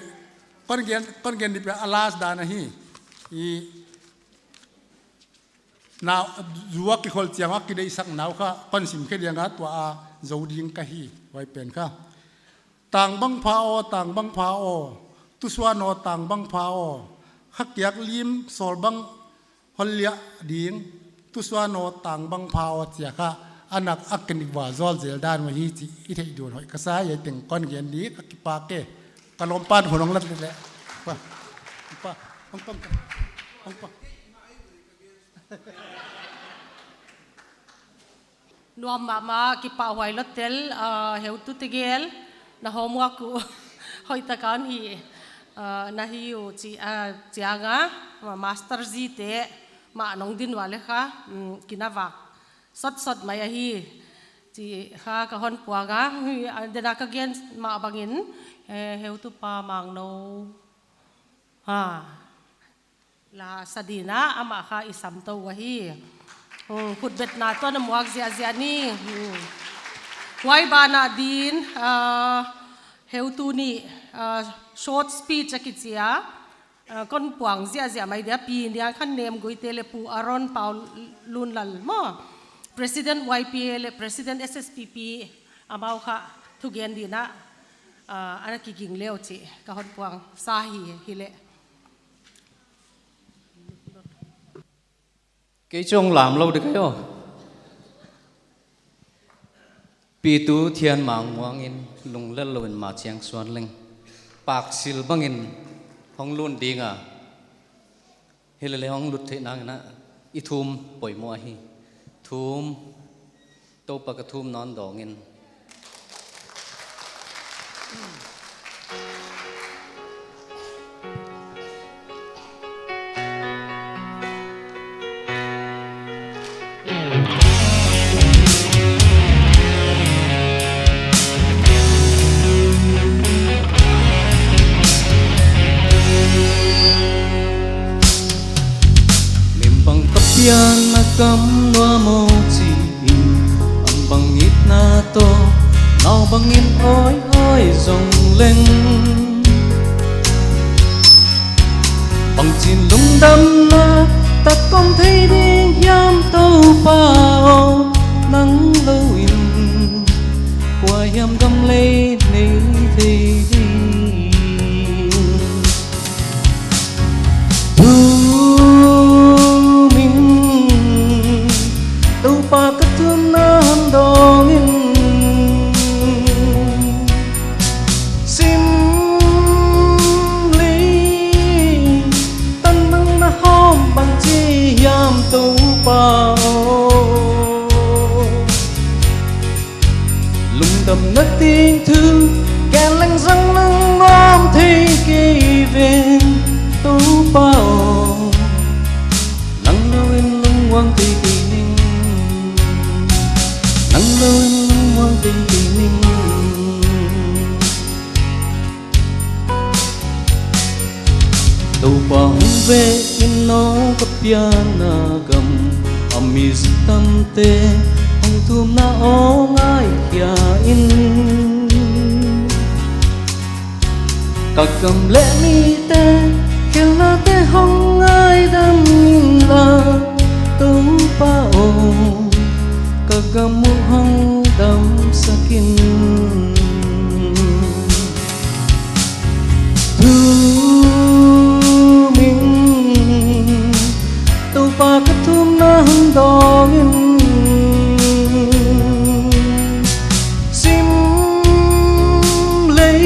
kon gen, kon gen di pen a last dan ahi. I, nau, zu a kikhol chiang a kideihsak nau kha, kon sim khe ding a tua a zou ding ka hi, huai pen kha. Tang bang pha aw, tang bang pha aw, tusuan aw, tang bang pha aw, kha kiak lim sawl bang hol liah ding, tusuan aw, tang bang pha aw chia kha, a nak a kinik va zual zel dan mah hi chih i theih dun hoih ka sa, hiai teng kon gen di ka kipak e, ka lawmpan hun hong lat leh. Pa, pa, hong pa, hong pa. Nuam mahmah, kipahhuai lua tel, ah, heutute gel, na homework uh hoihtak a hon hih, ah, na hi uh chi, ah, chiang a, ma-, master zi te, mah nong din ua leh kha, mm, kinavak sotsot mai ahi, chi kha ka hon puang a, hi, ah, den a ka gen mah bangin, eh, heutupa Mangno. Ha. La sa din a, amah kha i sam tou ahi. Hmm, khutbetna toh na muak ziahziah ni. Hmm. Huai ban ah din, ah, heutu nih, ah, short speech a kichi a, ah, kon puang ziahziah mai dia, Pi Niangkhannem Guite leh Pu Aaron Paulunlal maw, President Y P A leh President S S P P, amau kha thugen din a, ah, ana kiging le uh chih ka hon puang sa hi, hileh. Kei chong lam lou di ka hi aw. Pi Tu Thian Mang Muang in lunglel lou in ma chiang suan leng. Pak sil bangin hong lun ding a. Hilele hong lut theih nang in a i thum poimoh ahi. Thum. Toupa ka thum na hon dawng in. Min bang ka pian na kam nuam aw chi in, an bang itna toh, nau bangin awi awi zong leng. Bangchin lungdamna tak kong thei ding hiam Toupa aw, nang lou in, kua hiam gam lei nei thei ding. Thum in, Toupa ka thum na hon dawng in. Sim lei tan bang na hawm bang chi hiam Toupa aw. Lungdamna teng thu gen leng zong lungmuang thei kei ven Toupa aw. Nang lou in lungmuang thei kei ning. Nang lou in lungmuang thei kei ning. Toupa hong ve in aw ka pianna gam, a mi zi tamte hong thumna aw ngaikhia in. Ka gam leh mite khelhnate hong ngaidam inla Toupa aw, ka gam uh hong damsak in. Thum in, Toupa ka thum na hon dawng in. Sim lei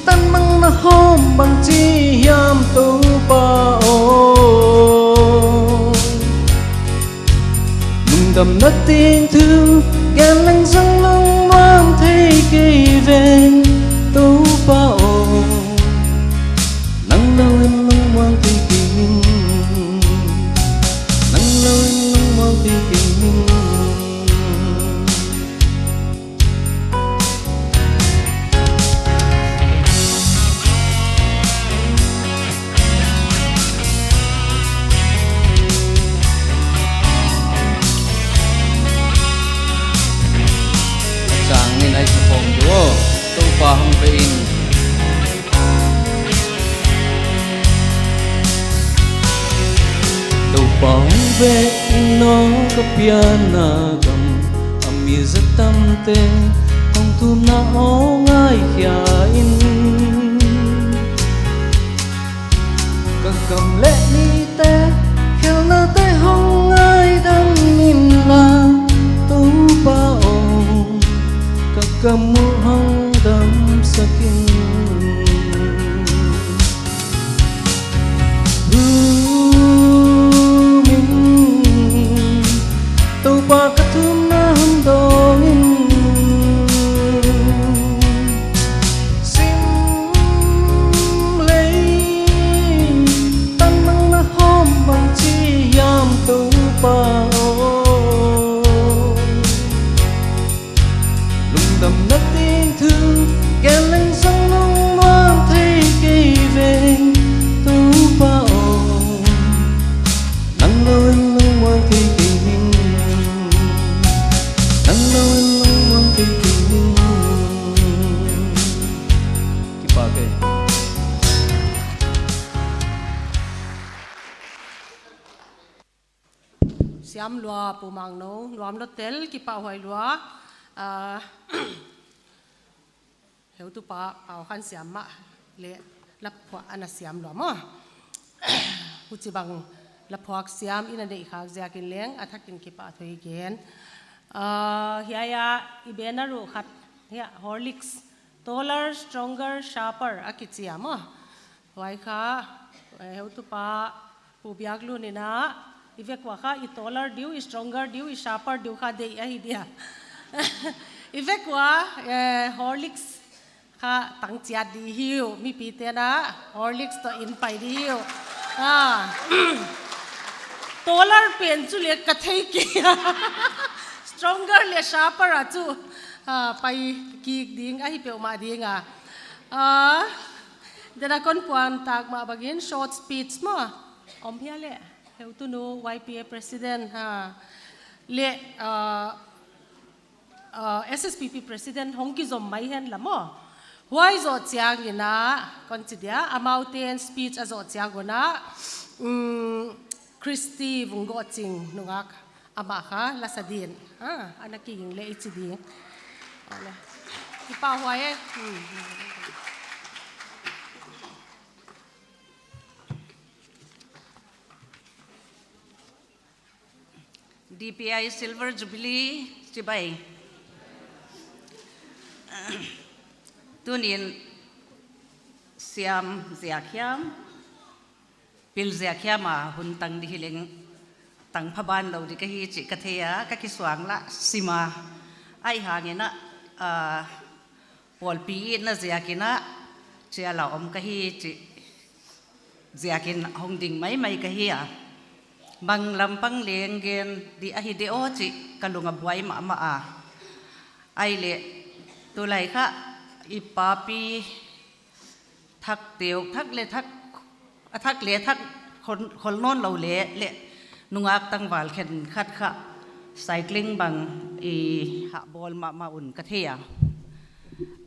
tan bang na hawm bang chi hiam Toupa aw. Lungdamna teng thu gen leng zong lungmuang thei kei ven Toupa aw. Nang lou in lungmuang thei kei ning. Nang lou in lungmuang thei kei ning. Pau ve no ka pianna gam, a mi za tamte hong thumna aw ngai khia in. Ka gam leh mite khelnate hong ngaidam inla, Toupa aw, ka gam uh hong damsak in. Hum in, Toupa ka thumna hon dawng in. Sim lei, tan mang na hawm bang chi hiam Toupa aw. Lungdamna ding thu gen leng zong lungmuang thei kei ve, Toupa aw. Nang lou in lungmuang thei kei ning. Nang lou in lungmuang thei kei ning. Kipak e. Siam lua Pu Mangno, nuam lua tel, kipahhuai lua. Ah, heutupa Pau Khan Siam mah leh laphuak ana siam lua maw. Huchibang laphuak siam i na neih khak ziakin leng a thakin kipahthu i gen. Ah, hiai a i banner uh khat, hiai Horlicks, taller, stronger, sharper a kichi a maw. Huai kha, eh, heutupa Pu Biak Lun in a, i vek ua kha, i taller diu, i stronger diu, i sharper diu kha deih ahi dia. I vek ua, eh, Horlicks kha tang chiat di hi uh, mipite'n a, Horlicks toh in pai di hi uh. Ah. Taller pen chu leh ka thei kei a. Stronger leh sharper a chu, ah, pai kik ding, ahi peuhmah ding a. Ah, Dena kon puang tak mah bangin short speech maw. Om hia leh, heutunu Y P A President, ha. Leh, ah, ah, S S P P President hong kizom mai hen la maw. Huai zoh chiangin a, kon chi dia, amau ten speech a zoh chiang un a, mm, Christy Vunggohching nungak. Amah kha la sa din. Ah, ana kiging leh i chi ding. Ole. Kipahhuai e. Hmm. D P I Silver Jubilee chibai. Tuni'n siam ziak hiam, pil ziak hiam a hun tang di hi leng tang pha ban lou di ka hi chih ka thei a, ka kisuang lah sim a. Ahihhangin a, ah, pawlpi itna ziakin a, chia la om ka hi chih ziakin hong ding maimai ka hi a. Bang lampang leng gen di ahi de aw chih ka lung a buai mahmah a. Ahihleh tulai kha i papi thak teuh, thak leh thak, a thak leh thak khol, khol nawn lou leh, leh nungak tangval khenkhat kha cycling bang i hah bawl mahmah un ka thei a.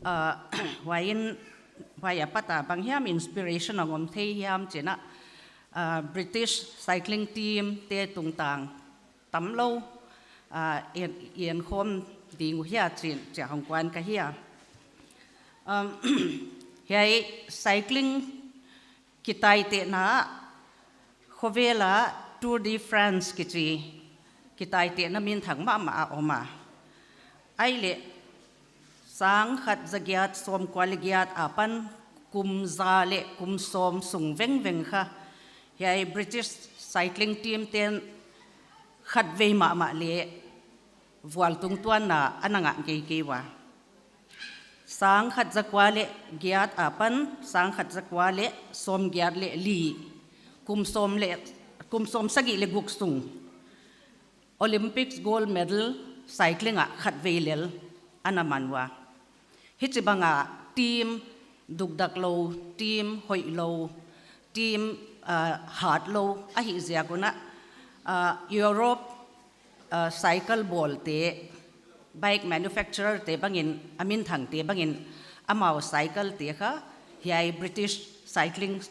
Ah, huai in, huai apat a bang hiam inspiration a om thei hiam chih in a, ah, British cycling team te tungtang tam lou, ah, en, en khawm ding uh hia chih, chih hong kuan ka hi a. Um, hiai cycling kitaitehna khovel a Tour de France kichi kitaitehna minthang mahmah a om a. Ahihleh sangkhat zagiat sawmkua leh giat apan kum za leh kum sawm sung vengveng kha hiai British cycling team ten khatvei mahmah leh vualtung tuanna ana ngah keikei ua. Sangkhat zakua leh giat apan sangkhat zakua leh sawmgiat leh li, kum sawm leh, kum sawm sagih leh guk sung Olympics gold medal cycling ah khatvei lel ana man ua. Hichibang a team dukdak lou, team hoih lou, team, ah, hat lou ahih ziak un a, ah, Europe, ah, cycle bawlte, bike manufacturer te bangin, a minthangte bangin, amau cycle te kha hiai British cycling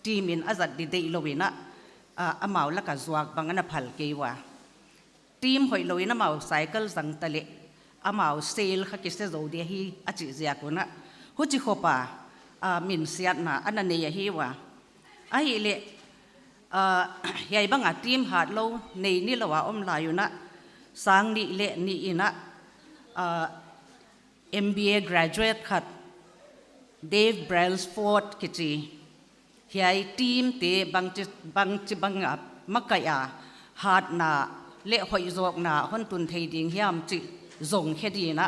team in a zat di deih lou in a, ah, amau laka zuak bang ana phal kei ua. Team hoihlou in amau cycle zang ta leh amau sale kha kise zou dia hi a chih ziak un a, huchi khop a, ah, minsiatna ana nei ahi ua. Ahihleh, ah, hiai bang a team hatlou nei nilou a om lai un a, sang nih leh nih in a, ah, M B A graduate khat, Dave Brailsford kichi, hiai team te bangchi, bangchi bang a makaih a, hatna leh hoihzawkna hon tun thei ding hiam chih zong khe ding in a,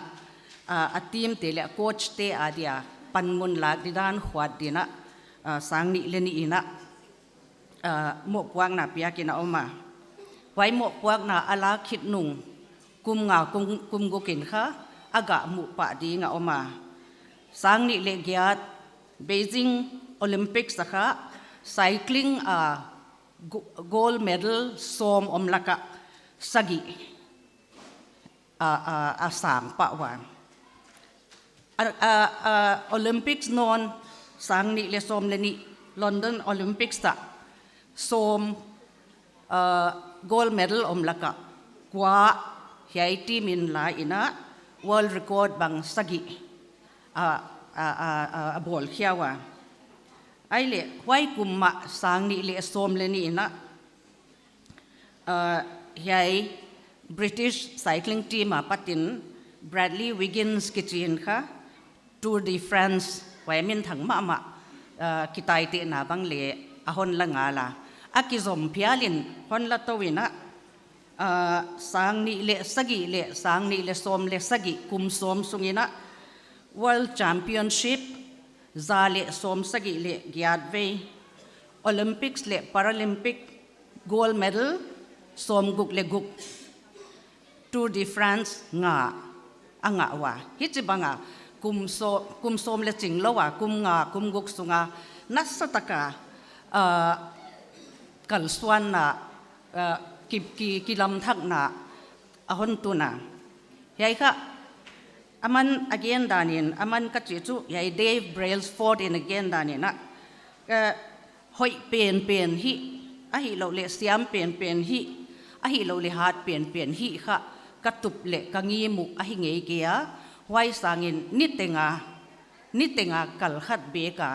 ah, a team te leh coach te adia panmun lak didan huat ding in a, ah, sang nih leh nih in a, ah, mohpuakna piak in a om a. Huai mohpuakna a lak khit nung kum nga, kum, kum guk in kha a gah muh pah ding a om a. Sang nih leh giat Beijing Olympics a kha cycling a, go-, gold medal sawm om laka sagih a, a, a sang pah ua. A, a, a, Olympics nawn, sang nih leh sawm leh nih London Olympics a sawm, ah, gold medal om laka kua hiai team in la in a, world record bang sagih a, a, a, a, a bawl khia ua. Ahihleh huai kum mah, sang nih leh sawm leh nih in a, ah, hiai British cycling team apat in Bradley Wiggins kichi in kha Tour de France, huai minthang mahmah, ah, kitaitehna bang leh a hon la ngal a. A kizom phial in hon la tou in a, ah, sang nih leh sagih leh sang nih leh sawm leh sagih kum sawm sung in a, World Championship za leh sawm sagih leh giat vei, Olympics leh Paralympic gold medal sawm guk leh guk, Tour de France nga a ngah ua. Hichi bang a kum saw-, kum sawm leh chinglou a, kum nga, kum guk sung a nasatak a, ah, kalsuanna, ah, ki, ki, kilamthakna a hon tun a. Hiai kha, aman a gen dan in, aman ka chih chu, hiai Dave Brailsford in a gen dan in a, ah, hoih penpen hi, ahihlouhleh siam penpen hi, ahihlouhleh hat penpen hi kha ka tup leh ka ngim uh ahi ngei kei a, huai sangin niteng a, niteng a kal khat bek a,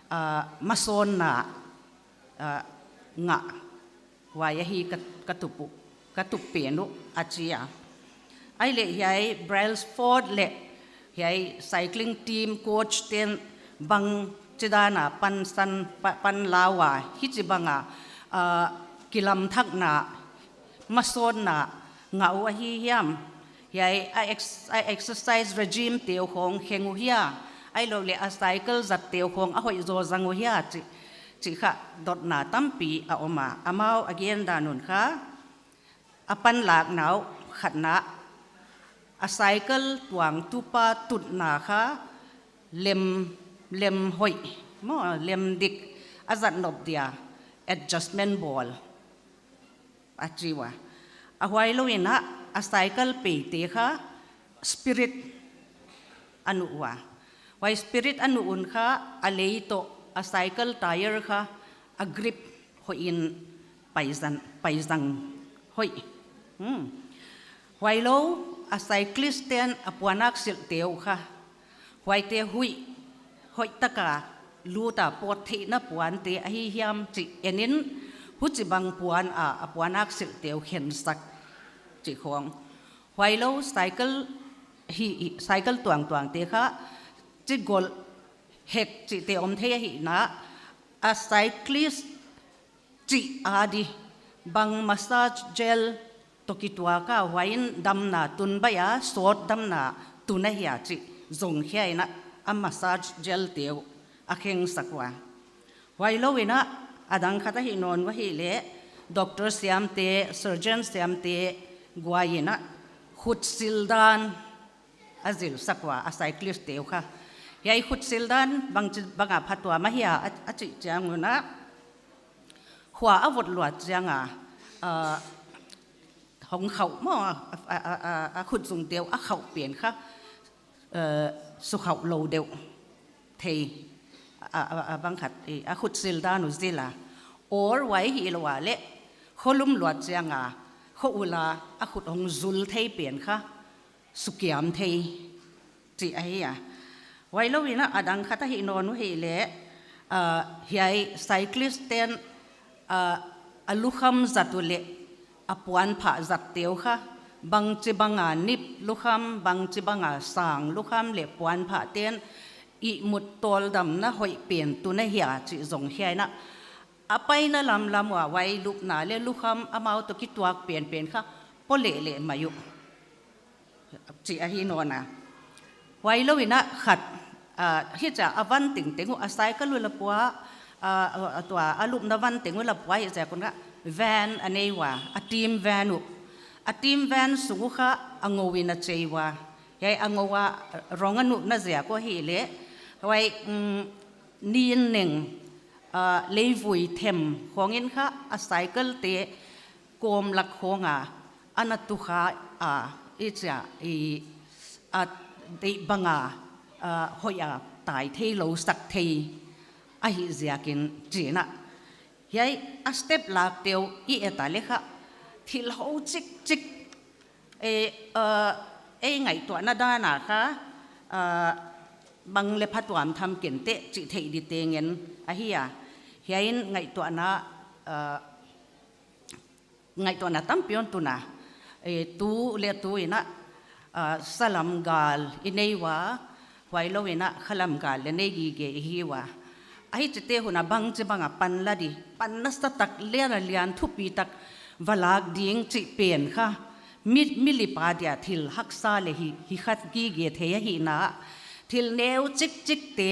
ah, masawnna, ah, ngah huai ahi ka, ka tup uh, ka tup pen uh a chi a. Ahihleh hiai Brailsford leh hiai cycling team coach ten bangchidan a pansan, pa, panla ua, hichi bang a, ah, kilamthakna, masawnna ngah uh ahi hiam. Hiai a ex-, a exercise regime te uh khong kheng uh hia, ahihlouhleh a cycle zat te uh khong a hoih zaw zang uh hia chih, chih kha dotna tampi a om a. Amau a gen dan un kha, a panlakna uh khatna, a cycle tuang tupa tutna kha lem, lem hoih maw, lem dik a zat nop dia adjustment bawl a chi ua. A huailou in a, a cycle peite kha spirit a nuh ua. Huai spirit a nuh un kha a lei toh a cycle tyre kha a grip hoih in paizang, paizang hoih. Hmm. Huailou a cyclist ten a puanaksilh te uh kha, huaite huih hoihtak a lut a pawt theihna puante ahi hiam chih en in, huchibang puan a, a puanaksilh te uh khensak chih khong. Huailou cycle hi, cycle tuangtuang te kha, chi gol hek chihte om thei ahihna, a cyclist chih a di bang massage gel toh kituak a, huai in damna tun baih a, sawt damna tun ahia chih zong khia in a, a massage gel te uh a khengsak ua. Huailou in a, a dang khat ahi nawn uh ahihleh, doctor siamte, surgeon siamte guai in a, khutsil dan a zilsak ua, a cyclist te uh kha. Hiai khutsil dan bangchi, bang a phatuam ahia, a, a chih chiang un a, khua a vot luat chiang a, ah, hong khauh maw, a, a, a, a, a khutzung te uh a khauh pen kha, eh, sukhauh lou deuh thei, a, a, a bang khat, eh, a khutsil dan uh zil a. Or huai hilou a leh, kholum luat chiang a, kho ula a khut hong zul thei pen kha, sukiam thei, chih ahi a. Huailou in a dang khat ahi nawn uh hileh, ah, hiai cyclist ten, ah, a lukham zat uleh, a puanphah zat te uh kha, bangchibang a nip lukham, bangchibang a sang lukham leh puanphah ten, ihmut tawldamna hoih pen tun ahia chih zong hiai in a, a paina lamlam ua huai lupna leh lukham amau toh kituak penpen kha, poi leh leh mai uh. Chih ahi nawn a. Huailou in a khat, ah, hichia a van tengteng uh a cycle uh la pua, ah, ah, tua a lupna van teng uh la pua hichia kon kha van a nei ua, a team van uh. A team van sung uh kha a ngou in a chei ua. Hiai a ngou a rong a nupna ziak uh hileh, huai, mm, nin neng, ah, leivui them khawng in kha a cycle te kawm lak khawng a, ana tu kha a, i chia, i, a, deih bang a, ah, hoih a tai theilou sak thei ahih ziakin chi in a. Hiai a step lak te uh i et a leh kha, thil hou chikchik, eh, ah, ei ngaihtuahna dan a kha, ah, bang leh phatuam tham ken teh chih theih di teng in ahi a. Hiai in ngaihtuahna, ah, ngaihtuahna tampi hon tun a, eh, tu leh tu in a, ah, salam gal i nei ua, huailou in a khalam gal leng nei gige i hi ua. Ahi chite hun a bangchibang a pan la di, pan nasatak leh a lian thupitak va lak ding chih pen kha, mi, mi lip a dia thil haksa leh hi, hi khat gige thei ahihna, thil neu chikchik te,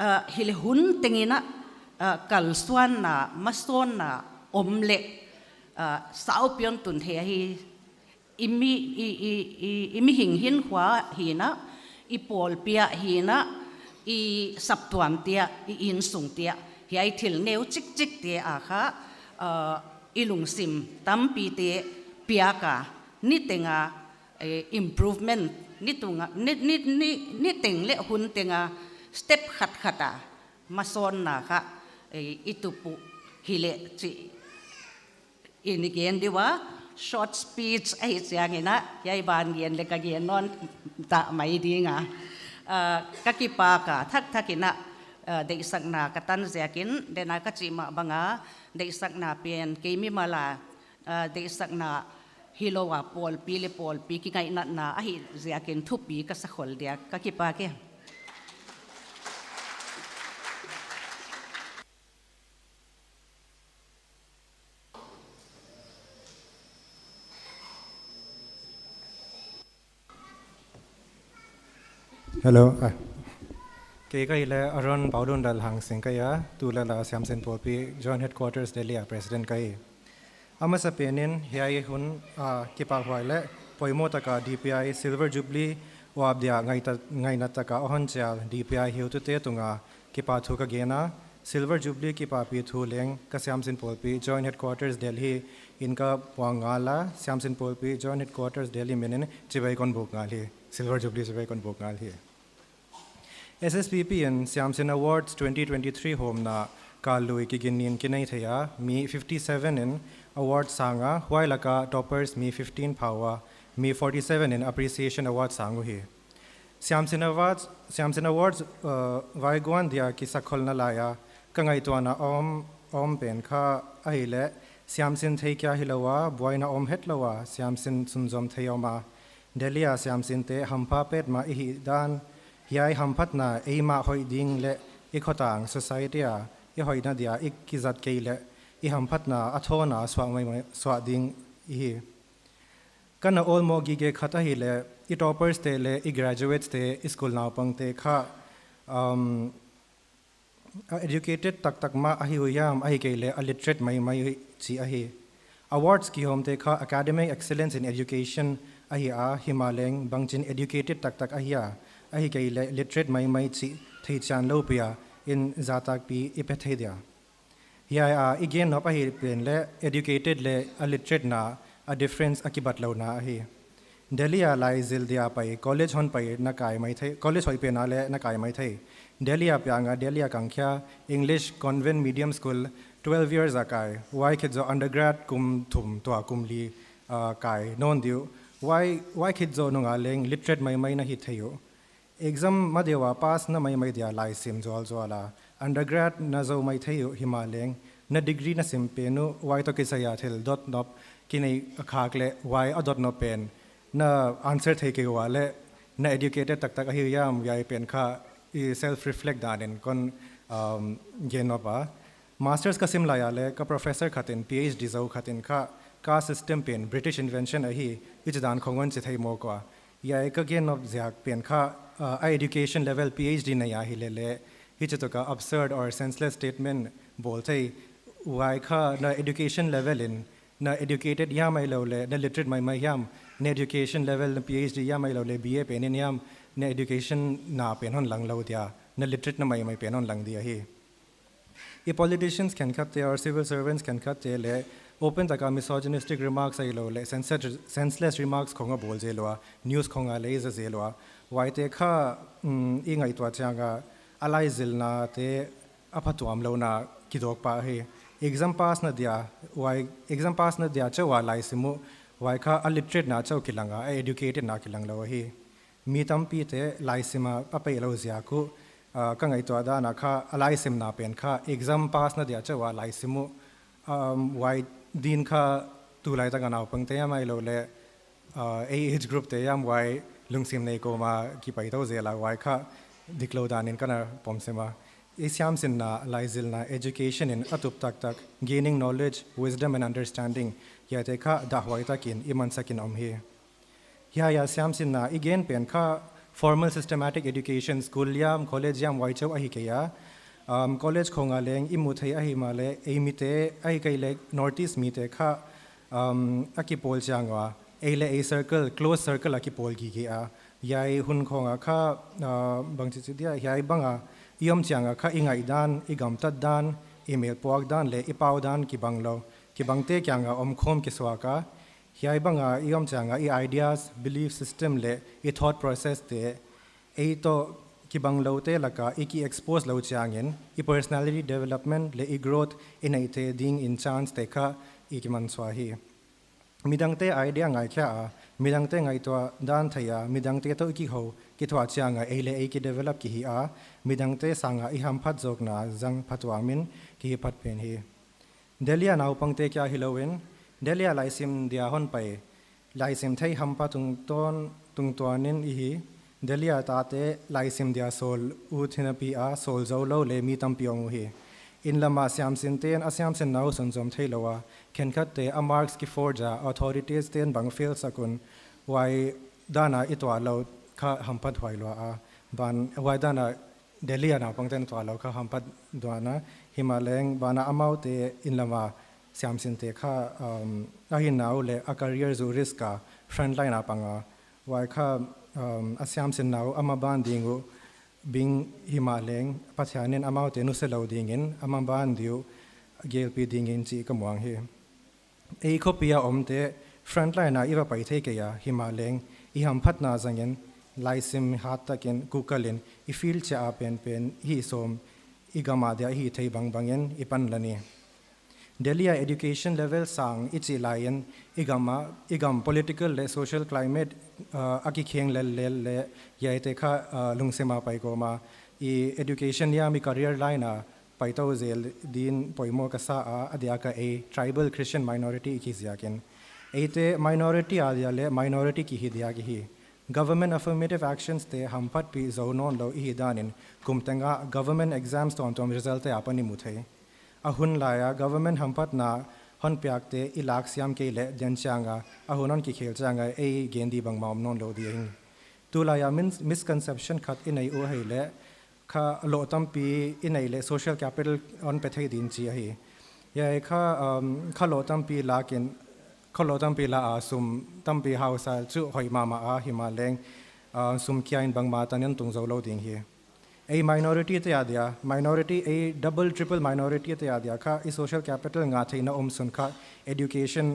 ah, hileh hun teng in a, ah, kalsuanna, masawnna om leh, ah, saupi hon tun thei ahi. I mi, i, i, i, i mihing hinkhua hi in a, i pawlpi ah hi in a, i saptuam te ah, i insung te ah, hiai thil neu chikchik te a kha, ah, i lungsim tampi te piak a, niteng a, eh, improvement, nitung a, ni, ni, ni, niteng leh hun teng a step khat khat a masawnna kha, eh, i tup uh hileh chih in i gen di ua, short speech ahi chiang in a, hiai ban gen leh ka gen nawn ta mai ding a. Ah, ka kipak a, thakthak in a, ah, deihsakna ka tan ziakin, den a ka chih mah bang a, deihsakna pen kei mimal a, ah, deihsakna hilou a pawlpi leh pawlpi kingaihnatna ahih ziakin thupi ka sa khol dia, ka kipak e. Hello. Ah. Kei ka hi leh Aaron Paulun Lalhangsing ka hi a, tulel a Siamsin Pawlpi Joint Headquarters Delhi a President ka hi. A masapen in hiai hun, ah, kipahhuai leh poimoh tak a D P I Silver Jubilee uap dia ngaihta-, ngaihna tak a hon chial D P I heutute tung a kipahthu ka gen a, Silver Jubilee kipapi thu leng ka Siamsin Pawlpi Joint Headquarters Delhi in ka puang ngal a, Siamsin Pawlpi Joint Headquarters Delhi min in chibai kon buk ngal hi, Silver Jubilee chibai kon buk ngal hi. S S P P in Siamsin Awards twenty twenty-three hawmna kal lui kiginni in kinei thei a, mi fifty-seven in award sang a, huai lak a toppers mi fifteen pha ua, mi forty-seven in appreciation award sang uhi. Siamsin Awards, Siamsin Awards, uh, vaiguan dia kisakkholna lai a, ka ngaihtuahna om, om pen kha ahihleh, siamsin thei kia hilou a, buaina om hetlou a, siamsin sunzom thei om a, Delhi a siamsinte hampha petmah i hih dan, hiai hamphatna eimah hoih ding leh i khotang society a i hoihna dia i kizat kei leh i hamphatna a thawn a suah maimai, suah ding i hi. Ka na awlmoh gige khat ahihleh i toppers te leh i graduates te, i school naupangte kha, um, a educated taktak mah ahi uh hiam, ahihkeileh a literate maimai chih ahi. Awards kihawmte kha academic excellence in education ahi a, himahleng bangchin educated taktak ahia, ahihkeileh literate maimai chih theichian loupi a in zahtakpi i pe thei dia. Hiai a i gen nop ahi pen leh educated leh a literate na a difference a kibatlouhna ahi. Delhi a lai zil dia pai, college hon pai na kai maithei, college hoih pen a leh na kai maithei. Delhi a piang a, Delhi a kangkhia, English Convent Medium School, twelve years a kai, huai khit zoh undergrad kum thum toh kum li uh, kai nawn diu, huai, huai khit zoh nung a leng literate maimai na hi thei uh. Exam ma deuh a pass na maimai dia laisim zualzual a, undergrad na zou mai thei uh, himahleng na degree na sim pen uh, huai toh kisai a thil dotnop kinei a khak leh huai a dotnop pen na answer thei kei ua leh na educated taktak ahi hiam, huai pen kha i self reflect dan in kon um, gen nop a. Masters ka sim lai a leh ka professor khat in, PhD zou khat in kha, ka system pen British invention ahi, hichi dan khong hon chi thei mawk ua. Huai ka gen nop ziak pen kha uh, a education level PhD nei a hi leh leh, hichi toh kha absurd or senseless statement bawl thei. Huai kha na education level in na educated hiam ahilou leh na literate maimai hiam, na education level na PhD hiam ahilou leh BA pen in hiam, na education na pen hon lang lou dia, na literate na maimai pen hon lang dia hi. I politicians khenkhatte or civil servants khenkhatte leh open taka misogynistic remarks ahilou leh senseless, senseless remarks khong a bawl zel ua, news khong a leh i za zel ua. Huaite kha um, i ngaihtuah chiang a, a laizilna te a phatuam louhna kidawk pah hi. Exam pass na dia, huai, exam pass na dia chauh a laisim uh, huai kha a literate na chauh kilang a, a educated na kilang lou hi. Mi tampi te laisim a a peih lou ziak uh, uh, ka ngaihtuah dan a kha a laisimna pen kha exam pass na dia chauh a laisim uh, um, huai din kha tulai tak a naupang te hiam ahilou leh uh, ei age group te hiam, huai lungsim nei kawm a kipai tou zel a, huai kha diklou dan in ka na pom sim a. I siamsinna, laizilna, education in a tup taktak, gaining knowledge, wisdom and understanding, huaite kha dahhuai takin i mansak in om hi. Hiai a siamsinna i gen pen kha formal systematic education, school hiam, college hiam, huai chauh ahi kei a. Um, college khong a leng i mu thei ahimahleh, ei mite, ahihkeileh North East mite kha um, a kipawl chiang ua, ei leh ei circle, close circle a kipawl gige a. Huai hun khong a kha uh, bangchi chi dia, huai bang a i om chiang a kha i ngaihdan, i gamtat dan, i mel puak dan leh i pau dan kibang lou, kibangte kiang a omkhawm kisuak a. Huai bang a i om chiang a i ideas, belief system leh i thought process te ei toh kibang loute lak a i ki expose lou chiangin i personality development leh i growth i neih theih ding in chance te kha i kimansuah hi. Midangte idea ngaikhia a, midangte ngaihtuah dan thei a, midangte toh i kihou kithuah chiang a ei leh ei ki develop kihi a, midangte sang a i hamphat zawkna zang phatuam in kihi phat pen hi. Delhi a naupangte kia hilou in, Delhi a laisim dia hon pai, laisim thei hampha tungtawn, tungtuan in i hi. Delhi a tate laisim dia sawl ut hi napi a, sawl zou lou leh mi tampi om uhi. Inn lam a siamsin ten a siamsinna uh sunzom thei lou a, khenkhatte a marks ki forge a, authorities ten bang fail sak un, huai dan a i tuah lou kha hamphat huai lua a, ban huai dan a Delhi a naupang ten tuah lou kha hamphat duan a, himahleng ban a amaute inn lam a siamsinte kha um, a hinna uh leh a career zuih risk a frontline a pang a, huai kha um, a siamsinna uh a maban ding uh bing himahleng Pathian in amaute nusia lou dingin a maban di uh gelpi dingin chih ka muang hi. Ei khopi a omte frontline a i va pai thei kei a, himahleng i hamphatna zangin laisim hat takin kukal in i field chia a penpen hi sawm i gam a dia hi thei bangbang in i pan la ni. Delhi a education level sang i chih lai in i gam a, i gam political leh social climate uh, a kikheng lellel leh huaite kha uh, lungsim a pai kawm a, i education hiam i career line a pai tou zel din poimoh ka sa a, a diak a ei tribal Christian minority i hi ziakin. Eite minority a dia leh minority kihi diak i hi. Government affirmative actions te hamphatpih zou nawn lou i hi dan in kum teng a government exams tuamtuam result te apan i mu thei. A hun lai a government hamphatna hon piakte i lak siam kei leh den chiang a, a hun hon kikhel chiang a ei gen di bangmah om nawn lou di hi. Tulai a min-, misconception khat i nei uh ahihleh, kha loh tampi i neih leh social capital hon pe thei din chi ahi. Huai kha, um, kha loh tampi lakin, kha loh tampi la a sum tampi hausa chu hoih mahmah a himahleng, uh, sum kia in bangmah tan in tung zou lou ding hi. Ei minority te a dia, minority ei double triple minority te a dia kha i social capital ngah theihna omsun kha education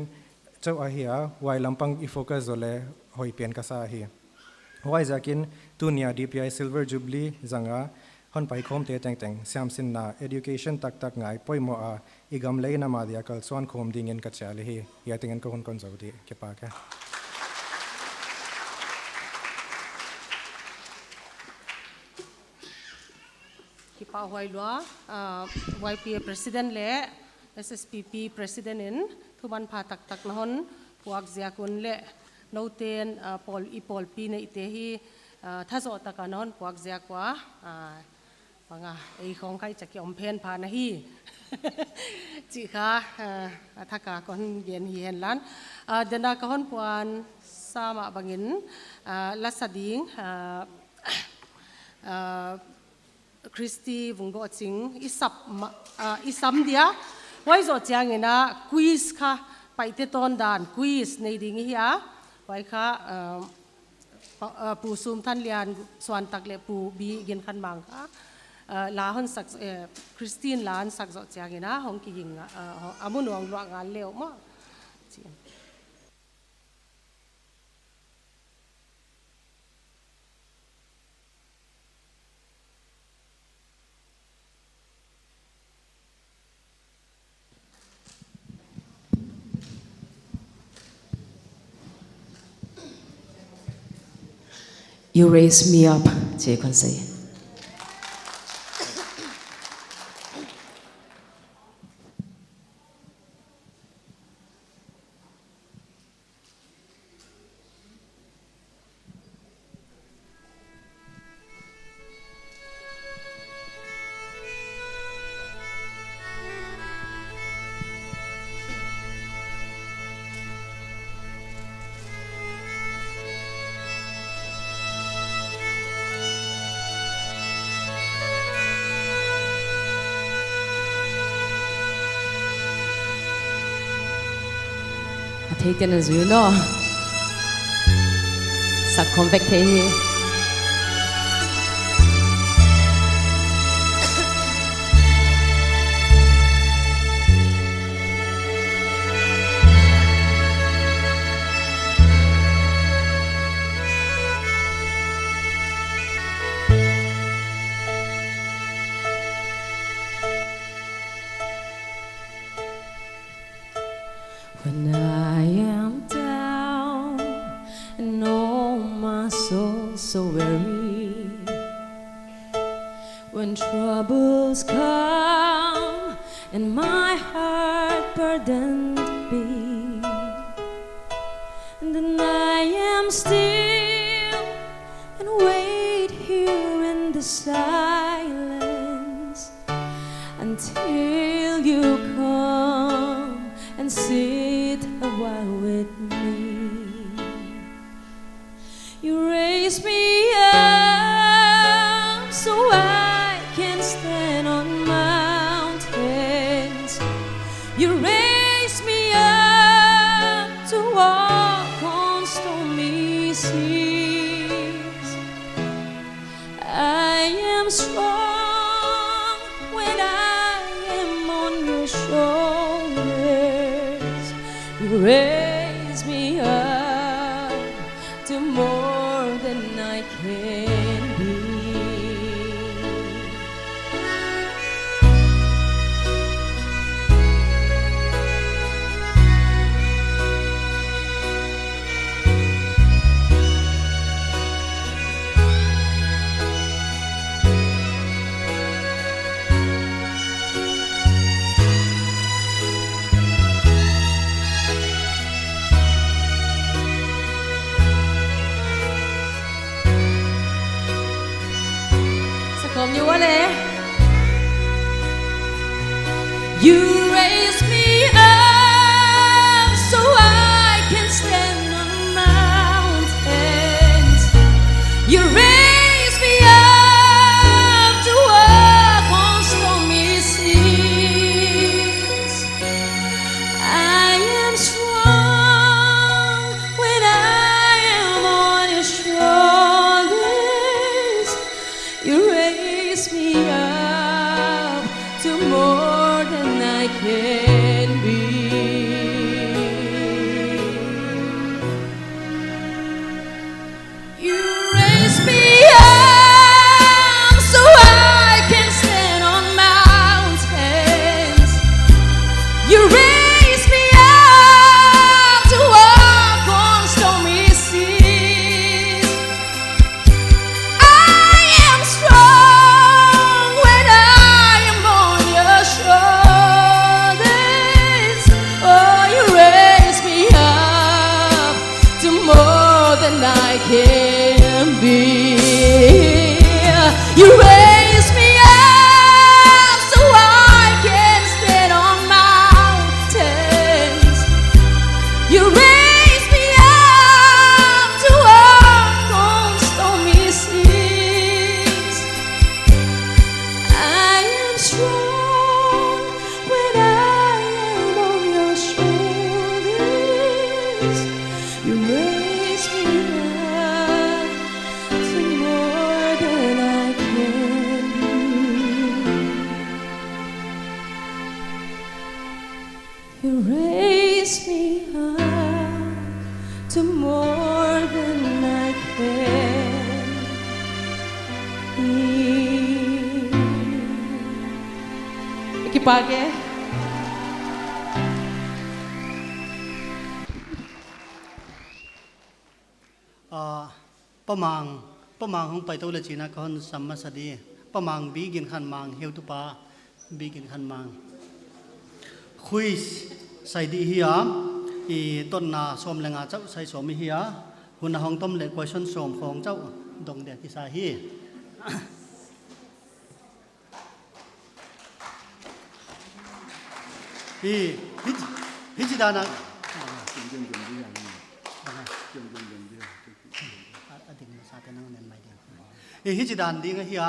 chauh ahi a, huai lampang i focus zou leh hoih pen ka sa hi. Huaiziakin tuni a DPI Silver Jubilee zang a, Hon paikhawmte tengteng siamsinna, education taktak ngai poimoh a, i gam leh i nam adia kalsuan khawm dingin ka chial hi. Hiai tengin ka hun kon zou di. Kipak e. Kipahhuai lua, ah, Y P A President leh S S P P President in thumanpha taktak na hon puak ziak un leh nouten, ah, pawl, i pawlpi neite hi, ah, thazoh taka na hon puak ziak ua, ah, banga ei khawng kha i chaki om phen pha na hi. Chih kha, ah, a thaka kon gen hi henla. Ah, dena ka hon puan sa mah bangin, ah, lasa ding, ah, ah, Christy Vungdohching i sap ma-, ah, i sam dia. Huai zoh chiangin a quiz kha, Paite tawndan quiz nei ding i hi a. Huai kha, ah, pa-, ah, Pu Sumthanlian Suantak leh Pu B Ginkhanmang kha, ah, la hon sak, eh, Christy in la hon sak zoh chiangin a hong kiging, ah, a mun uang luah ngal leuh maw. Chi. You raise me up, chih kon sei. A theite na zui un aw. Sak khawm vek thei hi. When I am down and oh my soul so weary, when troubles come and my heart burdened be, then I am still and wait here in the silence until you come and sit a while with me. You raise me up so I can stand on mountains. You raise me up to walk on stormy seas. I am strong when I am on your shoulders. You raise me up to more than I can be. Sakom ni wale. You raise me up so I can stand on mountains. You raise me up to walk on stormy seas. I am strong when I am on your shoulders. You raise me up to more than I can I can be. You raise me up so I can stand on mountains. You raise me up to walk on stormy seas. I am strong when I am on your shoulders. You raise me up to more than I can be. You raise me up to more than I can be. Kipahhuai. Ah, Pa Mang, Pa Mang hong pai tou leh chi'n a ka hon sam masa di. Pa Mang, Bigin Khan Mang, heutupa, Bigin Khan Mang. Quiz sai di hi a, i dotna sawm leh nga chauh sai sawm hi a, hun a hong tom leh question sawm khawng chauh dong dia kisa hi. Hi, hi, hichi dan a. A, a ding masa te nang nen mai ding. Hi, hichi dan ding ahi a,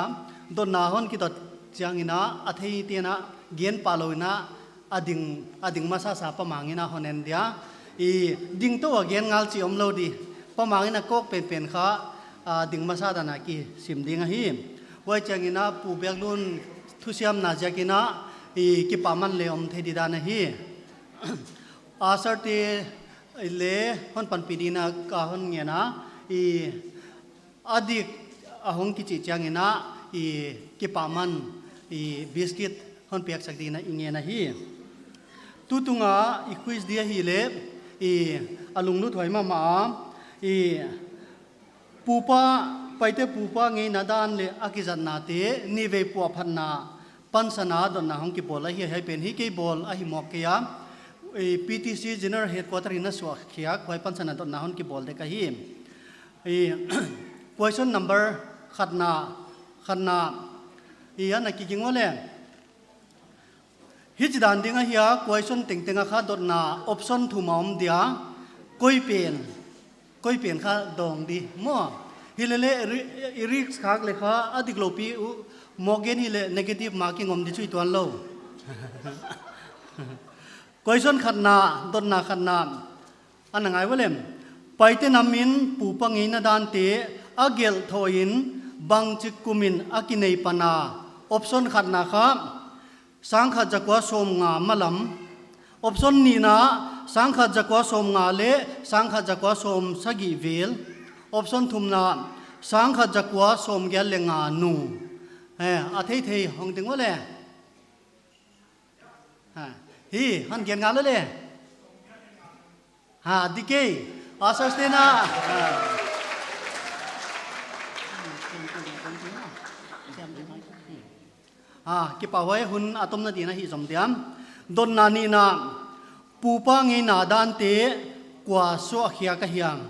dotna hon kitot chiangin a, a theite'n a, gen pah louin a, a ding, a ding masa sa Pa Mang in a hon en dia. I ding tou a gen ngal chih omlou di. Pa Mang in a kawk penpen kha, a ding masa dan a kisim ding ahi. Huai chiangin a Pu Biaklun thusiamna ziakin a, i kipahman leh om thei di dan ahi. Usher te leh hon panpih dingin a ka hon ngen a, i a dik a hong kichih chiangin a, i kipahman, i biscuit hon piaksak dingin a i ngen ahi. Tutung a i quiz di ahihleh, i a lunglut huai mahmah a, i pupa, Paite pupa ngeina dan leh a kizatnate, nivei puahphatna, pansan a dotna hong kibawl ahi, hiai pen hi kei bawl ahi mawk kei a. I P T C General Headquarter in a suahkhiak, huai pansan a dotna hon kibawl dek ahi. I question number khatna, khatna, i ana kiging ua leh. Hichi dan ding ahi a, question tengteng a kha dotna option thum a om dia, koi pen, koi pen kha dawng di maw. Hilele ri-, i risk khak leh kha a diklou pi uh, mawk gen hileh negative marking om di chu i tuan lou. Question khatna, dotna khatna. Ana ngai ua leh. Paite namin pupa ngeina dante a gelh thou in bangchik kumin a kinei pan a. Option khatna kha sangkhat zakua sawmnga malam. Option nihna sangkhat zakua sawmnga leh sangkhat zakua sawmsagih vel. Option thumna sangkhat zakua sawmgiat leh nga nung. Eh, a theithei hong ding ua leh. Ha, hi, hon gen ngal ua leh. Ha, di kei. Usher te'n a. Ha. Ha, kipahhuai, hun a tomna ding a hih zom diam. Dotna nihna. Pupa ngeina dante kua suahkhiak a hiam.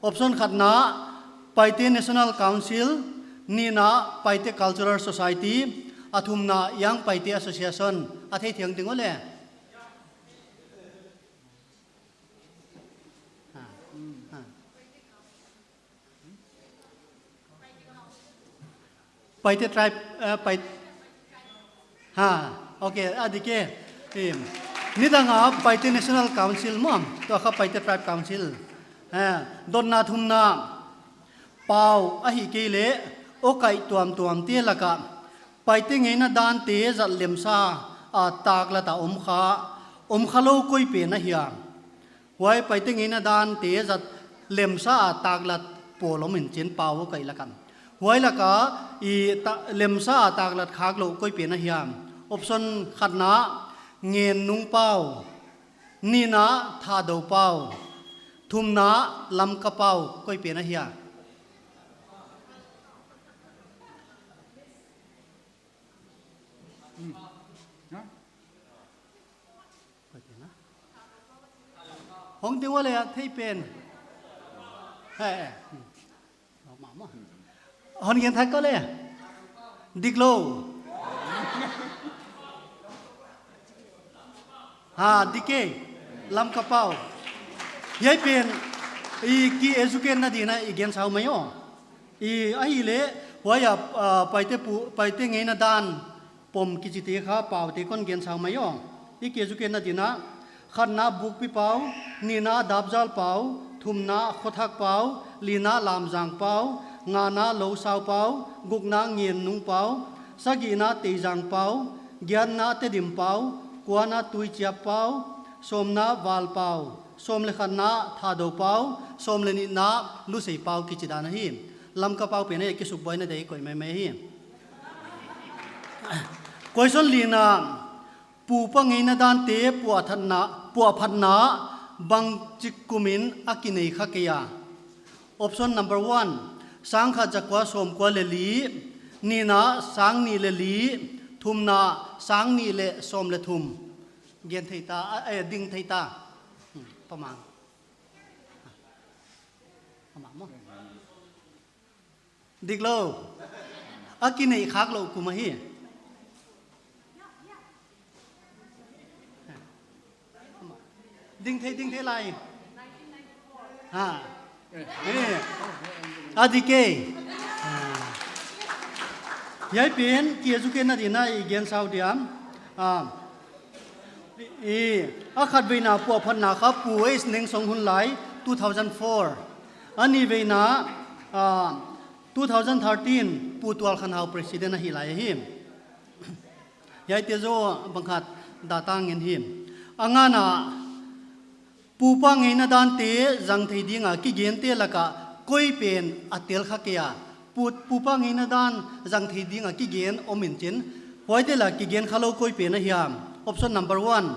Option khatna, Paite National Council, nihna, Paite Cultural Society, a thumna, Young Paite Association, a theithei ding ua leh. Ha, ha. Paite Tribe, eh, Pai-, ha, okay, a dik e. Em, nidang a Paite National Council maw, tua kha Paite Tribe Council. Eh, dotna thumna, pau ahihkeileh, ukai tuamtuamte laka, Paite ngeina dante zat lemsa a taklat a om kha, om khalou koi pen ahia. Huai Paite ngeina dante zat lemsa a taklat pawl om in chin pau ukai laka. Huai laka i ta-, lemsa a taklat khaklou koi pen ahia. Option khatna, Ngennung pau. Nihna, Thadou pau. Thumna, Lamka pau koi pen ahia. Hong ding ua leh a thei pen. He, he. Hmm. Hon gen thak kei le. Dik lou. Ha, dik e. Lamka pau. Hiai pen i ki educate na dingin i gen sau mai aw. I ahihleh, huai a, ah, Paite pu, Paite ngeina dan pom kichite kha paute kon gen sau mai aw. I ki educate na dingin, khatna bukpi pau, nihna dapzal pau, thumna khothak pau, lina lamzang pau, ngana lousau pau, gukna ngennung pau, sagihna teizang pau, giatna tedim pau, kuana tuichiap pau, sawmna val pau, sawm leh khatna thadou pau, sawm leh nihna lusei pau kichi dan ahi. Lamka pau pen a kisukbuaina ding koih maimai hi. Question lina, pupa ngeina dante puaphatna, puaphatna bangchik kumin a kinei kha kei a. Option number one, sangkhat zakua sawmkua leh li, nihna sangnih leh li, thumna sangnih leh sawm leh thum. Gen thei ta, a, eh, ding thei ta. Hmm, pamang. Pamang mo. Dik lou. A kinei khak lou kum ahi. Ding thei, ding thei lai. Ha. Eh. A dik e. Ha. Hiai pen, ki educate na dingin i gen sau diam. Ah. I, a khatveina puaphatna kha Pu H Nengsong hun lai, two thousand four. A nihveina, ah, two thousand thirteen, Pu Tual Khan Hau president ahi lai ahi. Hiaite zaw bangkhat data ngen hi. A ngana, pupa ngeina dante zang thei dinga kigente laka koi pen a tel kha kei a. Pu, pupa ngeina dan zang thei dinga kigen om in chin. Huaite laka kigen kha lou koi pen a hiam. Option number one,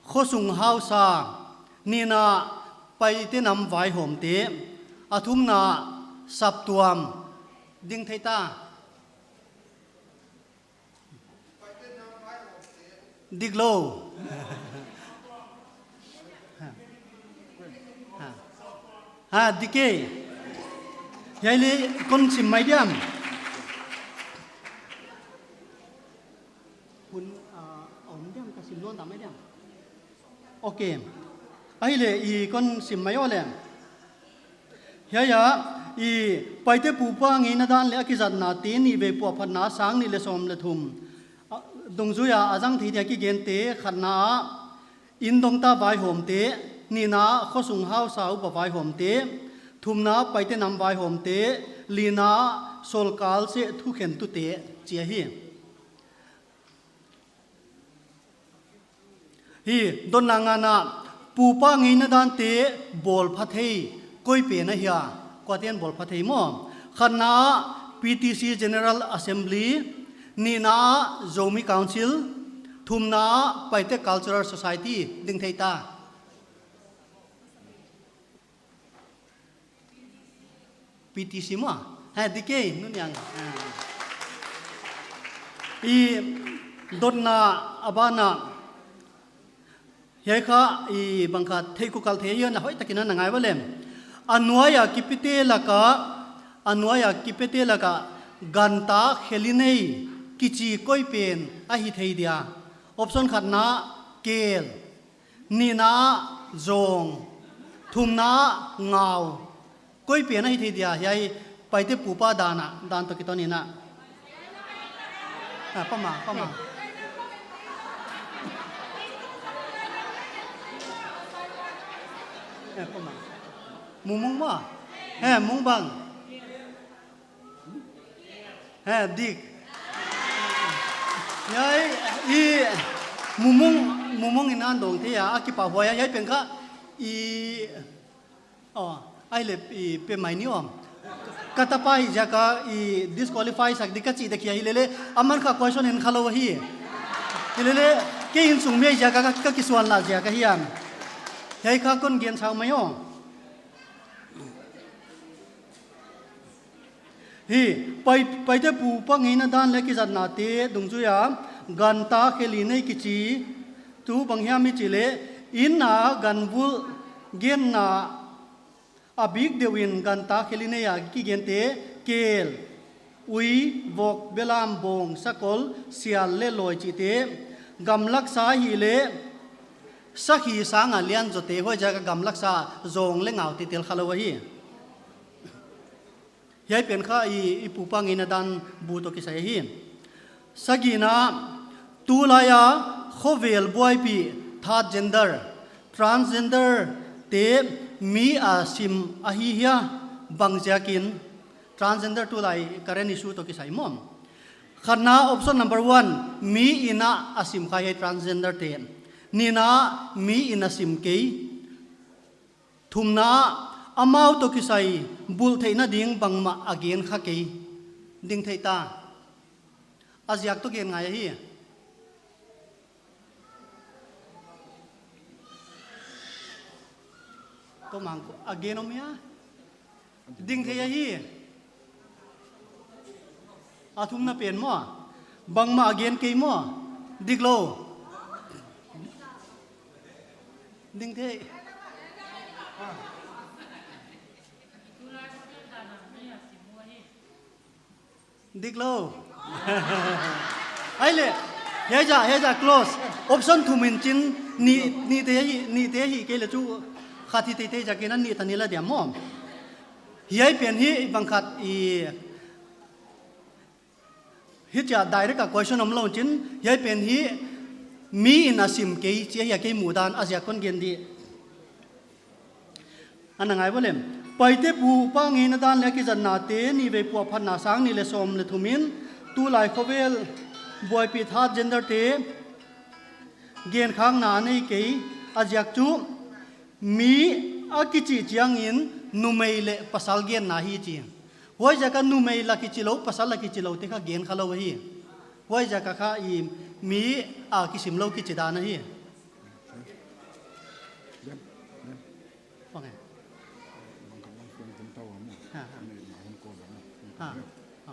khosung hausa, nihna Paite nam vaihawmte, a thumna saptuam, ding thei ta. Dik lou. Ha. Ha. Ha, dik e. Hiai leh kon sim mai diam. Hun, ah, om diam ka sim nawn ta mai diam. Okay. Ahihleh i kon sim mai aw le. Hiai a, i Paite pupa ngeina dan leh a kizatnate nihvei puaphatna sangnih leh sawm leh thum. A, dungzui a a zang thei dia kigente khatna a, indongta vaihawmte, nihna khosung hausa upa vaihawmte, thumna Paite nam vaihawmte, lina sawlkal seh thukhentute chi ahi. Hi, dotna ngana, pupa ngeina dante bawlpha thei koi pen ahia, kuate'n bawlpha thei maw. Khatna P T C General Assembly, nihna Zomi Council, thumna Paite Cultural Society, ding thei ta. P T C maw? Ha, dik e, nuniang. Ha. I dotna a bana. Hiai kha, i bangkhat theih kikal thei hian a hoihtakin na ngai ua lem. A nuaia kipete laka, a nuaia kipete laka ganta kheli nei kichi koi pen ahi thei dia. Option khatna kel. Nihna zawng, thumna ngau. Koi pen ahi thei dia, hiai Paite pupa dan a, dan toh kiton in a. Ah, pama, pama. Eh, pama. Mumung maw? Eh, mung bang. He, dik. Hiai, i, mumung, mumung in a dong thei a, a kipahhuai a, hiai pen kha, i, oh, ahihleh, i, pe mai ni om. Ka tapa hi ziak a, i, disqualify sak di ka chih di kia hi lele, aman kha question en kha lou hi. Hi lele, kei insung mi ziak a, ka, ka kisuan la ziak a hiam. Hiai kha kon gen sau mai aw. Hi, Pai-, Paite pupa ngeina dan leh kizatnate dungzui a, ganta kheli nei kichi, tu bang hiam i chih leh, inn a ganvul genna, A bik deuhin ganta khel i nei a kigente, kel, ui, vok, belam, bawng, sakol, sial leh lawi chihte, gamlaksa hileh sakhi sanga lian zawte, huaiziak a gamlaksa zawng leh ngaute tel kha lou ahi. Hiai pen kha i, i pupa ngeina dan bu toh kisai ahi. Sagihna, tulai a khovel buaipih third gender, transgender te mi a sim ahi hia, bangziakin? Transgender tulai current issue toh kisai maw. Khatna, option number one, mi in a sim kha hiai transgender te. Nihna, mi in a sim kei. Thumna, amau toh kisai bulh theihna ding bangmah a gen kha kei. Ding thei ta. A ziak toh gen ngai ahi. Tua mah a gen om hia? Ding thei ahi. A thumna pen maw? Bangmah a gen kei maw? Diklou. Ding thei. Diklou. Ahihleh, hiai ziak, hiai ziak close. Option thum in chin, nih, nihte hi, nihte hi kei leh chu khat hi teitei ziakin a nih tan i la diam maw. Hiai pen hi bang khat i, hichia direct a question omlou chin, hiai pen hi mi in a sim kei, chih ahi a kei muhdan, a ziak kon gen di. Ana ngai vo lem. Paite pupa ngeina dan leh a kizatnate nihveivei puahphatna sang nih leh sawm leh thum in tulai khovel buaipih third gender te genkhakna a nei kei, a ziak chu mi a kichih chiangin numei leh pasal genna hi chi. Huaiziak a numei la kichih lou, pasal la kichih lou te kha gen kha lou ahi. Huaiziak a kha i mi a kisim lou kichi dan ahi. Okay. Ha, ha. Ha, ha.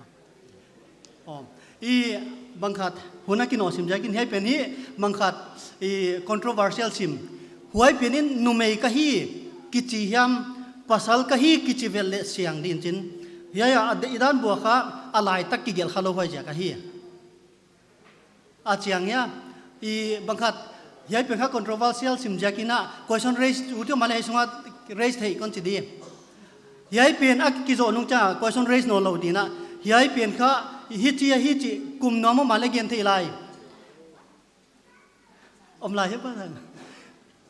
Oh, i bang khat hun a kinoh sim ziakin hiai pen hi bang khat i controversial sim. Huai pen in numei ka hi kichi hiam, pasal ka hi kichi vel leh siang din chin. Hiai a, i dan buak kha a laitak kigelh kha lou huaiziak ahi. A chiang hia, i bang khat, hiai pen kha controversial sim ziakin a, question raise ut mahleh hiai sunga raise thei kon chi di. Hiai pen a kizoh nung chiang a question raise nawnlou ding a, hiai pen kha hichi a hichi kum nuam mahleh gen thei lai. Om lai hi pa.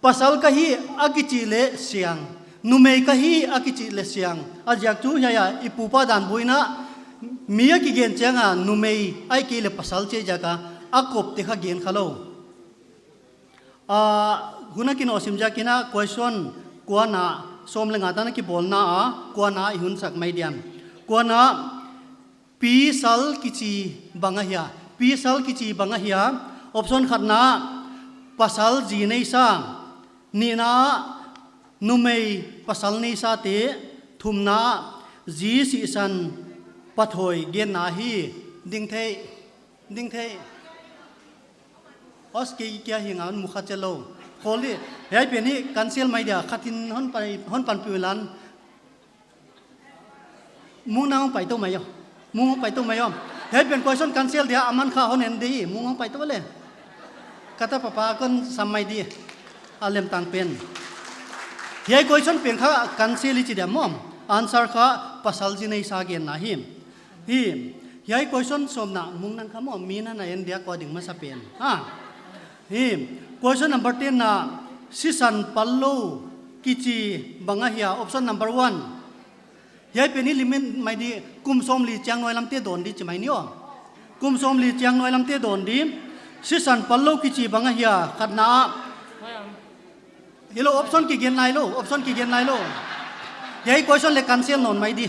Pasal ka hi a kichih leh siang, numei ka hi a kichih leh siang. A ziak chu hiai a i pupa dan buaina mi a kigen chiang a numei ahihkeileh pasal chih ziak a, a kop te kha gen kha lou. A, hun a kinoh sim ziakin a question kuana, sawm leh nga tan a kibawlna a, kuana i hun sak mai diam. Kuana, pisal kichi bang ahia? Pisal kichi bang ahia? Option khatna, pasal zi neisa. Nihna, numei pasal neisa te. Thumna, zi sihsan pathawi genna hi. Ding thei, ding thei. Os kei kia hi ngan mukha chelou. Koli, hiai pen hi cancel mai dia, khatin hon pai, hon panpih lan. Mung nang hong pai tou mai o. Mung hong pai tou mai o. Hiai pen question cancel dia, aman kha hon en di, mung hong pai tou le. Kata papa kon sam mai di. A lem tang pen. Hiai question pen kha cancel i chi dia maw. Answer kha pasal zi neisa genna hi. Hi. Hiai question sawmna mung nang kha maw, mi na na en dia kua ding masa pen. Ha. Hi, question number ten na, sisan pallou kichi bang ahia? Option number one. Hiai pen hi limit mai di, kum sawmli chiang nuailamte dawn di chi mai ni o. Kum sawmli chiang nuailamte dawn di. Sisan pallou kichi bang ahia? Khatna. Hilou, option kigen nailou, option kigen nailou. Hiai question leh cancel nawn mai di.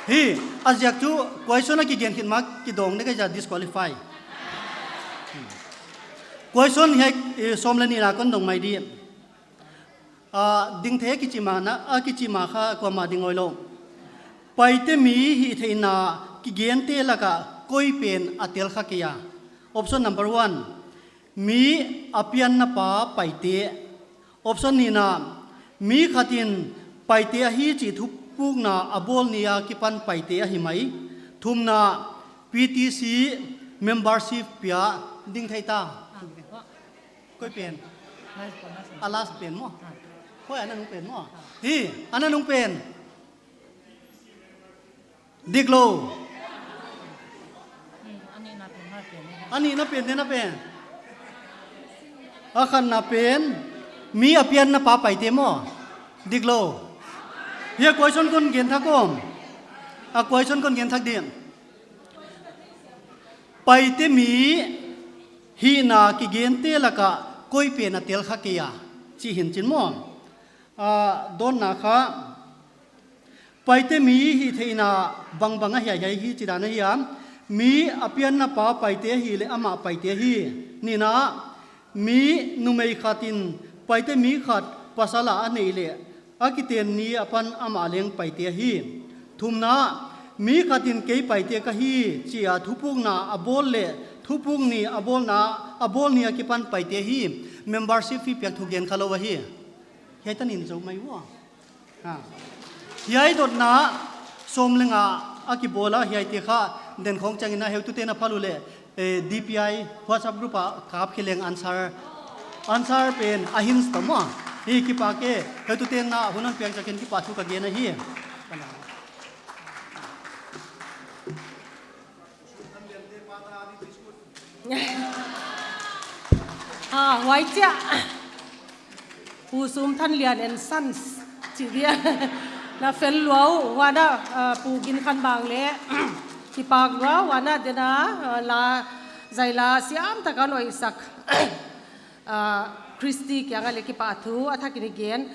Hi, a ziak chu question a kigen khit ma kidong ne ka za disqualify. Question hiai, eh, sawm leh nihna kon dong mai di. A, ding thei a kichi ma na, a kichi ma kha kuamah ding oilou. Paite mi hihtheihna kigente laka koi pen a tel kha kei a? Option number one. Mi a pianna pa Paite. Option nihna, mi khat in Paite ahi chih thupukna a bawl ni a kipan Paite ahi mai. Thumna, P T C membership pia ding thei ta. Koi pen? A last pen maw? Koi a na nung pen maw? Hi, a na nung pen. Dik lou. A nihna pen, a nihna pen, a nihna pen. A khatna pen, mi a pianna pa Paite maw. Dik lou. Hiai question kon gen thak om. A question kon gen thak ding. Paite mi hihna kigente laka koi pen a tel kha kei a, chih hi'n chin maw. A, dawnna kha, Paite mi hihtheihna bangbang a hiaihiai hi chih dan ahi a. Mi a pianna pa Paite ahihleh amah Paite ahi. Nihna, mi numei khat in Paite mi khat pasal a a neih leh a kiten ni apan amah leng Paite ahi. Thumna, mi khat in kei Paite ka hi chi a thupukna a bawl leh thupuk ni a bawlna, a bawl ni a kipan Paite ahi. Membership fee piak thu gen kha lou ahi. Hiai tan in zou mai ua. Ha. Hiai dotna sawm leh nga a kibawl a, hiaite kha den khong chiangin a heutute'n a phal uleh, eh, D P I WhatsApp group a kap khe leng answer, answer pen a hint ta maw. Hi kipak e, heutute'n na hun hon piak ziakin kipahthu ka gen ahi. Ha, huai chia. Pu Sum Than Lian and Sons, chi dia. Na fel lua uh, huan a, ah, Pu Gin Khan Bang leh. Kipak lua, huan a dena, ah, la, zai la siam taka nuaisak. Ah, Christy kiang a leh kipahthu, a thakin i gen.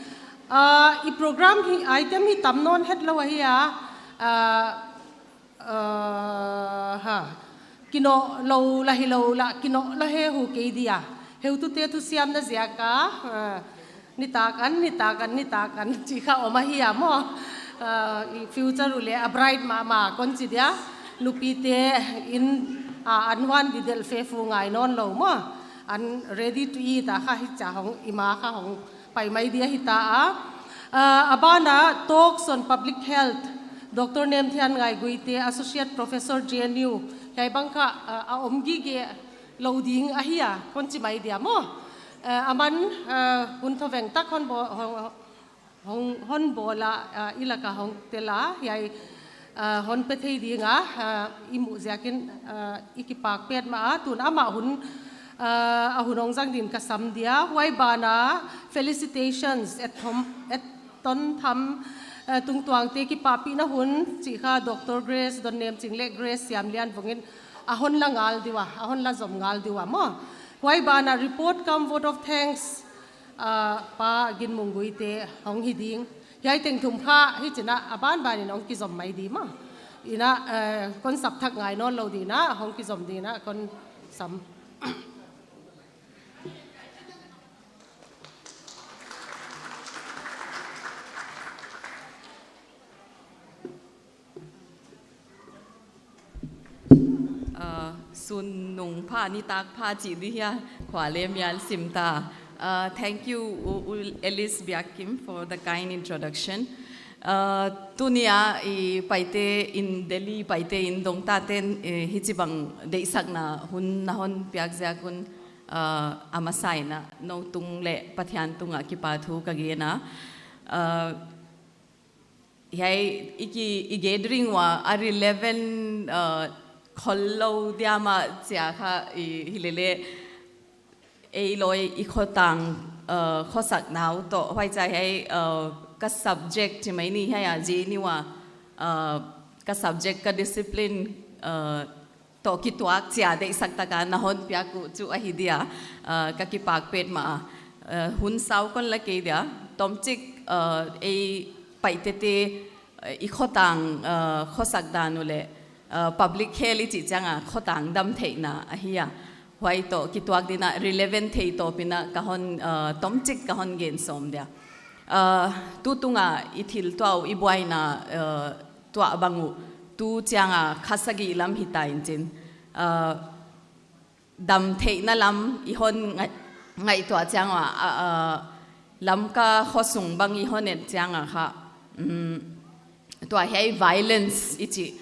Ah, i program hi, item hi tam nawn het lou ahi a. Ah, Ah, ha. Kinoh lou la hilou la, kinoh la hehu kei dia. Heutute thusiamna ziak a, ah, nitak an, nitak an, nitak an, chi kha om ahi a maw. Ah, i future uleh a bright mahmah kon chi dia. Nupite in, ah, an huan di delh fe fu ngai nawn lou maw. An ready to eat a kha hichia hong, i ma kha hong pai mai dia hita a. Ah, a ban a Talks on Public Health, Doctor Nemthianngai Guite, Associate Professor, J N U, hiai bang kha, ah, a om gige lou ding ahi a, kon chi mai dia maw. Ah, aman, ah, hun thoveng tak hon bawl, hon, hon, hon bawl a, ah, i laka hong tel a, hiai, ah, hon pe thei ding a, ah, i muh ziakin, ah, i kipak petmah a, tun amah hun, ah, a hun hong zang din ka sam dia. Huai ban a felicitations, Etthom, Etton Tham, ah, Tungtuangte kipahpihna hun, chi kha Doctor Grace Donnemching leh Grace Siamlianvong in a hon la ngal di ua, a hon la zom ngal di ua maw. Huai ban a report cum vote of thanks, ah, Pa Ginmung Guite hong hi ding. Hiai teng thum kha, hichi'n a banban in hong kizom mai di maw. In a, eh, kon sap thak ngai nawn lou di'n a, hong kizom di'n a, kon sam. Uh, sun nung pha, nitak pha chi di hia, khua leh mial sim ta. Uh, thank you, U, U Alice Biakkim, for the kind introduction. Uh, tuni a i Paite in Delhi, Paite in dong tate'n, eh, hichibang deihsakna hun na hon piak ziak un, uh, a masa in a nou tung leh Pathian tunga kipahthu ka gen a. Uh, Hiai i ki, i gathering ua a relevant, uh, khollou diam a chia kha i hi lele ei loi i khotang, uh, khosakna uh toh huai chia hiai, uh, ka subject chi mai ni hiai a J N U a, uh, ka subject ka discipline, uh, toh kituak chia deihsak taka na hon piak uh chu ahi dia, uh, ka kipak petmah a. Uh, hun sau kon la kei dia, tomchik, uh, ei Paitete, uh, i khotang, uh, khosak dan uleh, uh, public health i chih chiang a khotang dam theihna ahi a. Huai toh kituak di'n a relevant thei tawpin a ka hon, uh, tomchik ka hon gen sawm dia. Uh, tutung a i thil tuah uh i buaina, uh, tuah bang uh tu chiang a kha sagih lam hita in chin. Uh, Damtheihna lam i hon ngai, ngaihtuah chiang a, a, a, Lamka khosung bang i hon et chiang a kha, um, tua hiai violence i chih,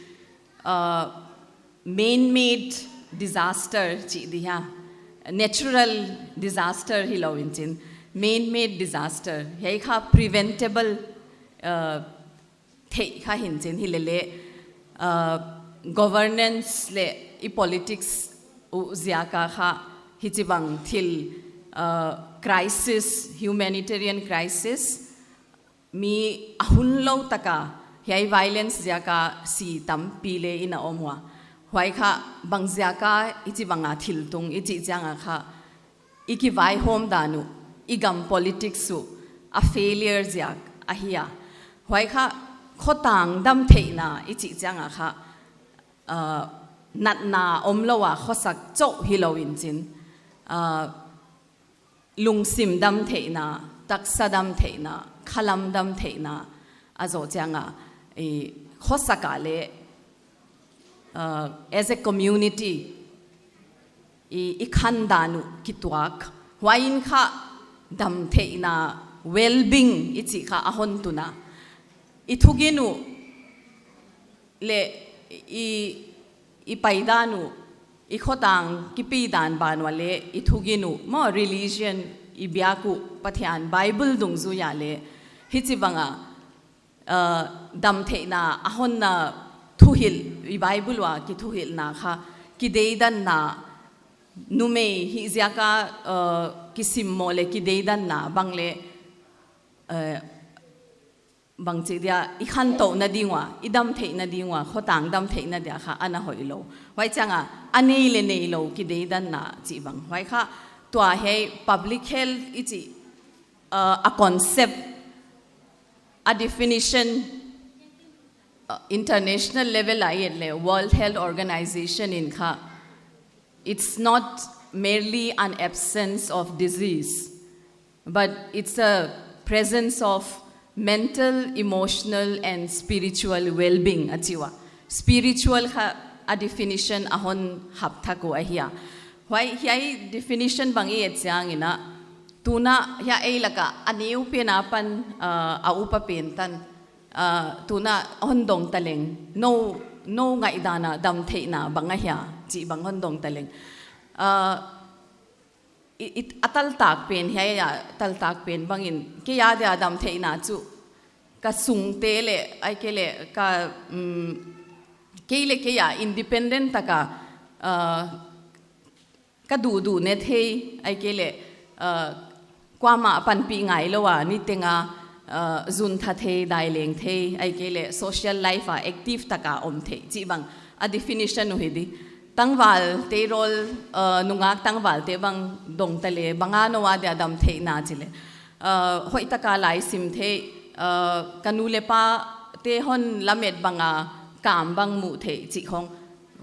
uh, man-made disaster chih di hia. Natural disaster hilou in chin, man-made disaster. Hiai kha preventable, uh, theih kha hi'n chin, hilele, uh, governance leh i politics uh ziak a kha hichibang thil, uh, crisis, humanitarian crisis, mi a hunlou taka hiai violence ziak a si tampi leng in a om ua. Huai kha bang ziak a hichibang a thil tung i chih chiang a kha, i kivaihawm dan uh, i gam politics uh a failure ziak ahi a. Huai kha khotang damtheihna i chih chiang a kha, uh, natna omlou a khosak chauh hilou in chin, uh, lungsim damtheihna, taksa damtheihna, khalam damtheihna a zoh chiang a, i khosak a leng, uh, as a community, i, i khandan uh kituak. Huai in kha damtheihna, well-being i chih kha a hon tun a. I thugin uh leh i, i paidan uh, i khotang kipidan ban ua leh i thugin uh, maw religion, i biak uh Pathian Bible dungzui a leng hichibang a, uh, damtheihna a honna thuhilh, i Bible ua kithuhilhna kha, kideidanna, numei hih ziak a, uh, kisimmoh leh kideidanna bang leng, uh, bangchi dia i khantouhna ding ua, i damtheihna ding ua, khotang damtheihna dia kha ana hoihlou. Huai chiang a, a nei leh neilou kideidanna chih bang. Huai kha tua hiai public health i chih, uh, a concept, a definition, uh, international level a i et leh World Health Organization in kha, it's not merely an absence of disease, but it's a presence of mental, emotional and spiritual well-being a chi ua. Spiritual kha a definition a hon hap thak uh ahi a. Huai hiai definition bang i et chiang in a, tuna hiai ei lak a a neu pen apan, uh, a upa pen tan, uh, tuna hon dong taleng, nou, nou ngaihdan a damtheihna bang ahia chih bang hon dong taleng. Uh, i, i, a taltak pen hiai a, taltak pen bangin, kei a dia damtheihna chu ka sungte leh, ahihkeileh ka, um, kei leh kei a independent taka, uh, ka duhduh ne thei, ahihkeileh, uh, kuamah panpih ngailou a, niteng a, uh, zun tha thei, dai leng thei, ahihkeileh social life a active taka om thei chih bang a definition uh hi di. Tangvalte rawl, uh, nungak tangvalte bang dong taleng, bang a nou a dia damtheihna chi leh, uh, hoihtaka laisim thei, uh, ka nu leh pate hon lamet bang a kam bang muh thei chih khong.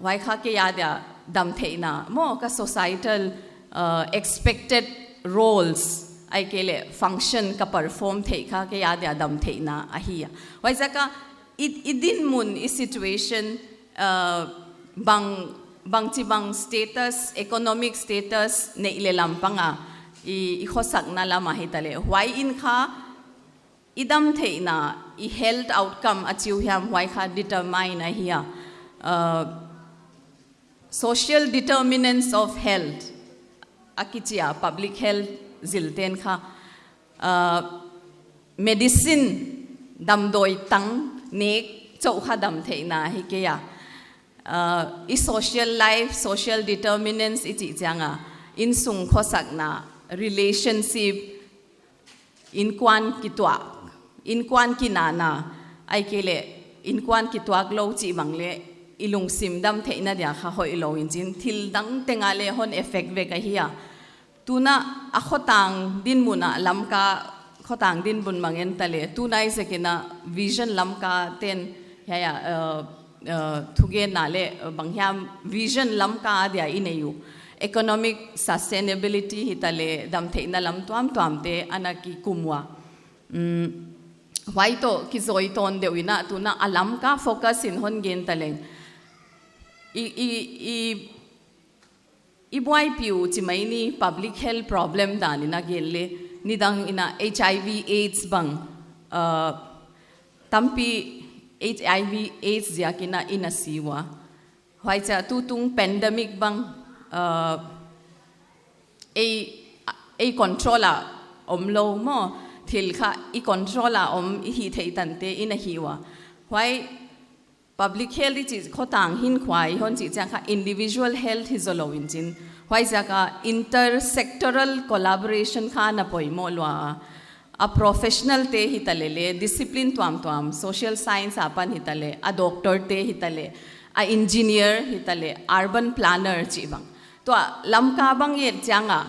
Huai kha kei a dia damtheihna, maw ka societal, uh, expected roles, ahihkeileh function ka perform theih kha kei a dia damtheihna ahi a. Huaiziak a i, i dinmun, i situation, uh, bang, bangchibang status, economic status neih leh lam pang a, i, i khosakna lam a hitaleh, huai in kha i damtheihna, i health outcome a chi uh hiam, huai kha determine ahi a. Uh, social determinants of health a kichi a, public health zilten kha, uh, medicine damdawi tang nek chauh kha damtheihna hi kei a. Uh, i social life, social determinants i chih chiang a, insung khosakna, relationship, innkuan kituak, innkuan kinana, ahihkeileh innkuan kituak lou chih bang leng, i lungsim damtheihna dia kha hoihlou in chin, thil dang teng a leng hon effect vek ahi a. Tuna a khotang dinmun a Lamka, khotang dinmun bang en taleh, tuna i zek in a Vision Lamka ten, hiai a, uh, uh, thugenna leh, uh, bang hiam Vision Lamka a dia i nei uh. Economic sustainability hitaleh damtheihna lam tuamtuamte ana kikum ua. Um, huai toh kizui tawn deuh in a tuna a Lamka focus in hon gen taleng. I, i, i I buaipih uh chi mai ni, public health problem dan in a gel le, nidang in a HIV AIDS bang, uh, tampi HIV AIDS ziak in a, in a si ua. Huai chia tutung pandemic bang, uh, ei, ei control a om lou maw, thil kha i control a om i hih theih tante in a hi ua. Huai public health i chih khotang hinkhua i hon chih chiang kha individual health hi zou lou in chin. Huaiziak a inter-sectoral collaboration kha na poimoh lua a. A professional te hi ta leh le, discipline tuamtuam, social science apan hi ta leh, a doctor te hi ta leh, a engineer hi ta leh, urban planner chih bang. Tua Lamka bang et chiang a,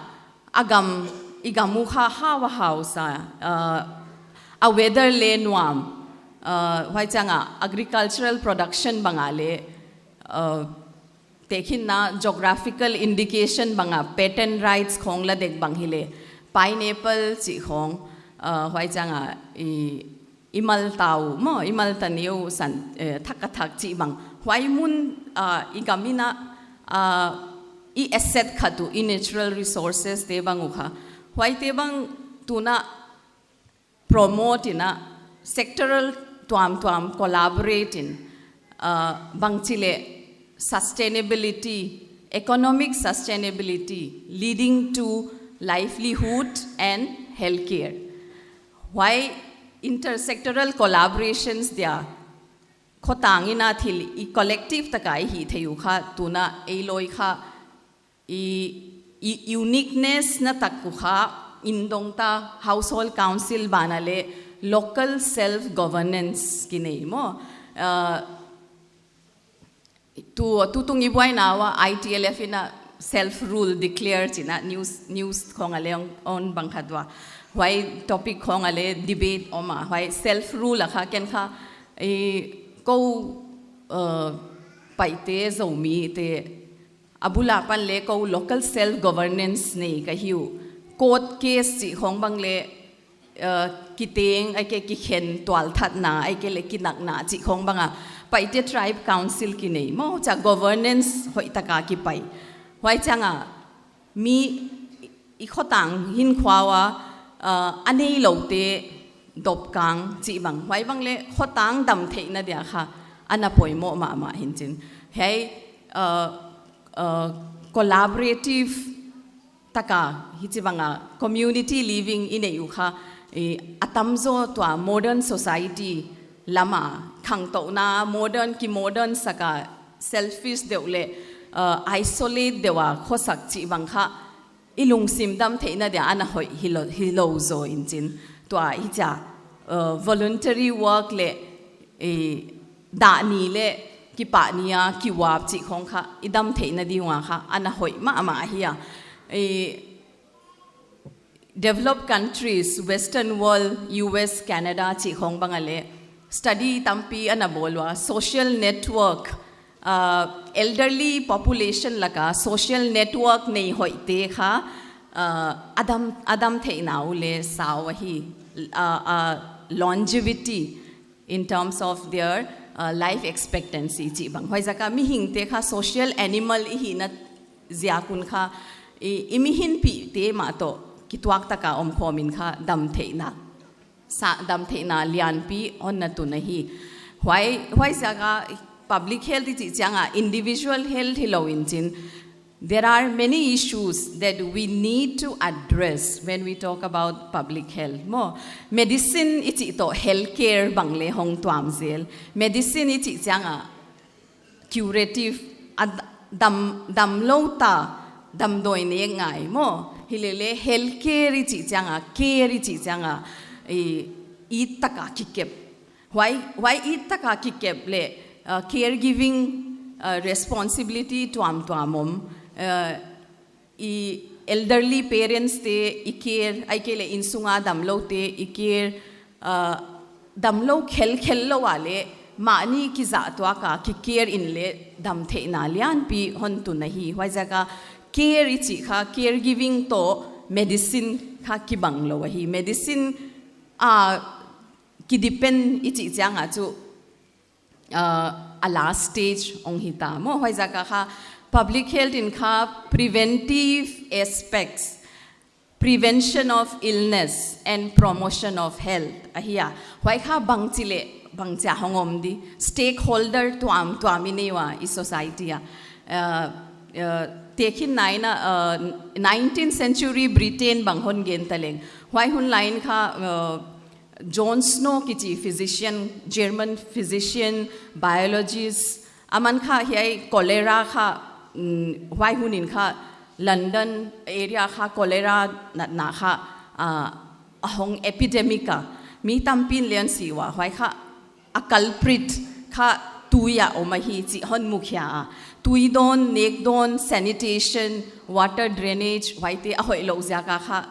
a gam, i gam uh kha hau a hau sa, uh, a weather le nuam, uh, huai chiang a agricultural production bang a le, uh, tehkhinna geographical indication bang a patent rights khong la dek bang hi le, pineapple chih khong, uh, huai chiang a i, i mal ta uh maw, i mal ta neu san, eh, thak a thak chih bang. Huai mun, uh, i gam in a, uh, i asset khat uh, i natural resources te bang uh kha. Huaite bang tun a promote in a sectoral tuamtuam collaborate in, uh, bang chi le sustainability, economic sustainability, leading to livelihood and healthcare. Huai inter-sectoral collaborations dia khotang in a thil i collective tak a i hih theih uh kha, tun a ei loi kha i, i uniqueness na tak uh kha, indongta household council ban a le local self governance ki nei maw. Uh, tu, tutung i buaina ua ITLF in a self rule declare chi in a news, news khong a le hon, hon bang khat ua. Huai topic khong a le debate om a. Huai self rule a kha ken kha, eh, kou, uh, Paite, Zomi te, a bul apan le kou local self governance nei ka hi uh. Court case chih khong bang le, uh, kiteng, ahihkeileh kikhen tualthatna, ahihkeileh kinakna chih khong bang a Paite Tribe Council ki nei maw, chia governance hoih tak a ki pai. Huai chiang a mi i khotang hinkhua ua, uh, a neilou te dop kang chih bang. Huai bang le khotang dam theihna dia kha ana poimoh mahmah hi in chin. Hiai, uh, uh, collaborative tak a, hichibang a community living i nei uh kha, eh, a tamzaw tua modern society lam a khangtouhna, modern, ki modern sak a, selfish deuh le, uh, isolate deuh a khosak chih bang kha, i lungsim dam theihna dia ana hoih hilou, hilou zaw in chin. Tua hichia, uh, voluntary work le, eh, dah ni le kipah ni a kiuap chih khong kha i dam theihna ding ua kha ana hoih mahmah hi a. Eh, developed countries, Western world, U S, Canada chih khong bang a le study tampi ana bawl ua, social network, uh, elderly population lak a social network nei hoihte kha, uh, a dam, a dam theihna uh le sau ahi, uh, uh, longevity in terms of their, uh, life expectancy chih bang. Huaiziak a mihingte kha social animal i hihna ziak un kha, i, i mihinpihte mah toh kituak tak a omkhawm in kha dam theihna, sa, dam theihna lianpi hon na tun ahi. Huai, huaiziak a public health i chih chiang a individual health hilou in chin. There are many issues that we need to address when we talk about public health. Maw, medicine i chih toh healthcare bang le hong tuam zel. Medicine i chih chiang a curative, a d-, dam, damlou ta, damdawi nek ngai maw. Hilele healthcare i chih chiang a, care i chih chiang a, i, i tak a kikep. Huai, huai i tak a kikep le, uh, caregiving, uh, responsibility tuamtuam om, uh, i elderly parents te i care, ahihkeileh innsung a damlou te i care, uh, damlou khelkhel lou a le, mahni kizahtuak a ki care in le dam theihna lianpi hon tun ahi. Huaiziak a care i chih kha, caregiving toh medicine kha kibang lou ahi. Medicine a ki depend i chih chiang a chu, uh, a last stage hong hi ta maw. Huaiziak a kha, Public health in kha preventive aspects, prevention of illness and promotion of health ahi a. Huai kha bangchi leh bangchi a hong om di, stakeholder tuamtuam i nei ua i society a. Uh, uh, tekhin naina, uh, nineteenth century Britain bang hon gen taleng, huai hun lai in kha, uh, John Snow kichi physician, German physician, biologist, aman kha hiai cholera kha, mm, huai hun in kha London area kha cholera natna kha, ah, a hong epidemic a, mi tampi in lian si ua, huai kha a culprit kha tui a om ahi chih hon mukhia a. Tui dawn, nek dawn, sanitation, water drainage, huaite a hoihlou ziak a kha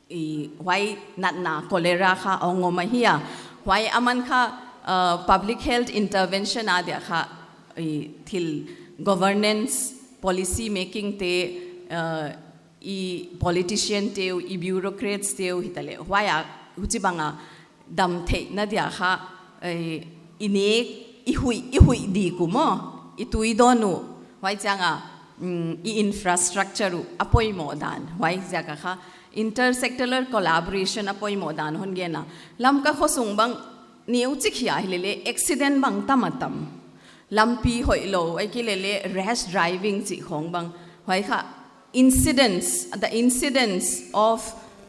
i, huai natna cholera kha hong om ahi a. Huai aman kha, uh, public health intervention a dia kha, i, thil governance, policy making te, uh, i politician teu, i bureaucrats teu hitaleh. Huai a, huchibang a damtheihna dia kha, eh, i nek, i huih, i huih di ku maw, i tui dawn uh, huai chiang a, mm, i infrastructure uh, a poimoh dan, huai ziak a kha, intersectoral collaboration a poimoh dan hon gen a. Lamka khosung bang neuchik hia hilele, accident bang tam a tam. Lampi hoihlou, ahihkeilele rash driving chih khong bang. Huai kha incidence, the incidence of,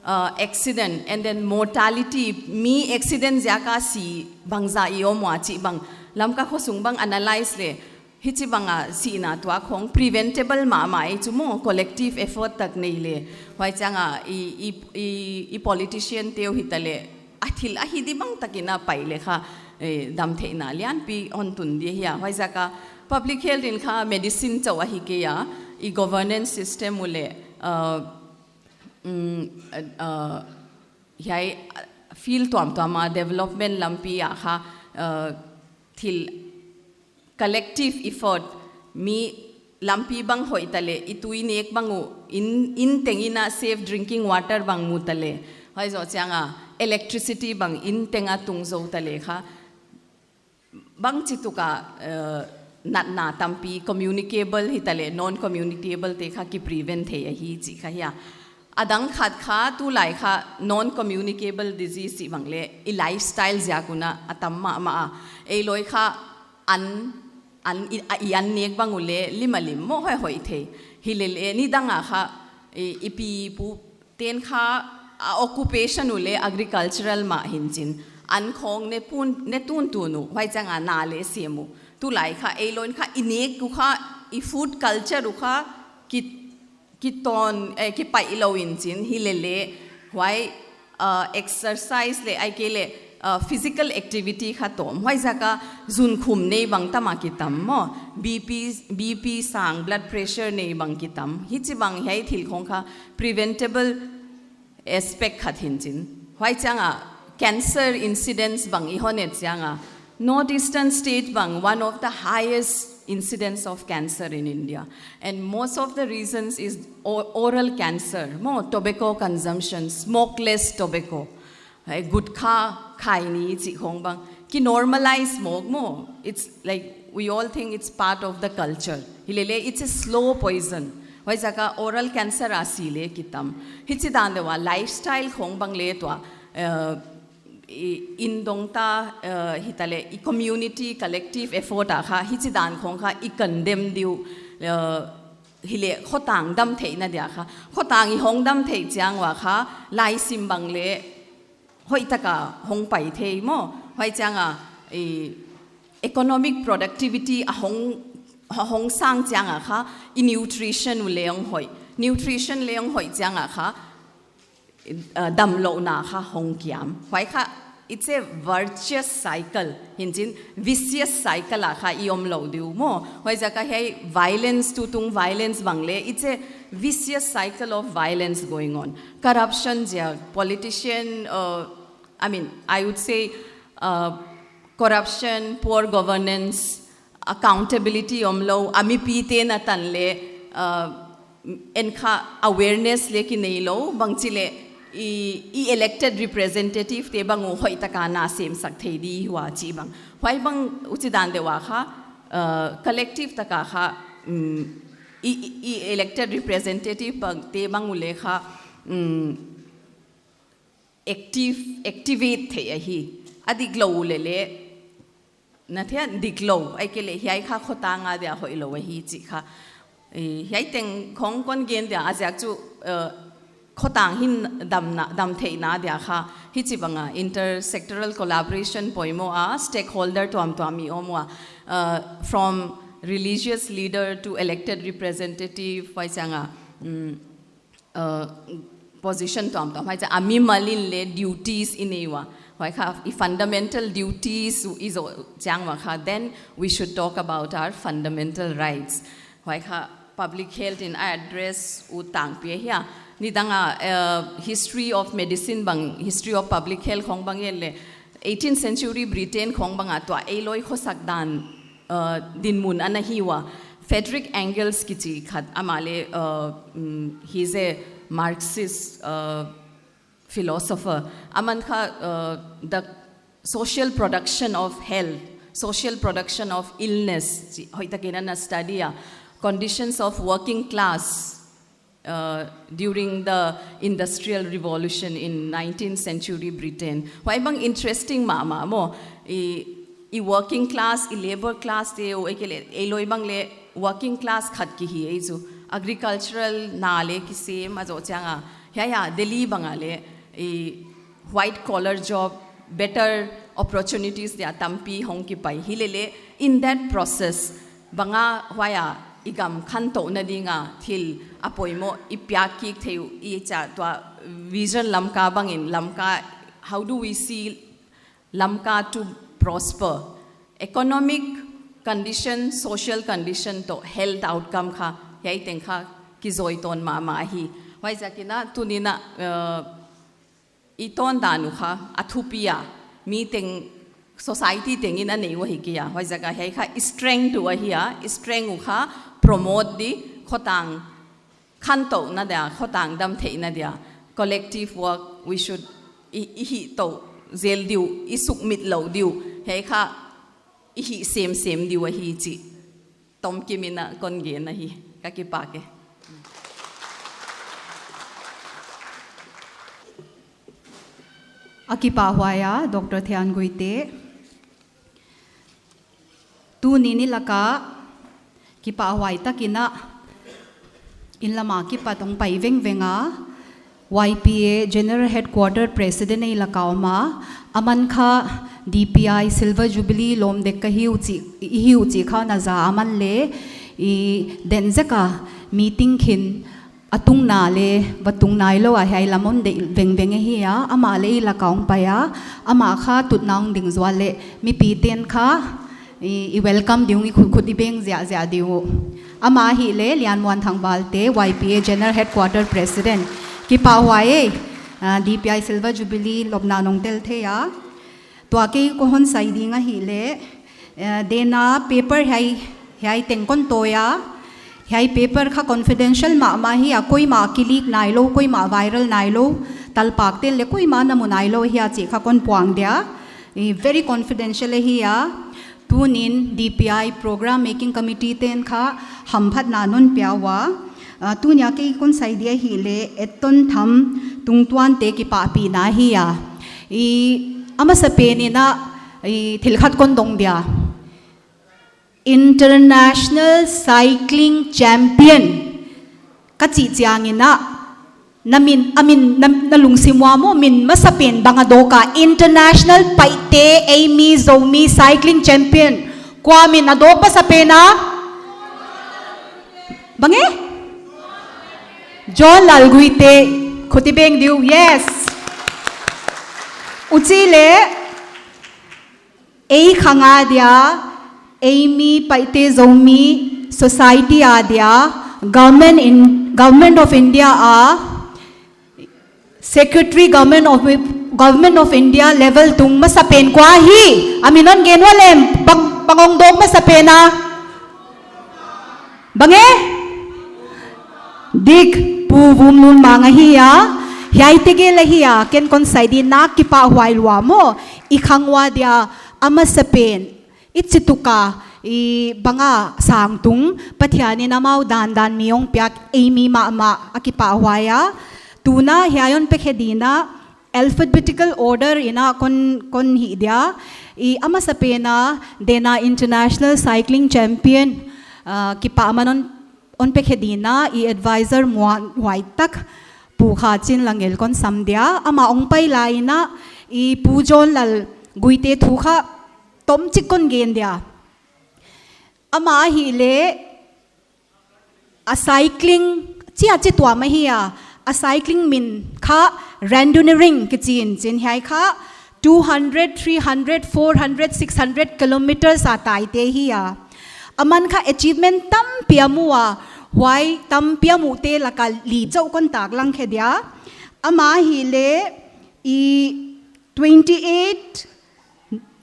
uh, accident and then mortality, mi accident ziak a si bangzah i om ua chih bang. Lamka khosung bang analyse leh, hichibang a sihna tuak khong preventable mahmah i chu maw, collective effort tak nei leh. Huai chiang a i, i, i, i politician teu hitaleh, a thil a hi di bang takin a pai leh kha, eh, damtheihna lianpi hon tun di ahi a. Huai ziak a public health in kha medicine chauh ahi kei a, i governance system uh leh, uh, mm, uh, uh, hiai, uh, field tuamtuam a development lampi a kha, uh, thil collective effort, mi lampi bang hoih taleh, i tui nek bang uh, in, in teng in a safe drinking water bang mu taleh. Huai zoh chiang a, electricity bang in teng a tung zou taleh kha. Bangchituk a, eh, natna tampi communicable hitaleh, non-communicable te kha ki prevent thei ahi chih kha hi a. A dang khat kha, tulai kha, non-communicable disease chih bang leh, i lifestyle ziak un a, a tam mahmah a. Ei loi kha, an, an, i, a, i an nek bang uh leh, lim a lim maw hoih hoih thei. Hilele, nidang a kha, i, i pi pu ten kha, a occupation uh leh agricultural mah hi'n chin. An khong ne pun, ne tuntun uh, huai chiang a na leh sem uh. Tulai kha, ei loi in kha, i nek uh kha, i food culture uh kha, ki, ki ton, eh, ki paih lou in chin, hilele, huai, uh, exercise leh, ahihkeileh, uh, physical activity kha tawm. Huai ziak a zunkhum nei bang tam a ki tam maw. B P, B P sang, blood pressure nei bang ki tam. Hichibang hiai thil khong kha preventable aspect khat hi'n chin. Huai chiang a cancer incidence bang i hon et chiang a. Northeastern state bang one of the highest incidence of cancer in India. And most of the reasons is o-, oral cancer, maw tobacco consumption, smokeless tobacco. Hai, gutkha, khaini chih khong bang. Ki normalize mawk maw. It's like, we all think it's part of the culture. Hilele, it's a slow poison. Huai ziak a oral cancer a si leh ki tam. Hichidan deuh a lifestyle khong bang leh tua, eh, i, in dong ta, eh, hitaleh, i community collective effort a kha, hichidan khong kha, i condemn di uh, eh, hileh, khotang damtheihna dia kha. Khotang i hong damtheih chiang ua kha, laisim bang leh, hoih taka hong pai thei maw. Huai chiang a, i, economic productivity a hong, a hong sang chiang a kha, i nutrition uh leng hoih. Nutrition leng hoih chiang a kha, uh, damlouhna kha hong kiam. Huai kha, it's a virtuous cycle. Hi'n chin, vicious cycle a kha i om lou di uh maw. Huai ziak a hiai violence, tutung violence bang leh, it's a vicious cycle of violence going on. Corruption ziak, politician, uh, I mean, I would say, uh, corruption, poor governance, accountability omlou, a mipi te'n a tan leh, uh, en kha awareness leh ki neilou, bangchi leh i, i elected representative te bang uh hoih taka na semsak thei di ua chih bang. Huai bang huchidan deuh a kha, uh, collective taka kha, um, i, i, i elected representative bang te bang uleh kha, um, active, activate thei ahi. A diklou uleh leh, na thei a diklou, ahihkeileh hiai kha khotang a dia hoihlou ahi chih kha. Eh, hiai teng khong kon gen dia a ziak chu, eh, khotang hin damna, damtheihna dia kha. Hichibanga intersectoral collaboration poimoh a, stakeholder tuamtuam i om ua. Eh, from religious leader to elected representative, huai chianga, mm, uh, position tuamtuam, huai chiang a mimal in leh duties i nei ua. Huai kha i fundamental duties i zoh chiang ua kha, then we should talk about our fundamental rights. Huai kha public health in a address uh tangpi ahi a. Nidang a, uh, history of medicine bang, history of public health khong bang uleh, eighteenth century Britain khong bang a tua ei loi khosak dan, uh, dinmun ana hi ua. Frederick Engels kichi khat, amah leh, uh, mm, he's a Marxist, uh, philosopher. Aman kha, uh, the social production of health, social production of illness, chi, hoihtakin ana study a. Conditions of working class, uh, during the Industrial Revolution in nineteenth century Britain. Huai bang interesting mahmah maw. I, i working class, i labor class te uh, ahihkeileh, ei loi bang leh working class khat ki hi ei chu. Agricultural na leh kisem a zoh chiang a. Hiai a, Delhi bang a leh, i white collar job, better opportunities dia tampi hong kipai. Hilele, in that process, bang a huai a i gam khantouhna dinga thil a poimoh i piak kik thei uh i chia tua vision Lamka bangin, Lamka, how do we see Lamka to prosper? Economic condition, social condition toh health outcome kha, hiai teng kha kizoi tawn mahmah hi. Huaiziakin a, tuni'n a, uh, i tawn dan uh kha, a thupi a, mi teng, society tengin a nei uh ahi kei a. Huaiziak a hiai kha i strength uh ahi a, i strength uh kha promote di, khotang khantouhna dia, khotang damtheihna dia. Collective work, we should, i, i hih tou zel di uh, i sukmit lou di uh. Hiai kha i hih semsem di uh ahi chih. Tomkim in a kon gen ahi, ka kipak e. A kipahhuai a, Doctor Thian Guite. Tuni'n i lak a, kipahhuai takin a, inn lam a kipat hong pai vengveng a, Y P A General Headquarter President ei lak a om a, aman kha D P I Silver Jubilee lawm dek ka hi uh chih, i hi uh chih kha na za aman leh, i den zek a meeting khin a tungna leh, va tung nailou a hiai lam hon deih vengveng ahi a, amah leh i lak a hong pai a, amah kha tutna hong ding zual leh, mipite'n kha, i, i welcome di uh, i khut khut i beng ziahziah di uh. Amah ahihleh, Lianmuanthang Balte, Y P A General Headquarter President. Kipahhuai e, ah, D P I Silver Jubilee lawmna nong tel thei a. Tua kei kon hon sai ding ahihleh, eh, den a paper hiai, hiai teng kon tawi a. Hiai paper kha confidential mahmah hi a, koimah ki leak nailou, koimah viral nailou, talpakte'n leh koimah na mu nailou hi a chih kha kon puang dia. I very confidential ahi a. Tuni'n D P I Program Making Committee te'n kha hamphatna non pia ua. Ah, tuni a kei kon sai di ahihleh, etton tham tungtuante kipahpihna ahi a. I, a masapen in a, i, thil khat kon dong dia. International Cycling Champion ka chih chiangin a, na min, a min, na, na lungsim ua maw, min masapen bang a dawk a, International Paite Eimi Zomi Cycling Champion. Kua min a dawk masapen a? Bang e? John Lalguite, khut i beng di uh, yes. Huchi leh, ei khang a dia, Eimi Paite Zomi Society a dia, Government in, Government of India a, Secretary Government of, Government of India level tung masapen kua hi, a min hon gen ua leh, bang, bang hong dawk masapen a. Bang e? Dik, Pu Vumlunmang ahi a, hiaite gel ahi a, ken kon sai di nak kipahhuai lua maw, i khang ua dia, a masapen, i chituka, I banga sang tung, Pathianin amau dandan mi hong piak ei mi mahmah a kipahhuai a. Tuna hiai hon pekhe dingin a alphabetical order in a kon, kon hih dia. I a masapen a Dena International Cycling Champion, ah, kipahman hon, hon pekhe dingin a i advisor muanhuai tak Pu Kha Chin Langel kon sam dia. Amah hong pai lai in a i Pu John Lal Guite thu kha tomchik kon gen dia. Amah ahihleh a cycling chia chi tuam ahi a, a cycling min kha Randonnering kichi in chin, hiai kha two hundred, three hundred, four hundred, six hundred kilometers a taite hi a. Aman kha achievement tampi a mu a, huai tampi a mute laka li chauh kon taklang khe dia. Amah ahihleh i twenty-eight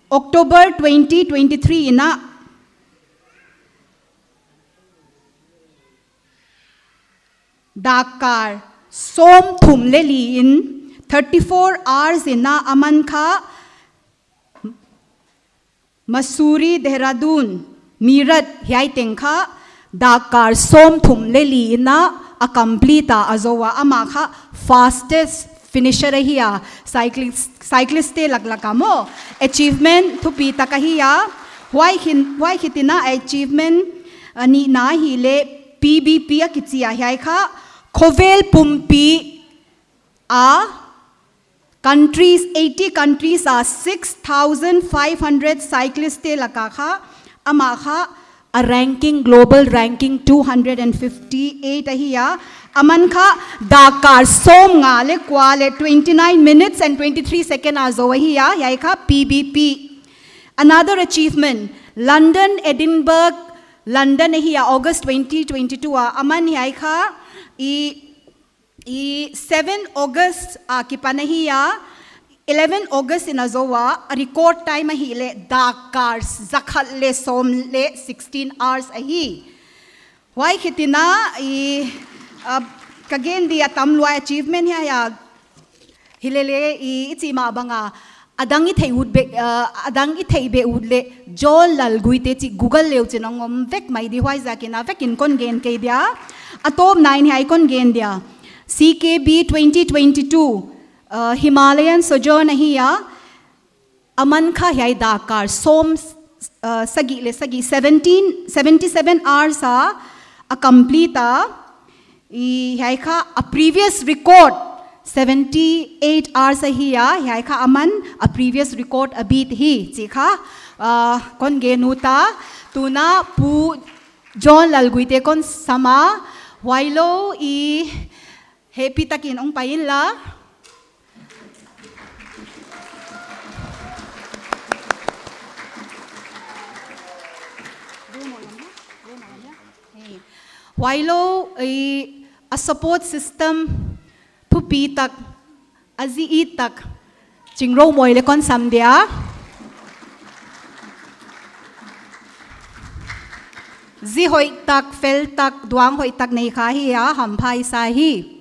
October twenty twenty-three in a dakkar sawmthum leh li in, thirty-four hours in a aman kha Mussoorie, Dehradun, Meerut hiai teng kha dakkar sawmthum leh li in a a complete a, a zou a. Amah kha fastest finisher ahi a, cyclist, cyclist te laklak a maw. Achievement thupi tak ahi a. Huai khin, huai khit in a achievement, ah, nihna ahihleh P B P a kichi a, hiai kha khovel pumpi a countries, eighty countries a six thousand five hundred cyclist te laka kha, amah kha a ranking, global ranking two hundred and fifty-eight ahi a. Aman kha dakkar sawmnga leh kua leh twenty-nine minutes and twenty-three second a zou ahi a, hiai kha P B P. Another achievement, London, Edinburgh, London ahi a, August twenty twenty-two a, aman hiai kha i, i seven August a kipan ahi a, eleven August in a zou a, a record time ahihleh dakkar zakhat leh sawm leh sixteen hours ahi. Huai khit in a i, ah, ka gen di a tam lua achievement hiai a, hilele i, i chih mah bang a, adang i theih ut beh, ah, adang i theih beh ut leh John Lal Guite chih Google leh uchin hong om vek mai di, huaiziakin a vekin kon gen kei dia. A tawpna in hiai kon gen dia. C K B twenty twenty-two, ah, Himalayan Sojourn ahi a. Aman kha hiai dakkar sawm, ah, sagih leh sagih, seventeen, seventy-seven hours a, a complete a. I hiai kha a previous record seventy-eight hours ahi a, hiai kha aman a previous record a beat hi, chih kha, ah, kon gen ut a. Tuna Pu John Lal Guite kon sam a, huailou i hehpihtakin hong pai inla. Huailou i a support system thupi tak, a zi it tak, Chingro Moi leh kon sam dia. Zi hoih tak, fel tak, duang hoih tak nei kha hi a, hampha i sa hi.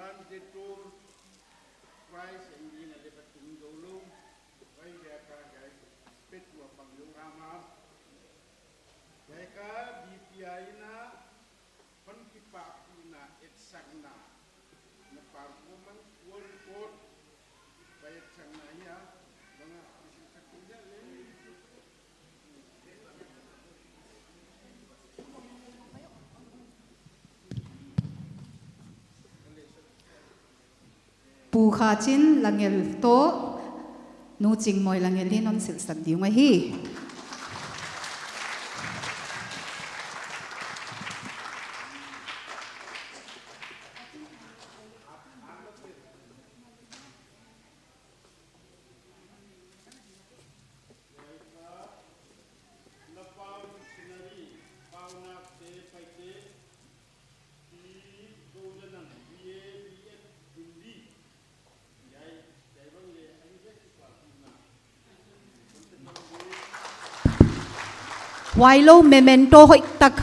Ran te tum, Christ in ding a leh va tum zou lou, vai dia ka gai, pet ua pang lou rama. Gai ka B P I na, hon kipahthuina etsakna, na performance scorecard, vai etsakna hia, bang a, Pu Kha Chin Langel toh Nu Chingmoi Langel in hon silhsak ding uh ahi. Huailou memento hoihtak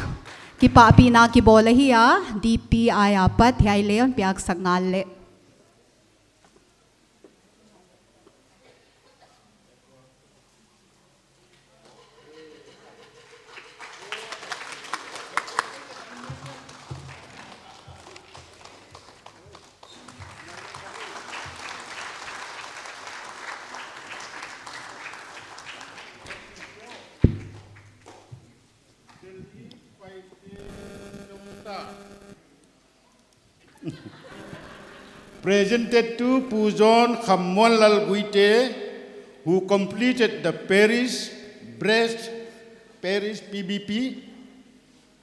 kipahpihna kibawl ahi a, D P I apat hiai leh hon piaksak ngal leh. Presented to Pu John Khammuanlal Guite, who completed the Parish Best Parish P B P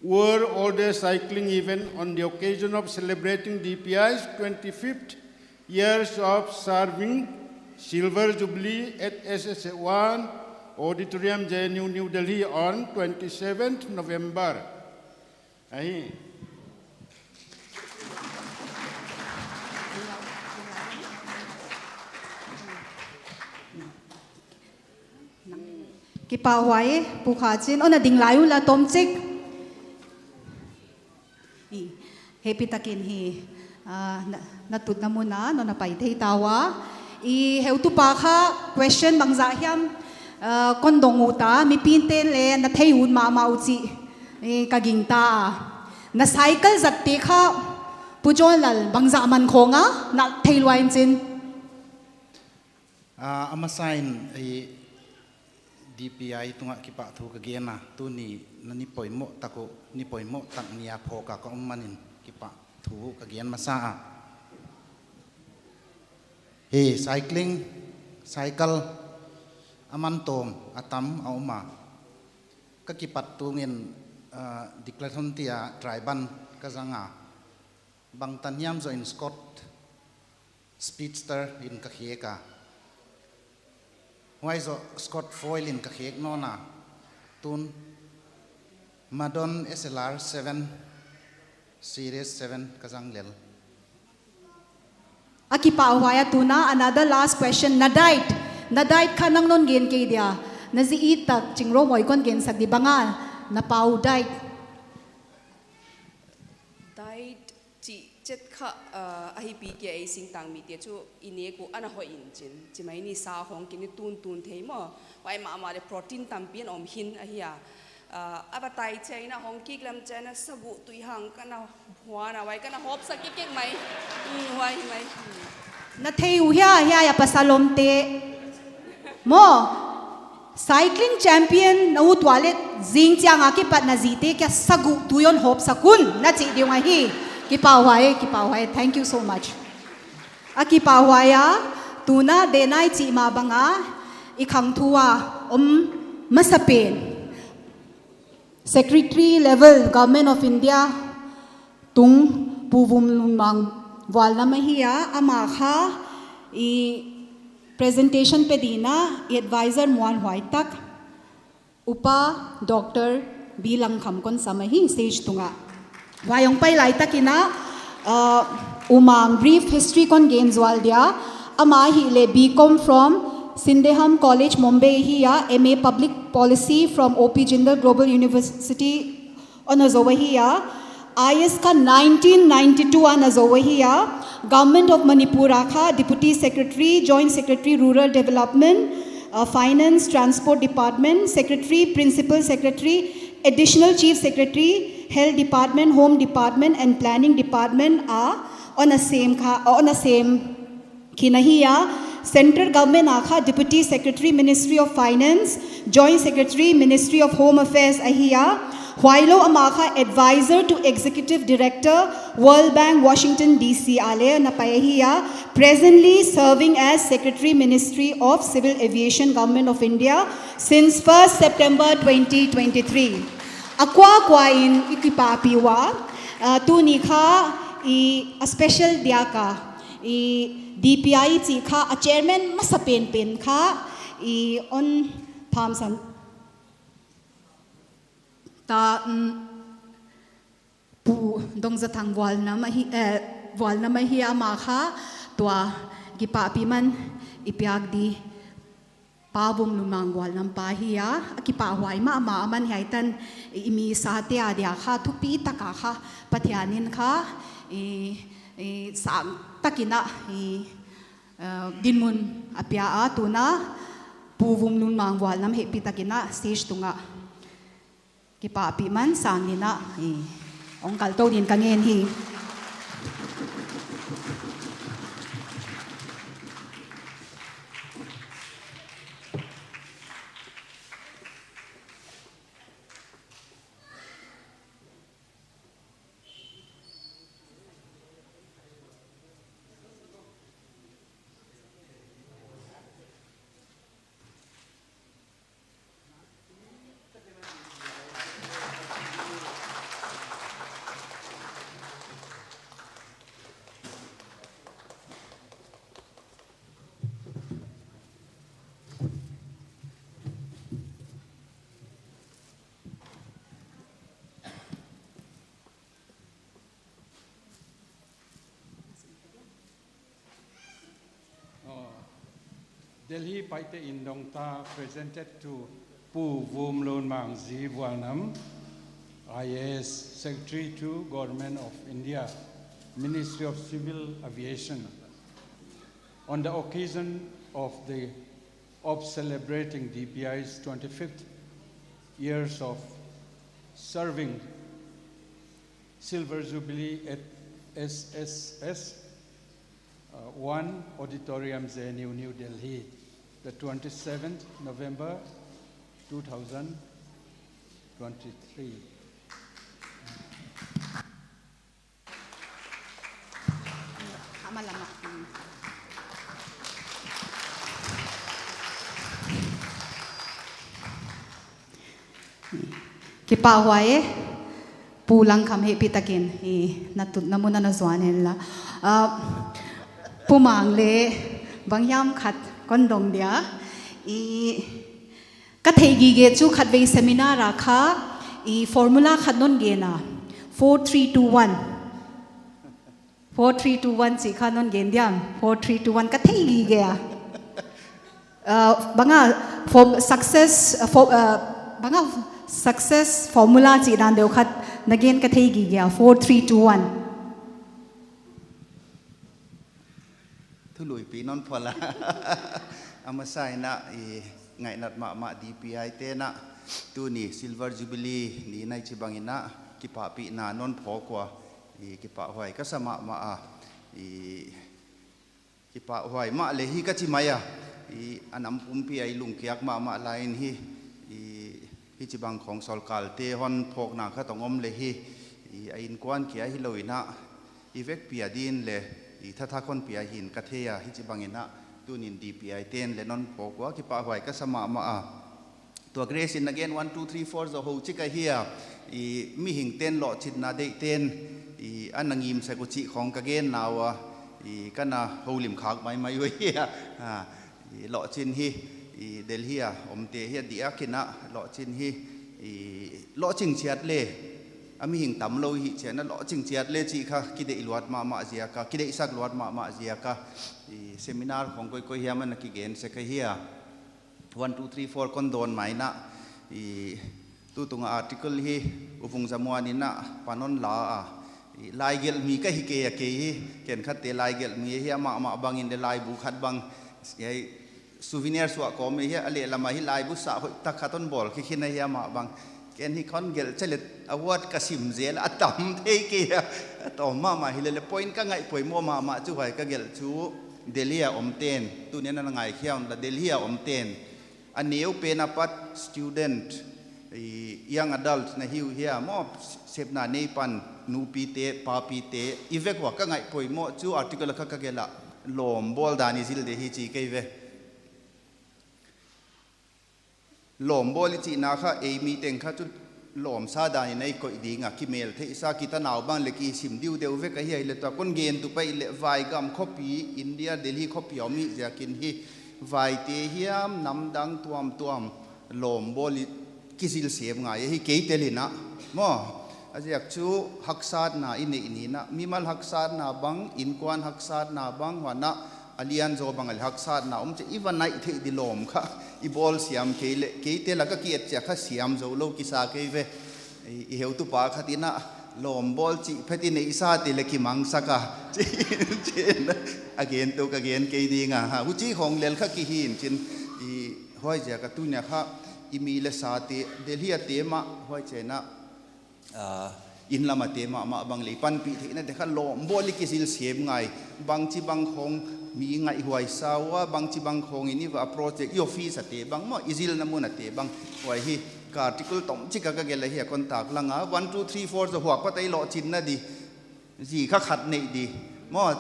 World Order Cycling Event on the occasion of celebrating D P I's twenty-fifth years of serving Silver Jubilee at S S A one Auditorium, J N U, New Delhi on twenty-seventh November. Ahi. Kipahhuai, Pu Kha Chin, hon na ding lai un la tom chik. I, happy takin hi, ah, na, na tutna mun ah, hon na pai thei ta ua. I, heutupa kha question bangzah hiam, ah, kon dong ut a, mipi'n ten leng na thei ut mahmah uh chih, i, ka gingta a. Na cycle zatte kha, Pu John Lal, bangzah man khong a, na thei lua in chin. Ah, a masa in, eh, D P I tungah kipahthu ka gen a, tuni na ni poimoh tak uh, ni poimoh tak ni a phawk a ka om manin kipahthu ka gen masa a. Hi, cycling, cycle, a man tawm, a tam, a om a. Ka kipat tungin, ah, decathlon tia try ban ka zang a. Bangtan hiam zoh in Scott Speedster in ka khek a. Huai zoh Scott Foil in ka khek nawn a. Tun Madon S L R seven, Series seven ka zang lel. A kipahhuai a tuna, another last question. Na diet. Na diet kha nang non gen kei dia. Na zi it tak, Chingro Moi kon gen sak di bang a. Na pau diet. Diet chih chet kha, ah, a hi pi kia ei singtang mite chu i nek uh ana hoih in chin. Chi mai ni sa hong kik ni tuntun thei maw. Huai mahmah leh protein tampi in om hi ahi a. Ah, a va tai chiang in a hong kik lam chiang in a sagu tui hang ka na huan a huai ka na hawpsak kik kik mai. Hmm, huai hi mai. Na thei uh hia, hia ya pasal omte. Maw, cycling champion na ut ua leh zing chiang a kipat na zite kia sagu tui hon hawpsak un na chih ding ahi. Kipahhuai, kipahhuai. Thank you so much. A kipahhuai a, tuna denai chih mah bang a, i khangthu a om masapen Secretary level, Government of India tung, Pu Vumlunmang Vualnam ahi a, amah kha i presentation pe dingin i advisor muanhuai tak, Upa Doctor B Langkham kon sam ahi stage tungah. Huai hong pai lai takin a, uh, U Mang brief history kon gen zual dia. Amah ahihleh B Com from Sydenham College, Mumbai ahi a, M A Public Policy from O P Jindal Global University hon zou ahi a. I A S kha nineteen ninety-two a hon zou ahi a. Government of Manipur a kha Deputy Secretary, Joint Secretary Rural Development, uh, Finance, Transport Department, Secretary, Principal Secretary, Additional Chief Secretary, Health Department, Home Department and Planning Department a hon sem kha, uh, hon sem khin ahi a. Central Government a kha Deputy Secretary, Ministry of Finance, Joint Secretary, Ministry of Home Affairs ahi a. Huailou amah kha Advisor to Executive Director, World Bank, Washington D C a leng na pai ahi a. Presently serving as Secretary, Ministry of Civil Aviation, Government of India, since first September twenty twenty-three. A kuakua in i kipahpih ua, ah, tuni kha i a special dia ka i D P I chih kha a chairman masa penpen kha i hon phamsan ta, mm, Dongzathang Vualnam ahi, eh, Vualnam ahi a, ama kha tua kipahpih man i piak di Pa Vumlunmang Vualnam pa hi a, a kipahhuai mahmah, aman hiai tan i, i mi sate a dia kha thupi taka kha Pathianin kha i, i sang takin a i, eh, dinmun a pia a, tun a Pu Vumlunmang Vualnam hehpihtakin a stage tungah kipahpih man sang dingin a, i, hong kaltou dingin ka ngen hi. Oh, Delhi Paite Indongta presented to Pu Vumlunmang Zi Vualnam, I A S, Secretary to Government of India, Ministry of Civil Aviation. On the occasion of the, of celebrating D P I's twenty-fifth years of serving Silver Jubilee at S S S, uh, one Auditorium, J N U, New Delhi, the twenty-seventh November two thousand twenty-three. Kipahhuai e, Pu Langkham, hehpihtakin i na tutna mun ah na zuan hen la. Ah, Pu Mang leh bang hiam khat kon dong dia. I, ka theigige chu khatvei seminar a kha i formula khat non gen a, four three two one. Four three two one chih kha non gen diam, four three two one ka theigige a. Uh, bang a form, success, uh, for, uh, bang a success formula chih dan deuh khat na gen ka theigige a, four three two one. Thuluipi non phual a. A masa in a i ngaihnat mahmah D P I te'n a tuni Silver Jubilee ni nai chibang in a kipahpihna non phawk ua, i kipahhuai ka sa mahmah a, i kipahhuai mah leh hi ka chi mai a, i a nam pumpi a i lungkiak mahmah lai in hi, i hichibang khawng sawlkalte hon phawkna khat hong om leh hi, i a innkuan kia hilou in a, i vekpi a din leh i thathak hon pia hi'n ka thei a, hichibang in a tunin D P I te'n leh non phawk ua kipahhuai ka sa mahmah a. Tua Grace in again one two three four zoh hou chik ahi a, i mihingte'n lohchinna deihten i ana ngim sek uh chih khawng ka gen na ua, i ka na houlim khak maimai uh hi a. Ah, i lohchin hi, i Delhi a omte hi a diak in a, lohchin hi, i lohching chiat leh a mihing tamlou hi chiang a, lohching chiat leh chih kha kideih luat mahmah ziak a, kideihsak luat mahmah ziak a, i seminar khawng koikoi hiam ana kigen sek ahi a. One two three four kon dawn mai in a, i tutung a article hi U Vung Zamuan in a pan hon la a, i laigelh mi ka hi kei a, kei hi, ken khatte laigelh mi hi a, mahmah bang in leh laibu khat bang, i souvenir suah kawm hi a, a lehlam a hi laibu sah hoihtak khat hon bawl khin khin ahi a, mah bang. Ken hi kon gelh chet leh award ka sim zel a, a tam thei kei a, a tawm mahmah hi leh leh point ka ngaih poimoh mahmah chu huai ka gelh chu Delhi a omte'n, tuni'n ana ngaikhia un la, Delhi a omte'n a neu pen apat student, i young adult na hi uh hia maw, sepna nei pan nupite, papite, i vek ua ka ngaih poimoh chu article a kha ka gelh a, lawm bawl dan i zil di hi chi kei ve. Lawm bawl i chihna kha ei mi teng kha chu lawmsa dan in a i koih ding a, kimel theihsa, kitanau bang leh kisim diu deuh vek ahi a, hileh tua kon gen tu pai leh Vaigam khopi, India Delhi khopi a om hi ziakin hi, vaite hiam namdang tuamtuam lawm bawl i kizil sem ngai ahi kei tel in a maw. A ziak chu haksatna i neih ni a, mimal haksatna bang, innkuan haksatna bang, huan a lian zaw bang a leh haksatna om chiah i va naih theih di lawm kha i bawl siam kei leh, keite lak a ki et chiah kha siam zou lou kisa kei ve. I, i heutupa khat in a lawm bawl chih phet i neihsa te leh kimangsak a. Chi'n, chi'n a gen tou ka gen kei ding a. Ha, huchi khong lel kha ki hi in chin i huai ziak a tuni a kha i mi leh sa te Delhi a te mah huai chiang a ah, inn lam a te mahmah bang leh i panpih theihna te kha lawm bawl i kizil sem ngai. Bangchibang khong mi ngaihhuai sa ua, bangchibang khong in i va approach i office a te bang maw, i zilna mun a te bang. Huai hi ka article tomchik a ka gelh ahi a, kon taklang a, one, two, three, four zaw huai pat a i lohchinna di. Zi kha khat neih di. Maw,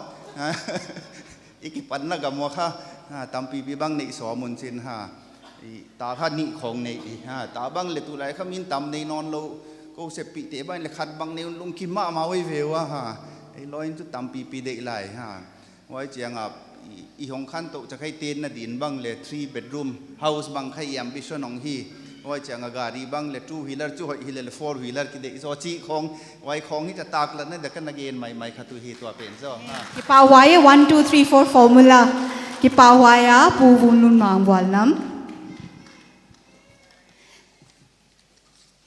i kipanna gam ua kha, ha, tampipi bang neih sawm un chin ha. I ta kha nih khong neih di. Ha, ta bang leh tulai kha min tam nei nawn lou. Kou seppih te bang leh khat bang nei un lungkim mahmah uh ei ve ua ha. Ei lou in chu tampipi deih lai ha. Huai chiang a i, i hong khantou chiah kha i tenna din bang leh three bedroom house bang kha i ambition hong hi. Huai chiang a gari bang leh two wheeler chu hoih hi leh four wheeler ki deih zaw chih khong. Huai khong hi ta taklatna di ka na gen maimai kha tu hi tua pen zaw. Ha. Kipahhuai, one, two, three, four formula. Kipahhuai a, Pu Vunlunmang Vualnam.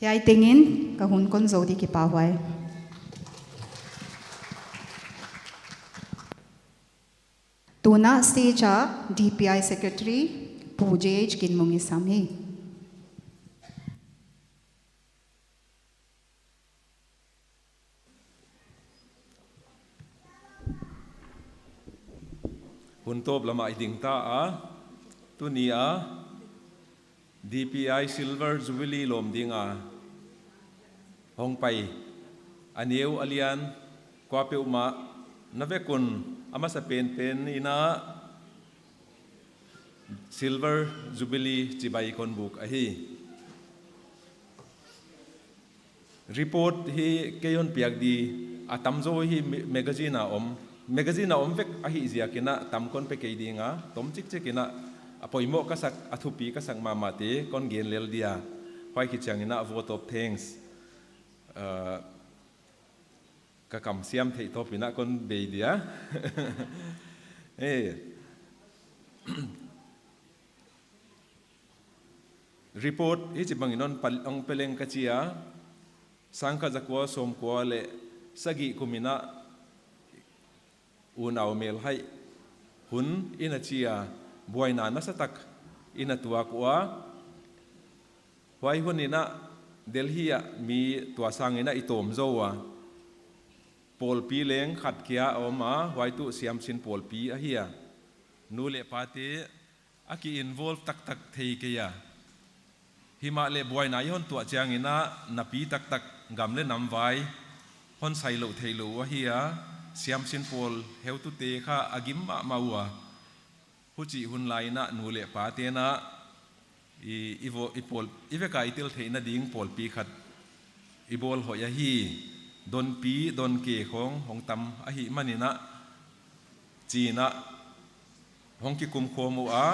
Hiai tengin ka hun kon zou di, kipahhuai. Tuna stage a D P I Secretary, Pu J H Ginmung i sam hi. Hun tawp lam a i ding ta a, tuni a D P I Silver Jubilee lawm ding a hong pai a neu a lian kuapeuhmah na vek un, a masa penpen in a Silver Jubilee chibai kon buk ahi. Report hi kei hon piak di a tamzaw hi ma-, magazine a om. Magazine a om vek ahih ziak in a tam kon pe kei ding a, tomchikchik in a, a poimoh ka sak, a thupi ka sak mahmah te kon gen lel dia. Huai khit chiang in a vote of thanks, uh, ka kam siam theih tawp in a kon bei dia. Eh. Report hichibang in hon pal-, hong pe leng ka chi a, sangkhat zakua sawmkua leh sagih kum in a unau melhaih hun in a chi a, buaina nasatak in a tuak ua. Huai hun in a Delhi ah mi tua sang in a i tawm zou a. Pawlpi leng khat kia a om a, huai tuh siamsin pawlpi ahi a. Nu leh pate a ki involve taktak thei kei a. Himahleh buaina i hon tuah chiang in a napi taktak gam leh nam vai hon sai louh theilou uh ahi a, siamsin pawl heutute kha a gim mahmah ua. Huchih hun lai in a nu leh pate'n a i, i vo-, i pawl, i vek a i tel theihna ding pawlpi khat i bawl hoih ahi. Donpi, donke khong hong tam ahihman in a chi in a hong kikum khawm ua,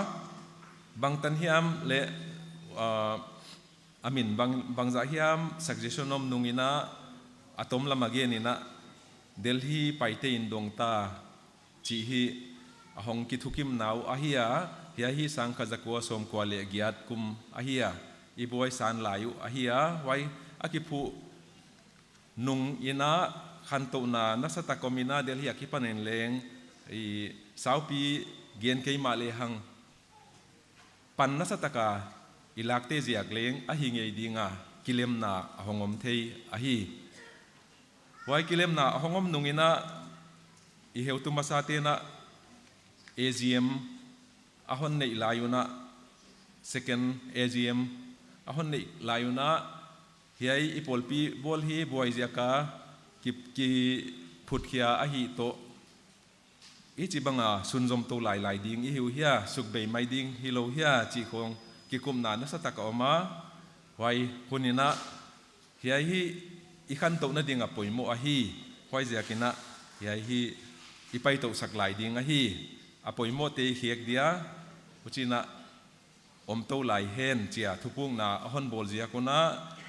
bangtan hiam leh, ah, a min bang, bangzah hiam suggestion om nung in a, a tom lam a gen in a, Delhi paite in dong ta chih hi a hong kithukimna uh ahi a, hiai hi sangkhat zakua sawmkua leh giat kum ahi a, i buaisan lai uh ahi a, huai a kiphuh nung in a khantouhna nasatak om in a Delhi a kipan in leng i saupi gen kei mahlehang pan nasatak a i lakte ziak leng ahi ngei ding a kilemna a hong om thei ahi. Huai kilemna a hong om nung in a i heutu masate'n a A G M a hon neih lai un a, second A G M a hon neih lai un a, hiai i pawlpi bawl hi buai ziak a ki, kiphutkhia ahih toh, hichibang a sunzom tou lailai ding i hi uh hia, sukbei mai ding hilou hia chih khong kikumna nasatak a om a, huai hun in a hiai hi i khantouhna ding a poimoh ahi, huai ziak in a hiai hi i paitouhsak lai ding ahi. A poimohte i khek dia, huchi'n a om tou lai hen chia thupukna a hon bawl ziak un a,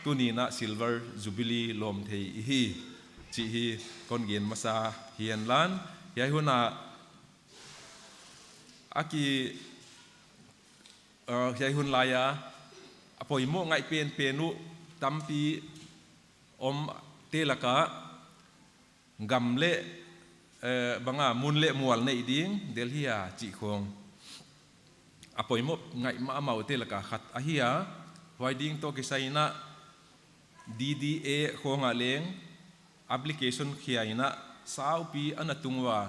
tuni'n a Silver Jubilee lawm thei i hi chih hi kon gen masa hi henla. Hiai hun a aki, uh, hiai hun lai a a poimoh ngaih penpen uh tampi omte laka gam leh, eh, bang a mun leh mual neih ding Delhi a chih khong a poimoh ngaih mahmah te laka khat ahi a. Huai ding toh kisai in a D D A khong a leng application khia in a saupi ana tung ua,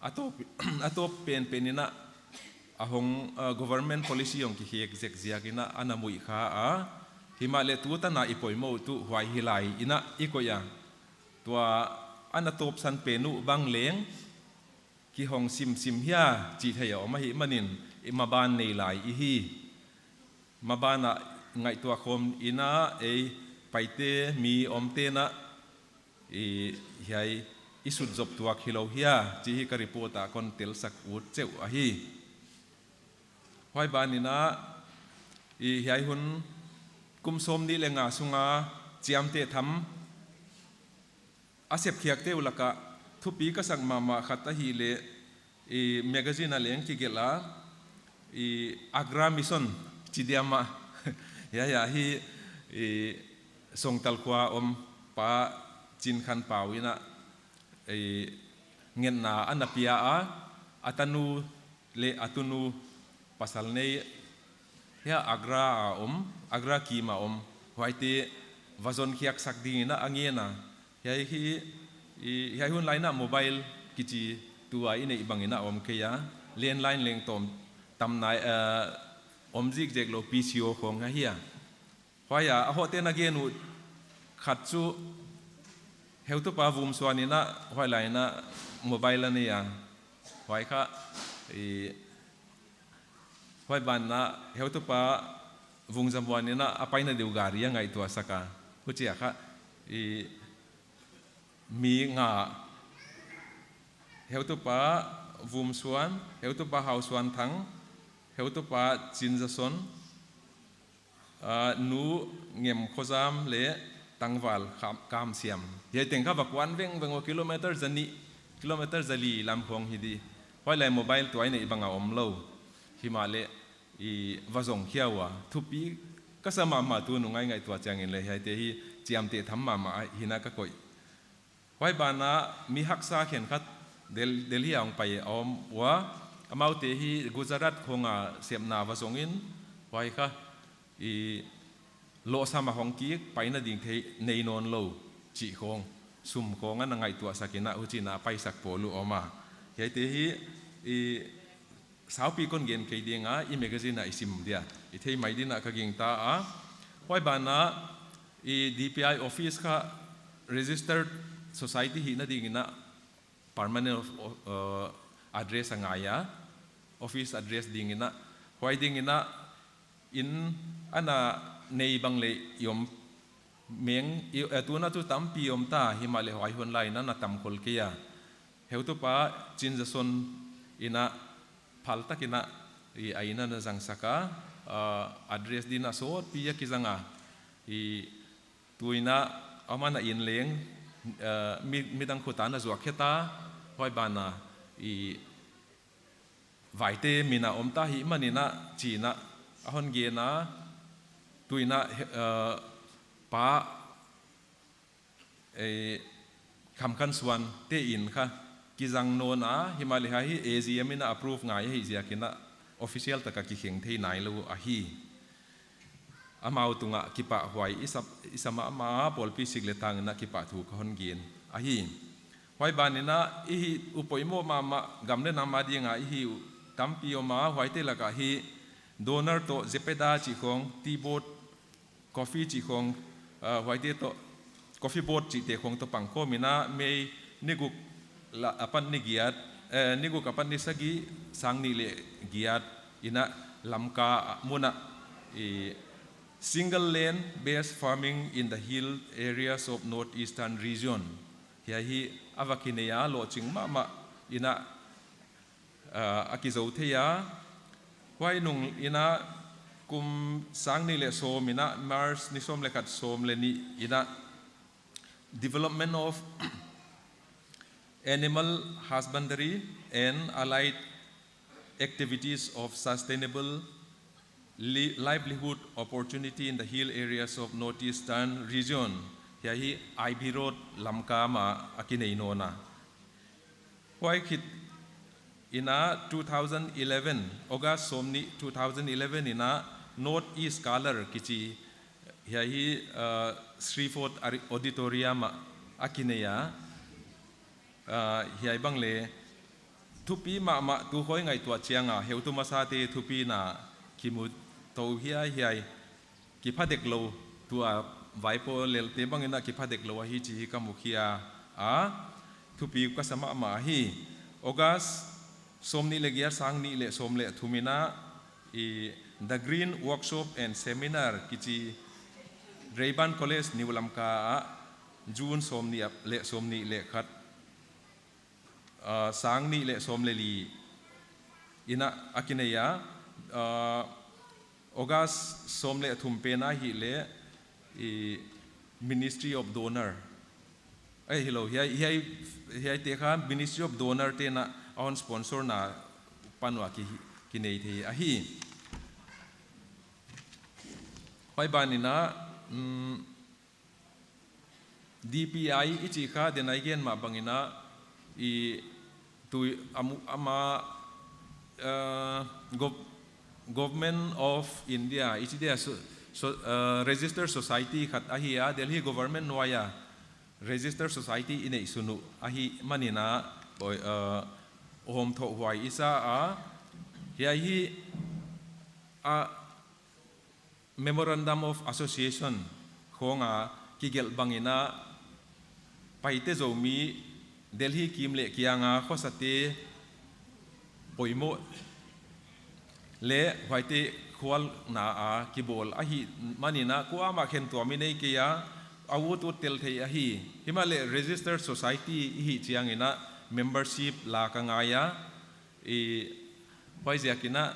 a tawp, a tawp penpen in a a hong, uh, government policy hong kikhek zek ziak in a ana muih kha a. Himahleh tutan a i poimoh uh tuh huai hi lai in a i koih a. Tua ana tawpsan pen uh bang leng kihong simsim hia chih theih a om ahihmanin i maban nei lai i hi. Maban a ngaihtuah khawm in a ei Paite mi omte'n a i hiai i sut zop tuak hilou hia chih hi ka report a kon telsak ut cheuh ahi. Huai ban in a i hiai hun kum sawmnih leh nga sunga Chiamteh Tham a sepkhiakte uh laka thupi ka sak mahmah khat ahihleh i magazine a leng kigelh a, i Agra Mission chi diam a. Hiai, hiai hi i Songtal khua om pa Chin Khan Pau in a i ngetna ana pia a, a tanu leh a tunu pasal nei hiai Agra a om, Agra kim a om, huaite va zonkhiak sak ding in a a ngen a. Hiai hi, i, hiai hun lai in a mobile kichi tua i neih bang in a om kei a, landline leng tawm tam nai, eh, om zikzek lou, P C O khong ahi a. Huai a, a hoihte na gen uh khat chu heutupa Vumsuan in a huai lai in a mobile a nei a. Huai kha, i, huai ban in a heutupa Vungzamuan in a a paina deuh gari a ngaihtuah sak a. Huchia kha, i, mi nga, heutupa Vumsuan, heutupa Hausuanthang, heutupa Chinzason, ah, nu Ngem Khozam leh Tangval Kam, Kamsiam. Hiai teng kha va kuan vengveng ua, kilometer zanih, kilometer zali lam khong hi di. Huai lai mobile tua i neih bang a omlou. Himahleh i va zon khia ua. Thupi ka sa mahmah, tunung a i ngaihtuah chiangin leh hiaite hi chiamteh tham mahmah hi in a ka koih. Huai ban ah mi haksa khenkhat Del-, Delhi a hong pai a om ua, amaute hi Gujarat khong a sepna va zong in, huai kha i lohsam a hong kik, paina ding thei nei nawnlou chih khong, sum khong ana ngaihtuah sak in a, huchi'n a paisak pawl uh om a. Hiaite hi i saupi kon gen kei ding a, i magazine ah i sim dia, i thei mai ding in a ka gingta a. Huai ban ah i D P I office kha registered society hihna ding in a permanent of, uh, address a ngai a, office address ding in a, huai ding in a inn ana nei bang leh i om meng, i, eh, tu'n a chu tampi om ta, himahleh huai hun lai in a na tam khol kei a. Heutupa Chinzason in a phal tak in a i a inn ana zang sak a, ah, address ding in a sawtpi a kizang a. I tu'n a aman a inn leng, ah, mi, midang khut a na zuak khe ta, huai ban ah i vaite min a om ta hihman in a chi'n a, a hon gen a, tu'n a, eh, pa, eh, Khamkhansuan te inn kha kizang nawn a, himahleh hiai hi A G M in a approve ngai ahih ziak in a official tak a kikheng thei nailou ahi. Amau tungah kipahhuai i sa, i sa mahmah, pawlpi sik leh tang in a kipahthu ka hon gen ahi. Huai ban in a i hih uh poimoh mahmah, gam leh nam a ding a i hih uh tampi om a, huaite lak ah hi donor toh Zepeda chih khong, tea board, coffee chih khong, ah, huaite toh, coffee board chihte khong toh pangkhawm in a, May ni guk la, apan ni giat, eh, ni guk apan ni sagih, sang nih leh giat in a Lamka mun ah i single land based farming in the hill areas of northeastern region. Hiai hi a va kinei a, lohching mahmah in a, ah, a kizou thei a. Huai nung in a kum sang nih leh sawm in a, March ni sawm leh khat, sawm leh nih in a, development of animal husbandry and allied activities of sustainable li-, livelihood opportunity in the hill areas of northeastern region. Hiai hi I B Road Lamka ah a kinei nawn a. Huai khit in a two thousand eleven, August sawmnih two thousand eleven in a North East Scholar kichi, hiai hi, uh, Shriford Ari-, Auditorium ah a kinei a. Uh, hiai bang leh thupi mahmah, tu khawng ngaihtuah chiang a, heutu masate thupina kimu tou hiaihiai. Kipha dek lou, tua vaipo lelte bang in a kipha dek lou ahi chih hi ka mukhia a, thupi ka sa mahmah hi. August sawmnih leh giat, sang nih leh sawm leh thum in a, i The Green Workshop and Seminar kichi Rayburn College, New Lamka ah, June sawmnih leh, sawmnih leh khat, uh, sang nih leh sawm leh li in a a kinei a, uh, August sawm leh thum pen a hi leh, i Ministry of Donor. Ei, hilou, hiai, hiai, hiaite kha Ministry of Donor te'n a hon sponsor na pan ua ki, kinei thei ahi. Huai ban in a, mm, D P I i chih kha, den a i gen mah bang in a, i tu amu-, ama, uh, gov-, Government of India, i chih dia so-, so-, uh, registered society khat ahi a, Delhi government nuai a registered society i neihsun uh ahihman in a, poi-, uh, hawmthoh huai i sa a, hiai hi a Memorandum of Association khawng a kigelh bang in a, Paite Zomi Delhi kim leh kiang a khosate poimoh leh huaite khualna a kibawl ahihman in a, kuamah khentuam i nei kei a, a ut ut tel thei ahi. Himahleh registered society i hih chiang in a membership lak a ngai a, i huaiziak in a,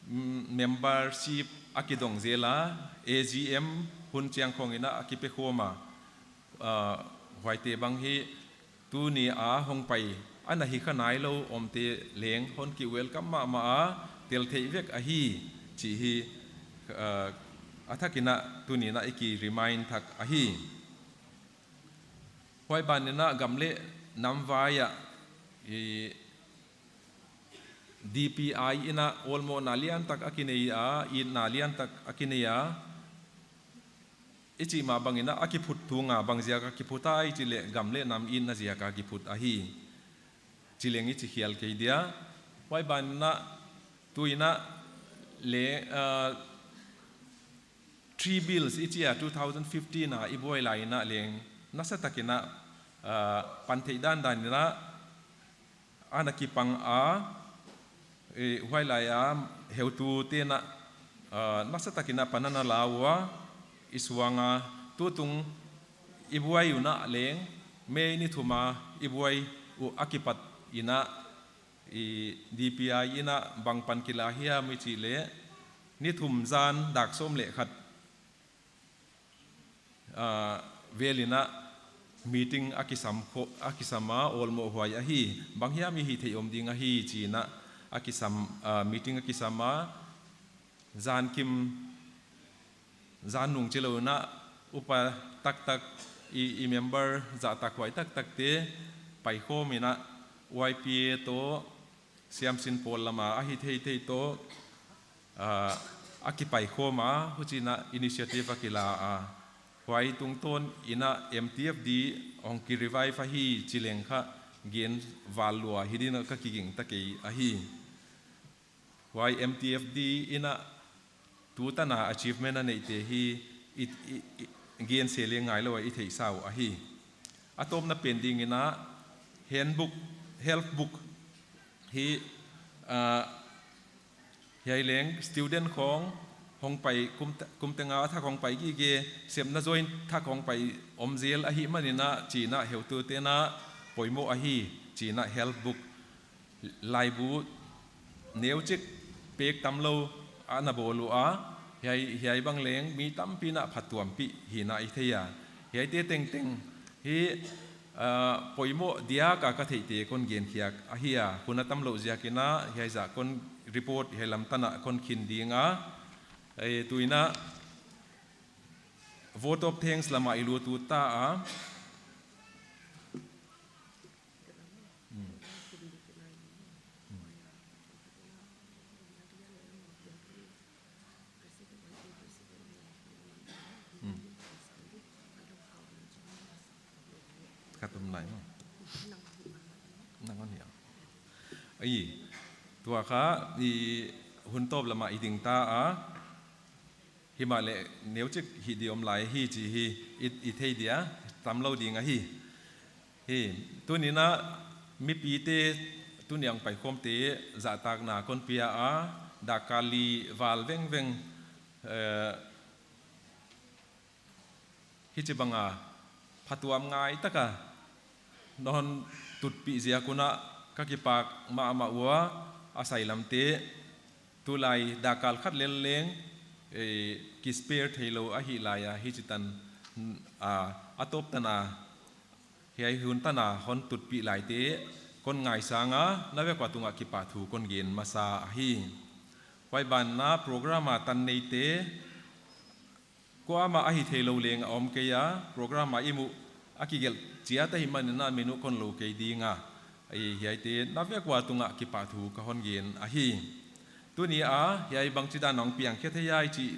mm, membership a kidong zel a, A G M hun chiang khawng in a a kipe khawm a, ah, huaite bang hi tuni a hong pai ana hi kha nailou omte leng hon ki welcome mahmah a, tel theih vek ahi chih hi, ah, a thak in a tuni in a i ki remind thak ahi. Huai ban in a gam leh nam vai ah, i, D P I in a awlmohna lian tak a kinei a, itna lian tak a kinei a. I chih mah bang in a, a kiphut tung a, bang ziak a kiphut a i chih leh gam leh nam itna ziak a kiphut ahi chi leng i chi khial kei dia. Huai ban in a, tu in a leh, ah, Three Bills i chih a two thousand fifteen a i buai lai in a leng nasa tak in a, ah, pan theih dandan in a ana kipang a, eh, huai lai a heutute'n a, ah, nasa tak in a pan ana la ua, i suang a tutung i buai uh in a leng May ni thum a i buai uh a kipat in a, i D P I in a bang pan kila hiam i chih leh, ni thum zan dak sawm leh khat, ah, vel in a meeting a kisam kho-, a kisam a, awlmoh huai ahi, bang hiam i hih theih om ding ahi chi in a, a kisam, ah, meeting a kisam a, zankim, zan nung chilou in a, upa taktak, i, i member zahtakhuai taktakte paikhawm in a, Y P A toh, siamsin pawl lam a, a hih theihtheih toh, ah, a kipaikhawm a, huchi'n a initiative a kila a. Huai tungtawn in a M T F D hong ki revive ahi chi leng kha gen val lua hi ding in a ka kiging ta kei ahi. Huai M T F D in a tutan a achievement a neihte hi i, i, i, gen se leng ngailou a i theihsa uh ahi. A tawpna pen ding in a handbook, health book hi, ah, hiai leng student khawng hong pai kum te-, kum teng a thak hong pai gige, sepna join thak hong pai om zel ahihman in a chi in a heutute'n a poimoh ahi chi in a health book laibu neuchik pek tamlou ana bawl ua, Hiai, hiai bang leng mi tampi in a phatuampih hihna i thei a. Hiaite tengteng hi, ah, poimoh diak a ka theihte kon genkhiak ahi a. Hun a tamlouh ziak in a, hiai zah kon report hiai lam tan a kon khin ding a. Ei, tuin a vote of thanks lam ah i lut ut ta a. Ka tum lai maw. Nang on hiam. Ei, tua kha i hun tawp lam ah i ding ta a. Himahleh neuchik hih di om lai hi chih hi i, i thei dia, tamlou ding ahi. Hi, tuni'n a mipite, tuni a hong paikhawmte zahtakna kon pia a, dakkal li val vengveng, eh, hichibang a phatuam ngai tak a non tutpih ziak un a ka kipak mahmah ua, a sailamte tulai dakkal khat lel leng, eh, ki spare theilou ahih lai a, hichi tan, ah, a tawp tan a, hiai hun tan a hon tutpih laite kon ngaisang a, na vek ua tung ah kipahthu kon gen masa ahi. Huai ban ah program a tan neite, kuamah a hih theilou leng a om kei a, program a i muh a kigelh chiat ahihman in a min uh kon lou kei ding a. Ei, hiaite na vek ua tung ah kipahthu ka hon gen ahi. Tuni a, hiai bangchidan a hong piang khe thei hiai chih,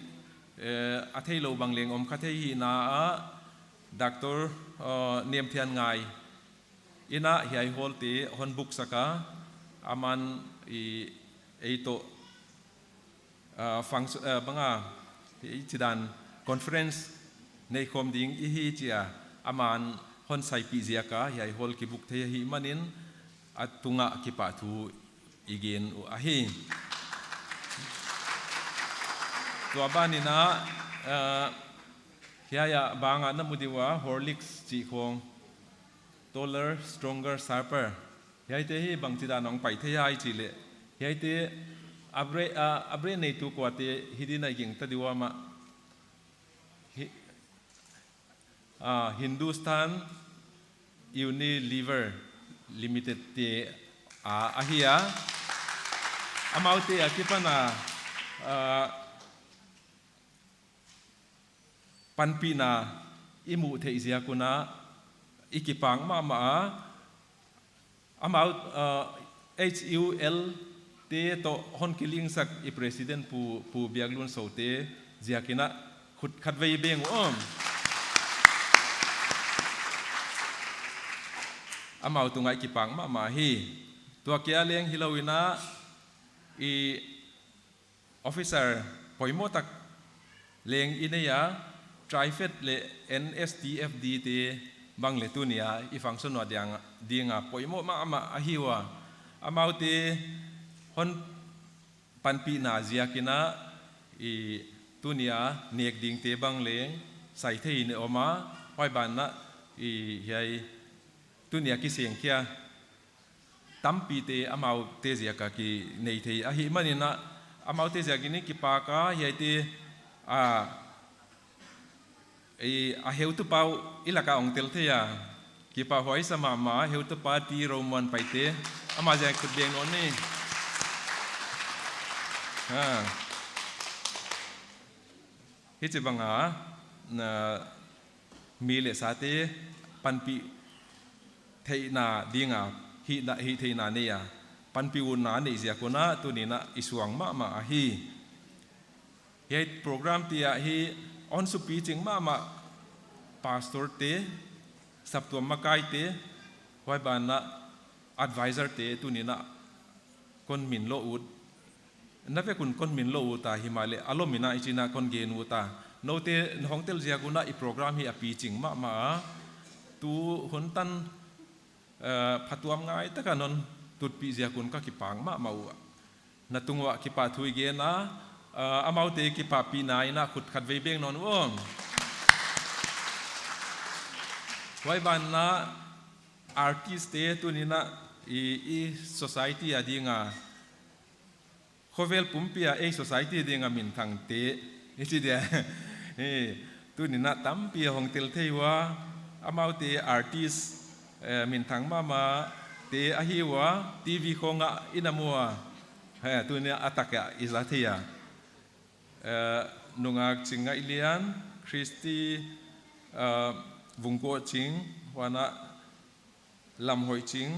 eh, a theilou bang leng om kha thei hi na a, Doctor, eh, Nemthianngai in a hiai hall te hon book sak a, aman i ei toh, ah, function, ah, bang a, hichidan conference nei khawm ding i hi chi a, aman hon saipih ziak a hiai hall ki book thei ahihman in a tung ah kipahthu i gen uh ahi. Tua ban in a, ah, hiai a bang a na mu di ua Horlicks chih khawng, taller, stronger, sharper. Hiaite hi bangchidan a hong pai thei hiai chih leh, hiaite a brand, ah, a brand neitu kuate hi di na i gingta di ua maw. Hi, ah, Hindustan Unilever Limited te, ah, ahi a. Amaute akipan a, ah, panpihna i muh theih ziak un a i kipak mahmah a. Amau, uh, H U L te toh hon kilingsak i president Pu, Pu Biaklun Soe te ziak in a khut khatvei beng uh om. Amau tung ah i kipak mahmah hi. Tua kia leng hilou in a i officer poimoh tak leng i nei a, TRIFED leh N S T F D te bang leh tuni a i function ua ding a, ding a poimoh mahmah ahi ua. Amaute hon panpihna ziak in a i tuni a nek dingte bang leng sai thei in i om a, huai ban ah i hiai tuni a kiseng khia tampite amaute ziak a ki nei thei ahihman in a, amaute ziak in i kipak a, hiaite, a, i, a heutupa uh i lak a hong tel thei a, kipahhuai sa mahmah, heutupa T. Romuanpaite, ama ziak khut beng nawn ni. Ha. Hichibang a, na, mi leh sate panpih theihna ding a, hihna, hihtheihna nei a, panpih utna nei ziak un a, tuni in a i suang mahmah ahi. Hiai program te ah hi hon supiching mahmah pastor te, saptuam makaite, huai ban ah advisor te tuni in a kon min lou ut. Na vek un kon min lou ut a, himahleh a lom in a i chin a kon gen ut a. Noute na hong tel ziak un a i program hi a piching mahmah a. Tu hun tan, eh, phatuam ngai tak a non tutpih ziak un ka kipak mahmah ua. Na tung uah kipahthu i gen a, eh, amaute kipahpihna in a khut khatvei beng nawn uh om. Huai ban ah artist te tuni in a i, i society a ding a, khovel pumpi a ei society ding a minthangte, Ni chi dia. Hi, tuni'n a tampi hong tel thei ua, amaute artist, eh, minthang mahmah te ahi ua, T V khong ah i na mu a. He, tuni'n a tak a i za thei a. Eh, Nungak Ching Ngaih Lian, Christy, eh, Vungkoh Ching, huan a Lam Hoih Ching,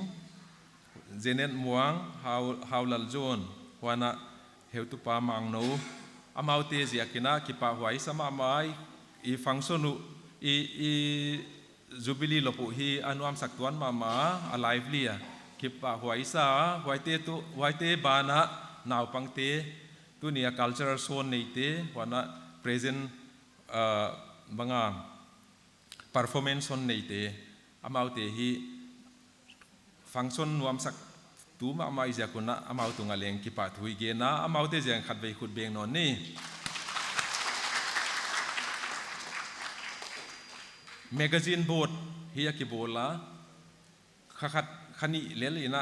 Janet Muang, Hau, Hau Lal John, huan a Heutupa Mangno, amaute ziakin a kipahhuai sa mahmah, i function uh, i, i Jubilee lop uh hi a nuamsak tuan mahmah, a lively a, kipahhuai sa, huaite tu, huaite banah, naupangte, tuni a cultural show neite, huan a present, ah, bang a, performance hon neite, amaute hi function nuamsak tu mahmah ziak un a, amau tungah leng kipahthu i gen a, amaute ziak khatvei khut beng nawn ni. Magazine board hi a kibawl a, kha khat kha nih lel in a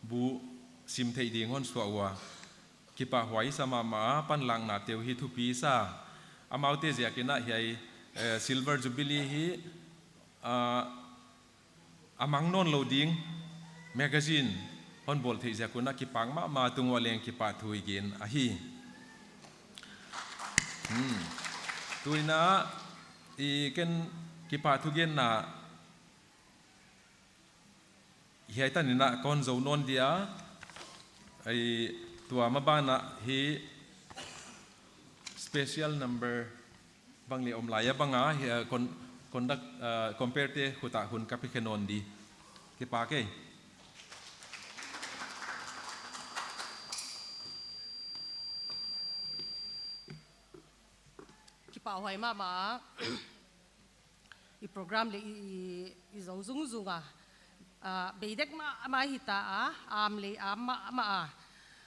bu sim theih ding hon suah ua. Kipahhuai sa mahmah a, panlaknate uh hi thupi sa. Amaute ziakin a hiai, eh, Silver Jubilee hi, ah, a mang nawn lou ding magazine hon bawl theih ziak un a kipak mahmah, tung uah leng kipahthu i gen ahi. Hmm. Tuin a, i ken kipahthu genna hiai tan in a kon zou nawn dia, i tua maban ah hi special number bang leh om lai a bang a, hi, uh, con-, conduct, uh, compere te khut ah hun ka pe khe nawn di. Kipak e. Kipahhuai mahmah. I program leh i, i, i zou zungzung a. Ah, bei dek mahmah hita a, am leh am mahmah a.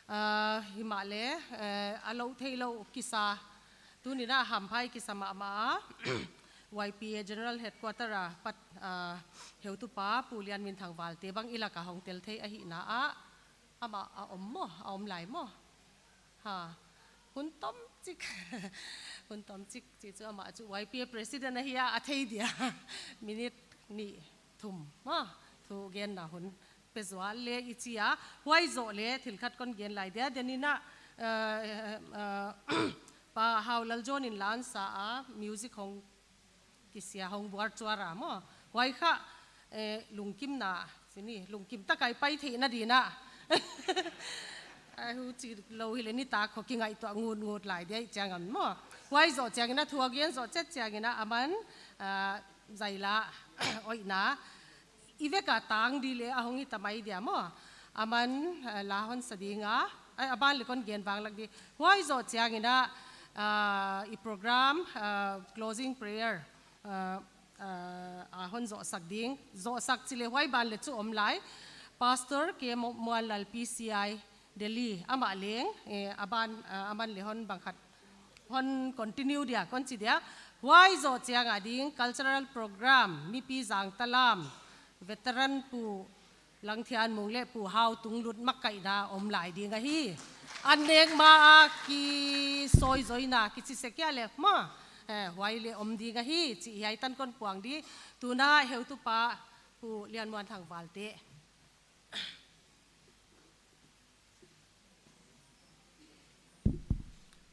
Ah, himahleh, eh, a lou theilou kisa. Tuni'n a hamphai kisa mahmah a. Y P A General Headquarter a pat, ah, heutupa Pu Lian Min Thang Valte bang i lak a hong tel thei ahihna ah. Amah a om maw, a om lai maw. Ha. Hun tom chik. Hun tom chik, chi chu amah chu Y P A president ahi a, a thei dia. Minute nih thum. Ma, thu genna hun pe zual le i chi a. Huai zoh leh, thil khat kon gen lai dia. Tuni'n a, eh, eh, Pa Hau Lal John in la hon sa a, music hong kisia hong buar chuar a maw. Huai kha, eh, lungkimna, sini, lungkim tak a i pai theihna di'n a. Ai, huchi lou hileh nitak khong kingaihtuah ngutngut lai dia i chiang a maw. Huai zoh chiangin a thu a gen zoh chet chiangin a aman, ah, zaila, oihna. I vek a tang di leh a hong hi ta mai dia maw. Aman, eh, la hon sa ding a. Ai, a ban leh kon gen vanglak di. Huai zoh chiangin a, ah, i program, ah, closing prayer, ah, ah, a hon zohsak ding. Zohsak chi leh huai ban leh chu om lai. Pastor K Mo-, Muanlal P C I Delhi, amah leng, eh, a ban, ah, aman leh hon bang khat hon continue dia, kon chi dia. Huai zoh chiang a ding cultural program, mipi zang talam, veteran Pu Langthianmung leh Pu Hau Tunglut makaihna om lai ding ahi. An nek ma a kisawi zoina, kichi sek ia leh maw. Eh, huai leh om ding ahi, chi hiai tan kon puang di, tuna heutupa Pu Lian Muan Thang Valte.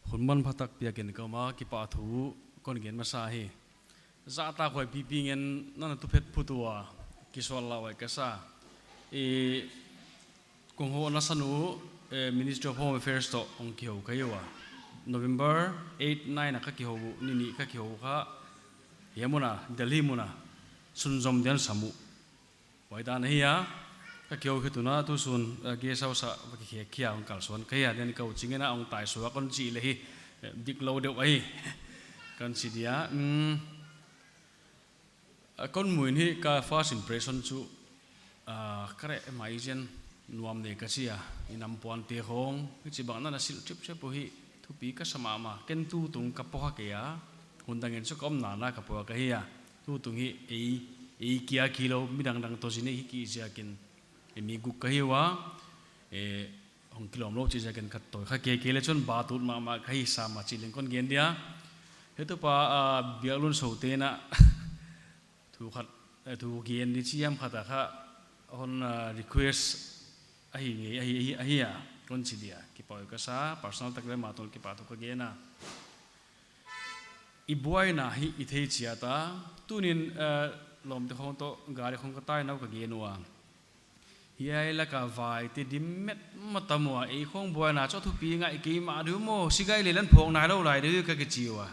Hun manpha tak piakin ka om a, kipahthu kon gen masa hi. Zahtakhuai pipi ngen nana tu phet phut ua, kisual lauhuai ka sa. I kong hohna sanu, eh, Ministry of Home Affairs toh hong kihou ka hi ua. November eight, nine a ka kihou, ni nih ka kihou kha. Hiai mun a, Delhi mun a, sunzom di'n sam uh. Huai dan ahi a, ka kihou khit un a tusun, eh, guest house ah va kikhek khia hong kalsuan ka hi a, then ka u chingin a hong tai suak kon chi leh hi, eh, dik lou deuh ahi. Kon chi dia, mm, a kon muin hi ka first impression chu, ah, ka reh mai zen nuam nei ka chi a, i nam puante khong, hichibang nana silh chipchip uh hi, thupi ka sa mahmah, ken tutung ka pawt kha kei a, hun dangin chu ka omna ah ka pawt ka hi a, tutung hi ei, ei kia kilou, midang dang toh zin hi kei ziakin, i mi guk ka hi ua, eh, hong kilawm lou chih ziakin khat toh kha kei, kei leh chun bat ut mahmah ka hi sam a chih leng kon gen dia. Hiai tupa, ah, Biaklun Sote na thu khat, eh, thu gen di chi hiam khat a kha hon, ah, request ahi ngei, ahi, ahi, ahi a, kon chi dia. Kipahhuai ka sa, personal tak leh ama tungah kipahthu ka gen a. I buaina hi i thei chiat a, tuni'n, eh, lawmte khong toh, gari khong ka tai nau ka gen ua. Hiai laka vaite dim met ma tam ua, ei khong buaina chu thupi ngai kei mah diu maw, sigai leh lan phawk nailou lai diu ka kichi ua.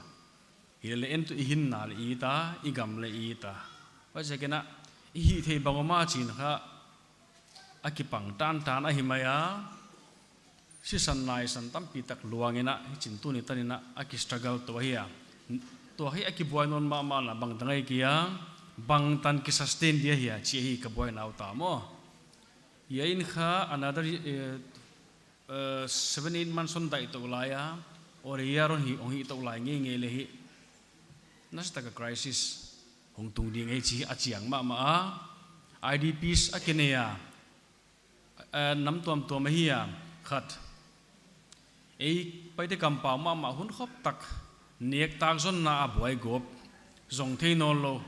Hileleh en tuh i hinna leh i ta, i gam leh i ta. Huaiziakin a, i hih theih bang om a chin kha, a kipang tantan ahi mai a. Sisan naisan tampi tak luang in a, hichi'n tuni tan in a, a ki struggle tou ahi a. Tua hi a kibuai nawn mahmah na bangtan ahi kei a, bangtan ki sustain dia hia, chih ahi ka buaina uh ta maw. Hiai in kha another, eh, eh, seven, eight months hon daih tou lai a, or a year hon hi, hong hi tou lai ngeingei leh hi. Nasatak a crisis hong tung ding ahi chih a chiang mahmah a. I D Ps a kinei a, eh, nam tuamtuam ahi a, khat. Ei Paite kampau mahmah hun khop tak, nek tak zonna a buai gawp, zong thei nawnlou.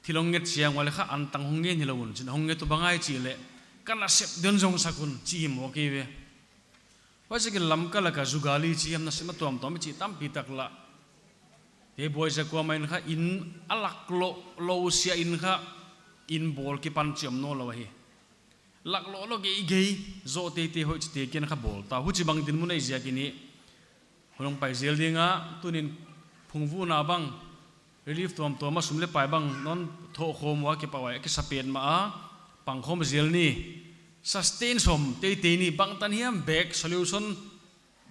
Thil hong nget chiang ua leh kha antang hong ngen hilou un chin, hong nget uh bang ahia chih leh, ka nasep deuh zong sak un chih hi maw kei ve. Huaiziakin Lamka laka jugali chih hiam nasep a tuamtuam chih tampi tak la. Te buai ziak kuamah in kha in a lak lou, lou sia in kha in bawl kipan chiam nawnlou ahi. Lak lou lou geigei, zoh teitei hoih chihte kiang kha bawl ta. Huchibang dinmun ahih ziakin i hun hong pai zel ding a, tuni'n phungvuhna bang, relief tuamtuam a sum leh pai bang, non thoh khawm ua kipahhuai, kisa petmah a, pangkhawm zel ni, sustain sawm teitei ni, bangtan hiam bek solution,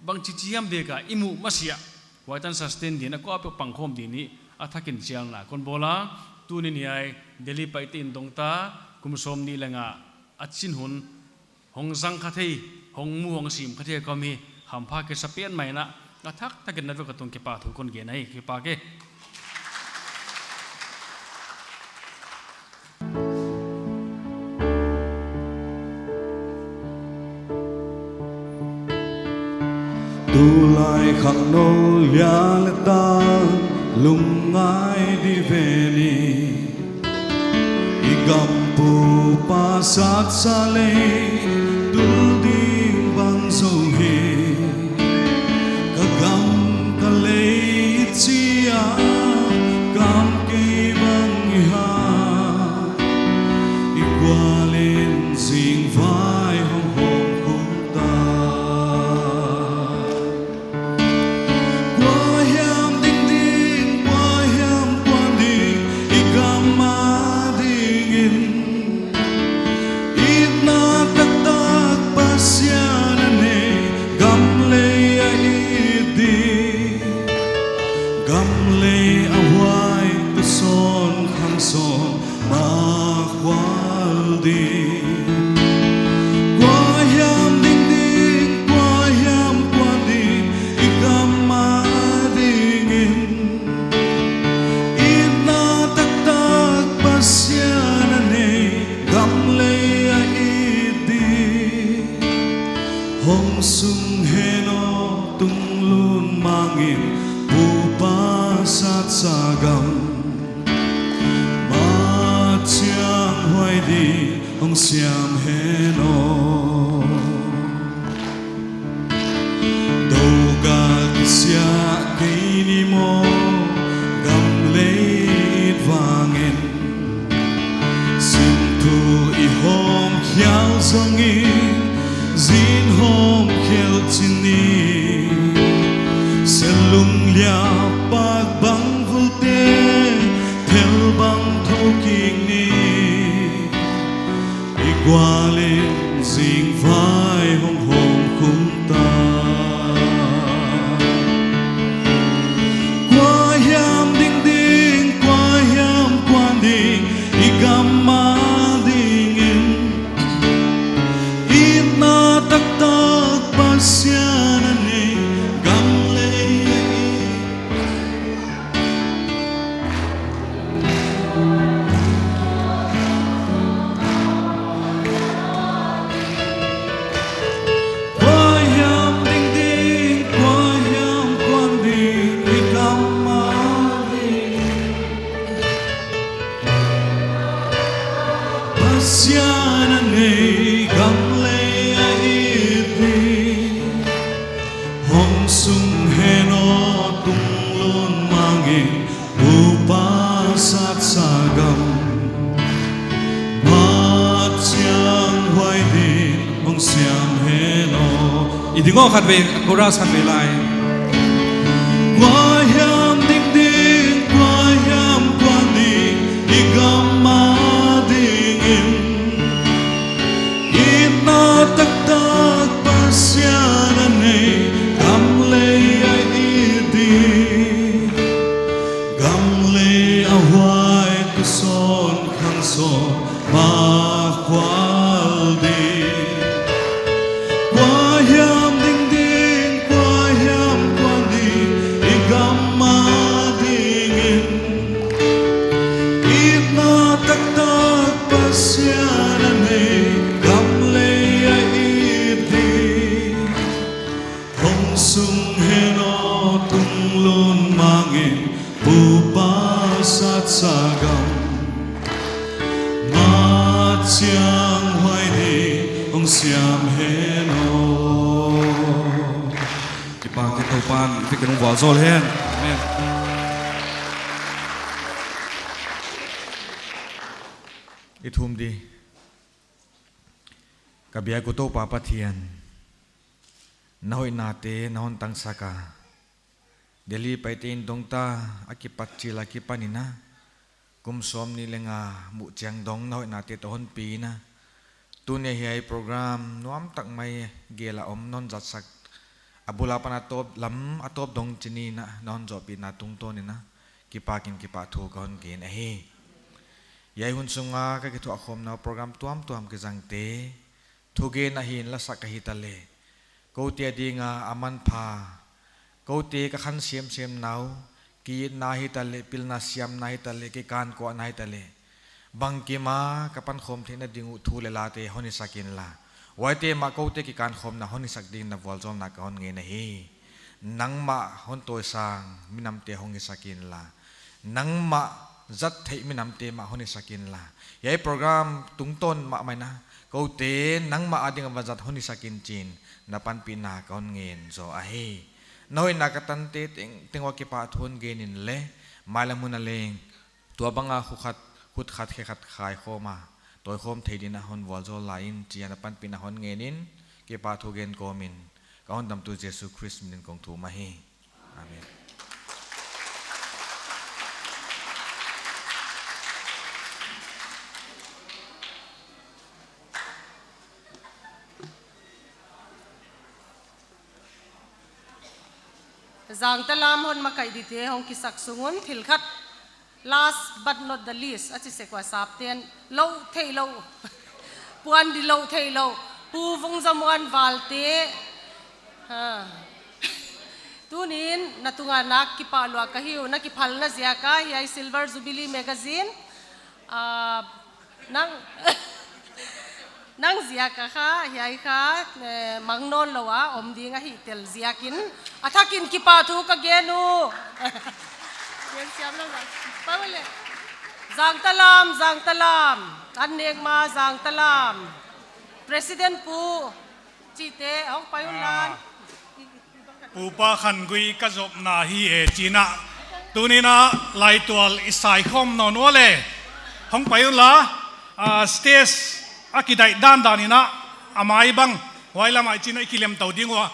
bangchi chi hiam bek a i muh masiah, huai tan sustain ding a kuapeuh pangkhawm ding in a thakin chialna kon bawl a, tuni'n hiai Delhi Paite in dong ta, kum sawmnih leh nga a chin hun, hong zang kha thei, hong mu hong sim kha thei a ka om hi, hampha kisa petmah in a, a thak takin na vek a tung kipahthu kon gen ahi, kipak e. Tulai khangnou lian leh tan lungngai di ve ni. I gam pu pa satsa lei tul ding bang zou hi. Ka gam ka lei chia kam kei bang i ha. I gual in zingvai hong hong khum ta. Kua hiam ding ding, kua hiam kuan ding, i gam adingin. Itna taktak Pasian a nei, gam lei a it di. Gam lei a huai tusawn khangsawn, ma khual ding. Kua hiam ding ding, kua hiam kuan ding, i gam adingin. Itna taktak Pasian a nei, gam lei a it di. Hong sung hen aw, tunglun mangin, pu pa satsa gam. Ma chiang huai di hong siam hen aw. Dou gal kisia kei ni maw, gam lei it vangin. Sin thu i hawm khial zongin, zin hawm khial chin ni. Selung lia pak bang vulte, thel bang thou kik ni. I gual in zingvai hong hong khum ta. Kua hiam ding ding, kua hiam kuan ding, i gam adingin. Itna taktak Pasian a nei, gam lei a it. Sian a nei gam lei a it ding. Hong sung hen aw, tung lun mangin, upa satsa gam. Mat chiang huai ding hong siam hen aw. I ding aw khatvei, chorus khatvei lai. Kua hiam ding ding, kua hiam kuan ding, i gam adingin. Itna taktak Pasian a nei, gam lei a it ding. Gam lei a huai tusawn khang sawn mah khual ding. Kua hiam ding ding, kua hiam kuan ding, i gam adingin. Itna taktak Pasian a nei, gam lei a it ding. Hong sung hen aw, tung lun mangin, upa satsa gam. Mat chiang huai ding hong siam hen aw. Kipak in Toupa'n i vek in hon vualzawl hen. Amen. I thum di. Ka biak uh Toupa Pathian, na hoihnate na hon tangsak a, Delhi paite in dong ta a kipat chil a kipan in a, kum sawmnih leh nga muh chiang dong na hoihnate toh hon pi in a, tuni a hiai program nuamtak mai gel a om na hon zatsak, a bul apan a tawp lam a tawp dong chih in a na hon zohpihna tungtawn in a, kipak in kipahthu ka hon gen ahi. Hiai hun sung a ka kithuahkhawmna program tuamtuam kizangte, thugen ahi in la sak ahi ta leh, koute ading a a manpha, koute ka khan semsem nau, ki-itna hi ta leh, pilna siamna hi ta leh, kikankuahna hi ta leh, bangkim a ka pankhawm theihna ding uh thu leh late hon hisak in la, huaite mah koute kikankhawmna hon hisak ding in na vualzawlna ka hon ngen ahi. Nangmah hon tawisang minamte hong hisak in la, nangmah zat theih minamte mah hon hisak in la, hiai program tungtawn mahmah in a, koute nangmah ading a va zat hon hisak in chi'n na panpihna ka hon ngen zaw ahi. Na hoihna ka tante tengteng uah kipahthu hon gen in leh, mailam hun a leng tua bang a khut khat, khut khat khe khat khaikhawm a, tawikhawm thei ding in a hon vualzawl lai in chi'n na panpihna hon ngen in, kipahthu gen kawm in ka Hondamtu Jesu Khrist min in kong thum ahi. Amen. Zangtalam hon makaih dingte hong kisak sung un thil khat, last but not the least, a chi sek ua, sapte'n lou theilou, puan di lou theilou, Pu Vungzamuan Valte. Ha. Tuni'n na tung a nak kipak lua ka hi uh, na kiphalna ziak a hiai Silver Jubilee Magazine, ah, nang, nang ziak a kha, hiai kha, eh, mang nawn lou a om ding ahi tel ziakin, a thakin kipahthu ka gen uh. Gen siam lou a. Paul le. Zangtalam, Zangtalam. An nek ma Zangtalam. President Pu chihte, hong pai un la. Ah. Pupa Khangui ka zopna hi e chi'n a. Tuni'n a laitual i saikhawm nawn ua leh, hong pai un la, ah, stage a kidaih dandan in a, a mai bang, huai lam ah chi'n a i kilem tou ding ua.